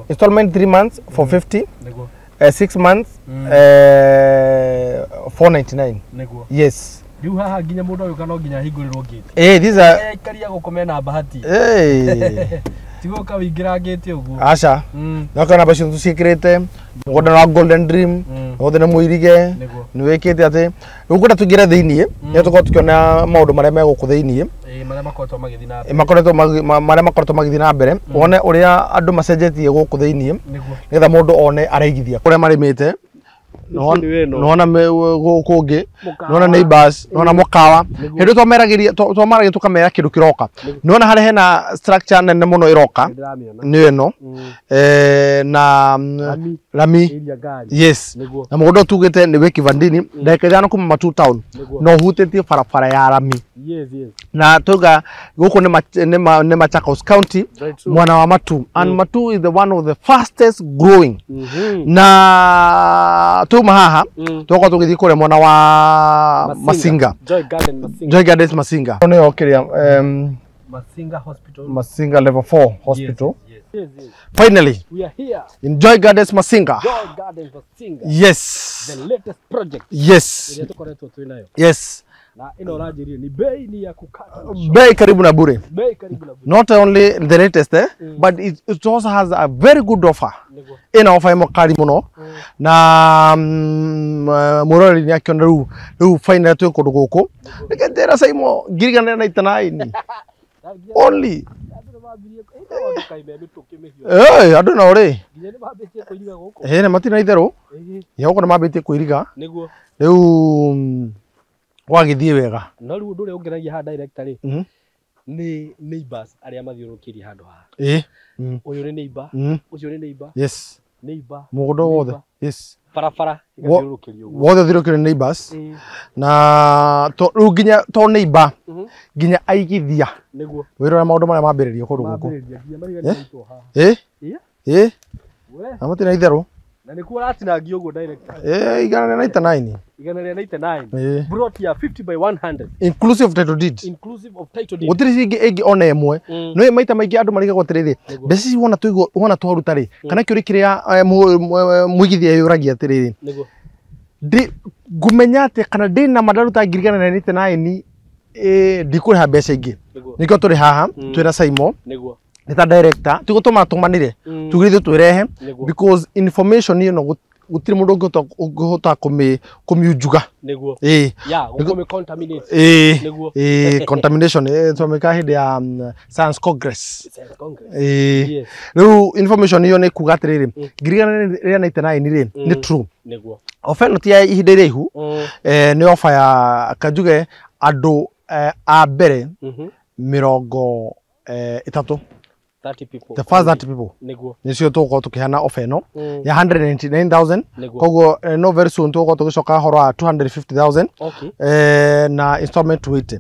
Installment 3 months 450. 6 months 499. Yes. Riu haha nginya mundu agiuka no nginya ahingũrĩrwo gate. These are aikaria gũkũ mena bahati. Tigoka wĩingĩra gate ũguo. Aca. Ndoka na mbeca tũciĩkĩrĩte mũgũnda wa Golden Dream wothe nĩ mũirige nĩ wĩkĩte atĩ rĩu ngwenda tũingĩre thĩiniĩ nĩ tũkorwo tũkĩona maũndũ marĩa me gũkũ thĩiniĩ marĩa makoretwo magĩthiĩ na mbere wone ũrĩa andũ macenjetie gũkũ thĩiniĩ nĩgetha mũndũ one araigithia kũrĩa marĩmĩte nona gũkũ nona neighbors nona mũkawa hĩndĩ twameragĩria twamaragia tũkamera kĩndũ kĩroka nona harĩa hena structure nene mũno ĩroka nĩ ĩno na rami. Yes. Na mũgũnda tugĩte nĩ wĩ Kivandini ndagĩka 5 kuma Matu town no hutĩtie barabara ya rami. Na tuga gũkũ nĩ Machakos County mwana wa Matu and Matu is the one of the fastest growing. Na tuma haha tugakorwo tũgĩthiĩ kũrĩa mwena wa Masinga. Joy Gardens Masinga nĩyo kĩrĩa Masinga Hospital. Masinga level 4 hospital. Yes. Finally we are here in Joy Gardens Masinga. Joy Gardens Masinga. Yes. The latest project. Yes. Yes. Na ino ũranjĩrire ni bei ni ya kukata. Bei karibu na bure. Bei karibu na bure. Not only the latest but it also has a very good offer. Ina offer ĩmwe kali mũno na mũroreri nĩ akĩona rĩu final twĩ kũndũ gũkũ. Reke njĩra Saimo 1,099 only. Andũ no rĩ nĩ matina itherũ gũkũ nĩ mambĩtie kwĩriga rĩu wagĩthiĩ wega. No rĩu ũndũ ũrĩa ũngenagia haha director rĩ nĩ neighbors arĩa mathiũrũrũkĩirie handũ haha. Ũyũ nĩ neighbor, ũcio nĩ neighbor. Yes. Neighbor. Mũgũnda wothe. Yes. Barabara ĩgathiũrũrũkĩrio ũguo. Wothe ũthiũrũrũkĩirio nĩ neighbors. Na rĩu nginya to neighbor nginya aigithia. Nĩguo. Wĩrore maũndũ marĩa mambĩrĩrio kũndũ gũkũ. Mambĩrĩria nginya mariga nĩ haha. Na matina itherũ. Na nĩkuo ũratinangio ũguo director. 199. 199. Broti ya 50 by 100. Inclusive title deed. Inclusive of title deed. Gũtirĩ cingĩ ĩngĩ ona ĩmwe. No maita maingĩ andũ marigagwo atĩrĩrĩ, mbeca ici wona tũigwo wona twaruta rĩ, kana kĩũria kĩrĩa mũigithia yũragia atĩrĩrĩ. Nĩguo. Ngũmenya atĩ kana ndĩna ma ndaruta 1,099 ndikũrĩha mbeca ingĩ. Nĩkĩo tũrĩ haha twĩna Saimo. Nĩguo. Nĩ ta director tigũtũma tũmanire tugire ithuĩ twĩrehe because information ĩno gũtirĩ mũndũ ũngĩhota kũmiunjuga. Nĩguo. Ya gũkũmĩ contaminate. Nĩguo. Contamination twamĩka hĩndĩ ya Science Congress. Yes. Rĩu information ĩyo nĩ kuga atĩrĩrĩ 1,099 rĩ nĩ true. Nĩguo. Ofa ĩno ti ya ihinda iraihu nĩ ofa ya kanjuge andũ a mbere 30. 30 people. The first 30 people. Nĩguo. Nĩcio tũgũkorwo tũkĩheana offer ĩno ya 199,000. Koguo no very soon tũgũkorwo tũgĩcoka ũhoro wa 250,000. Okay. Na installment 280.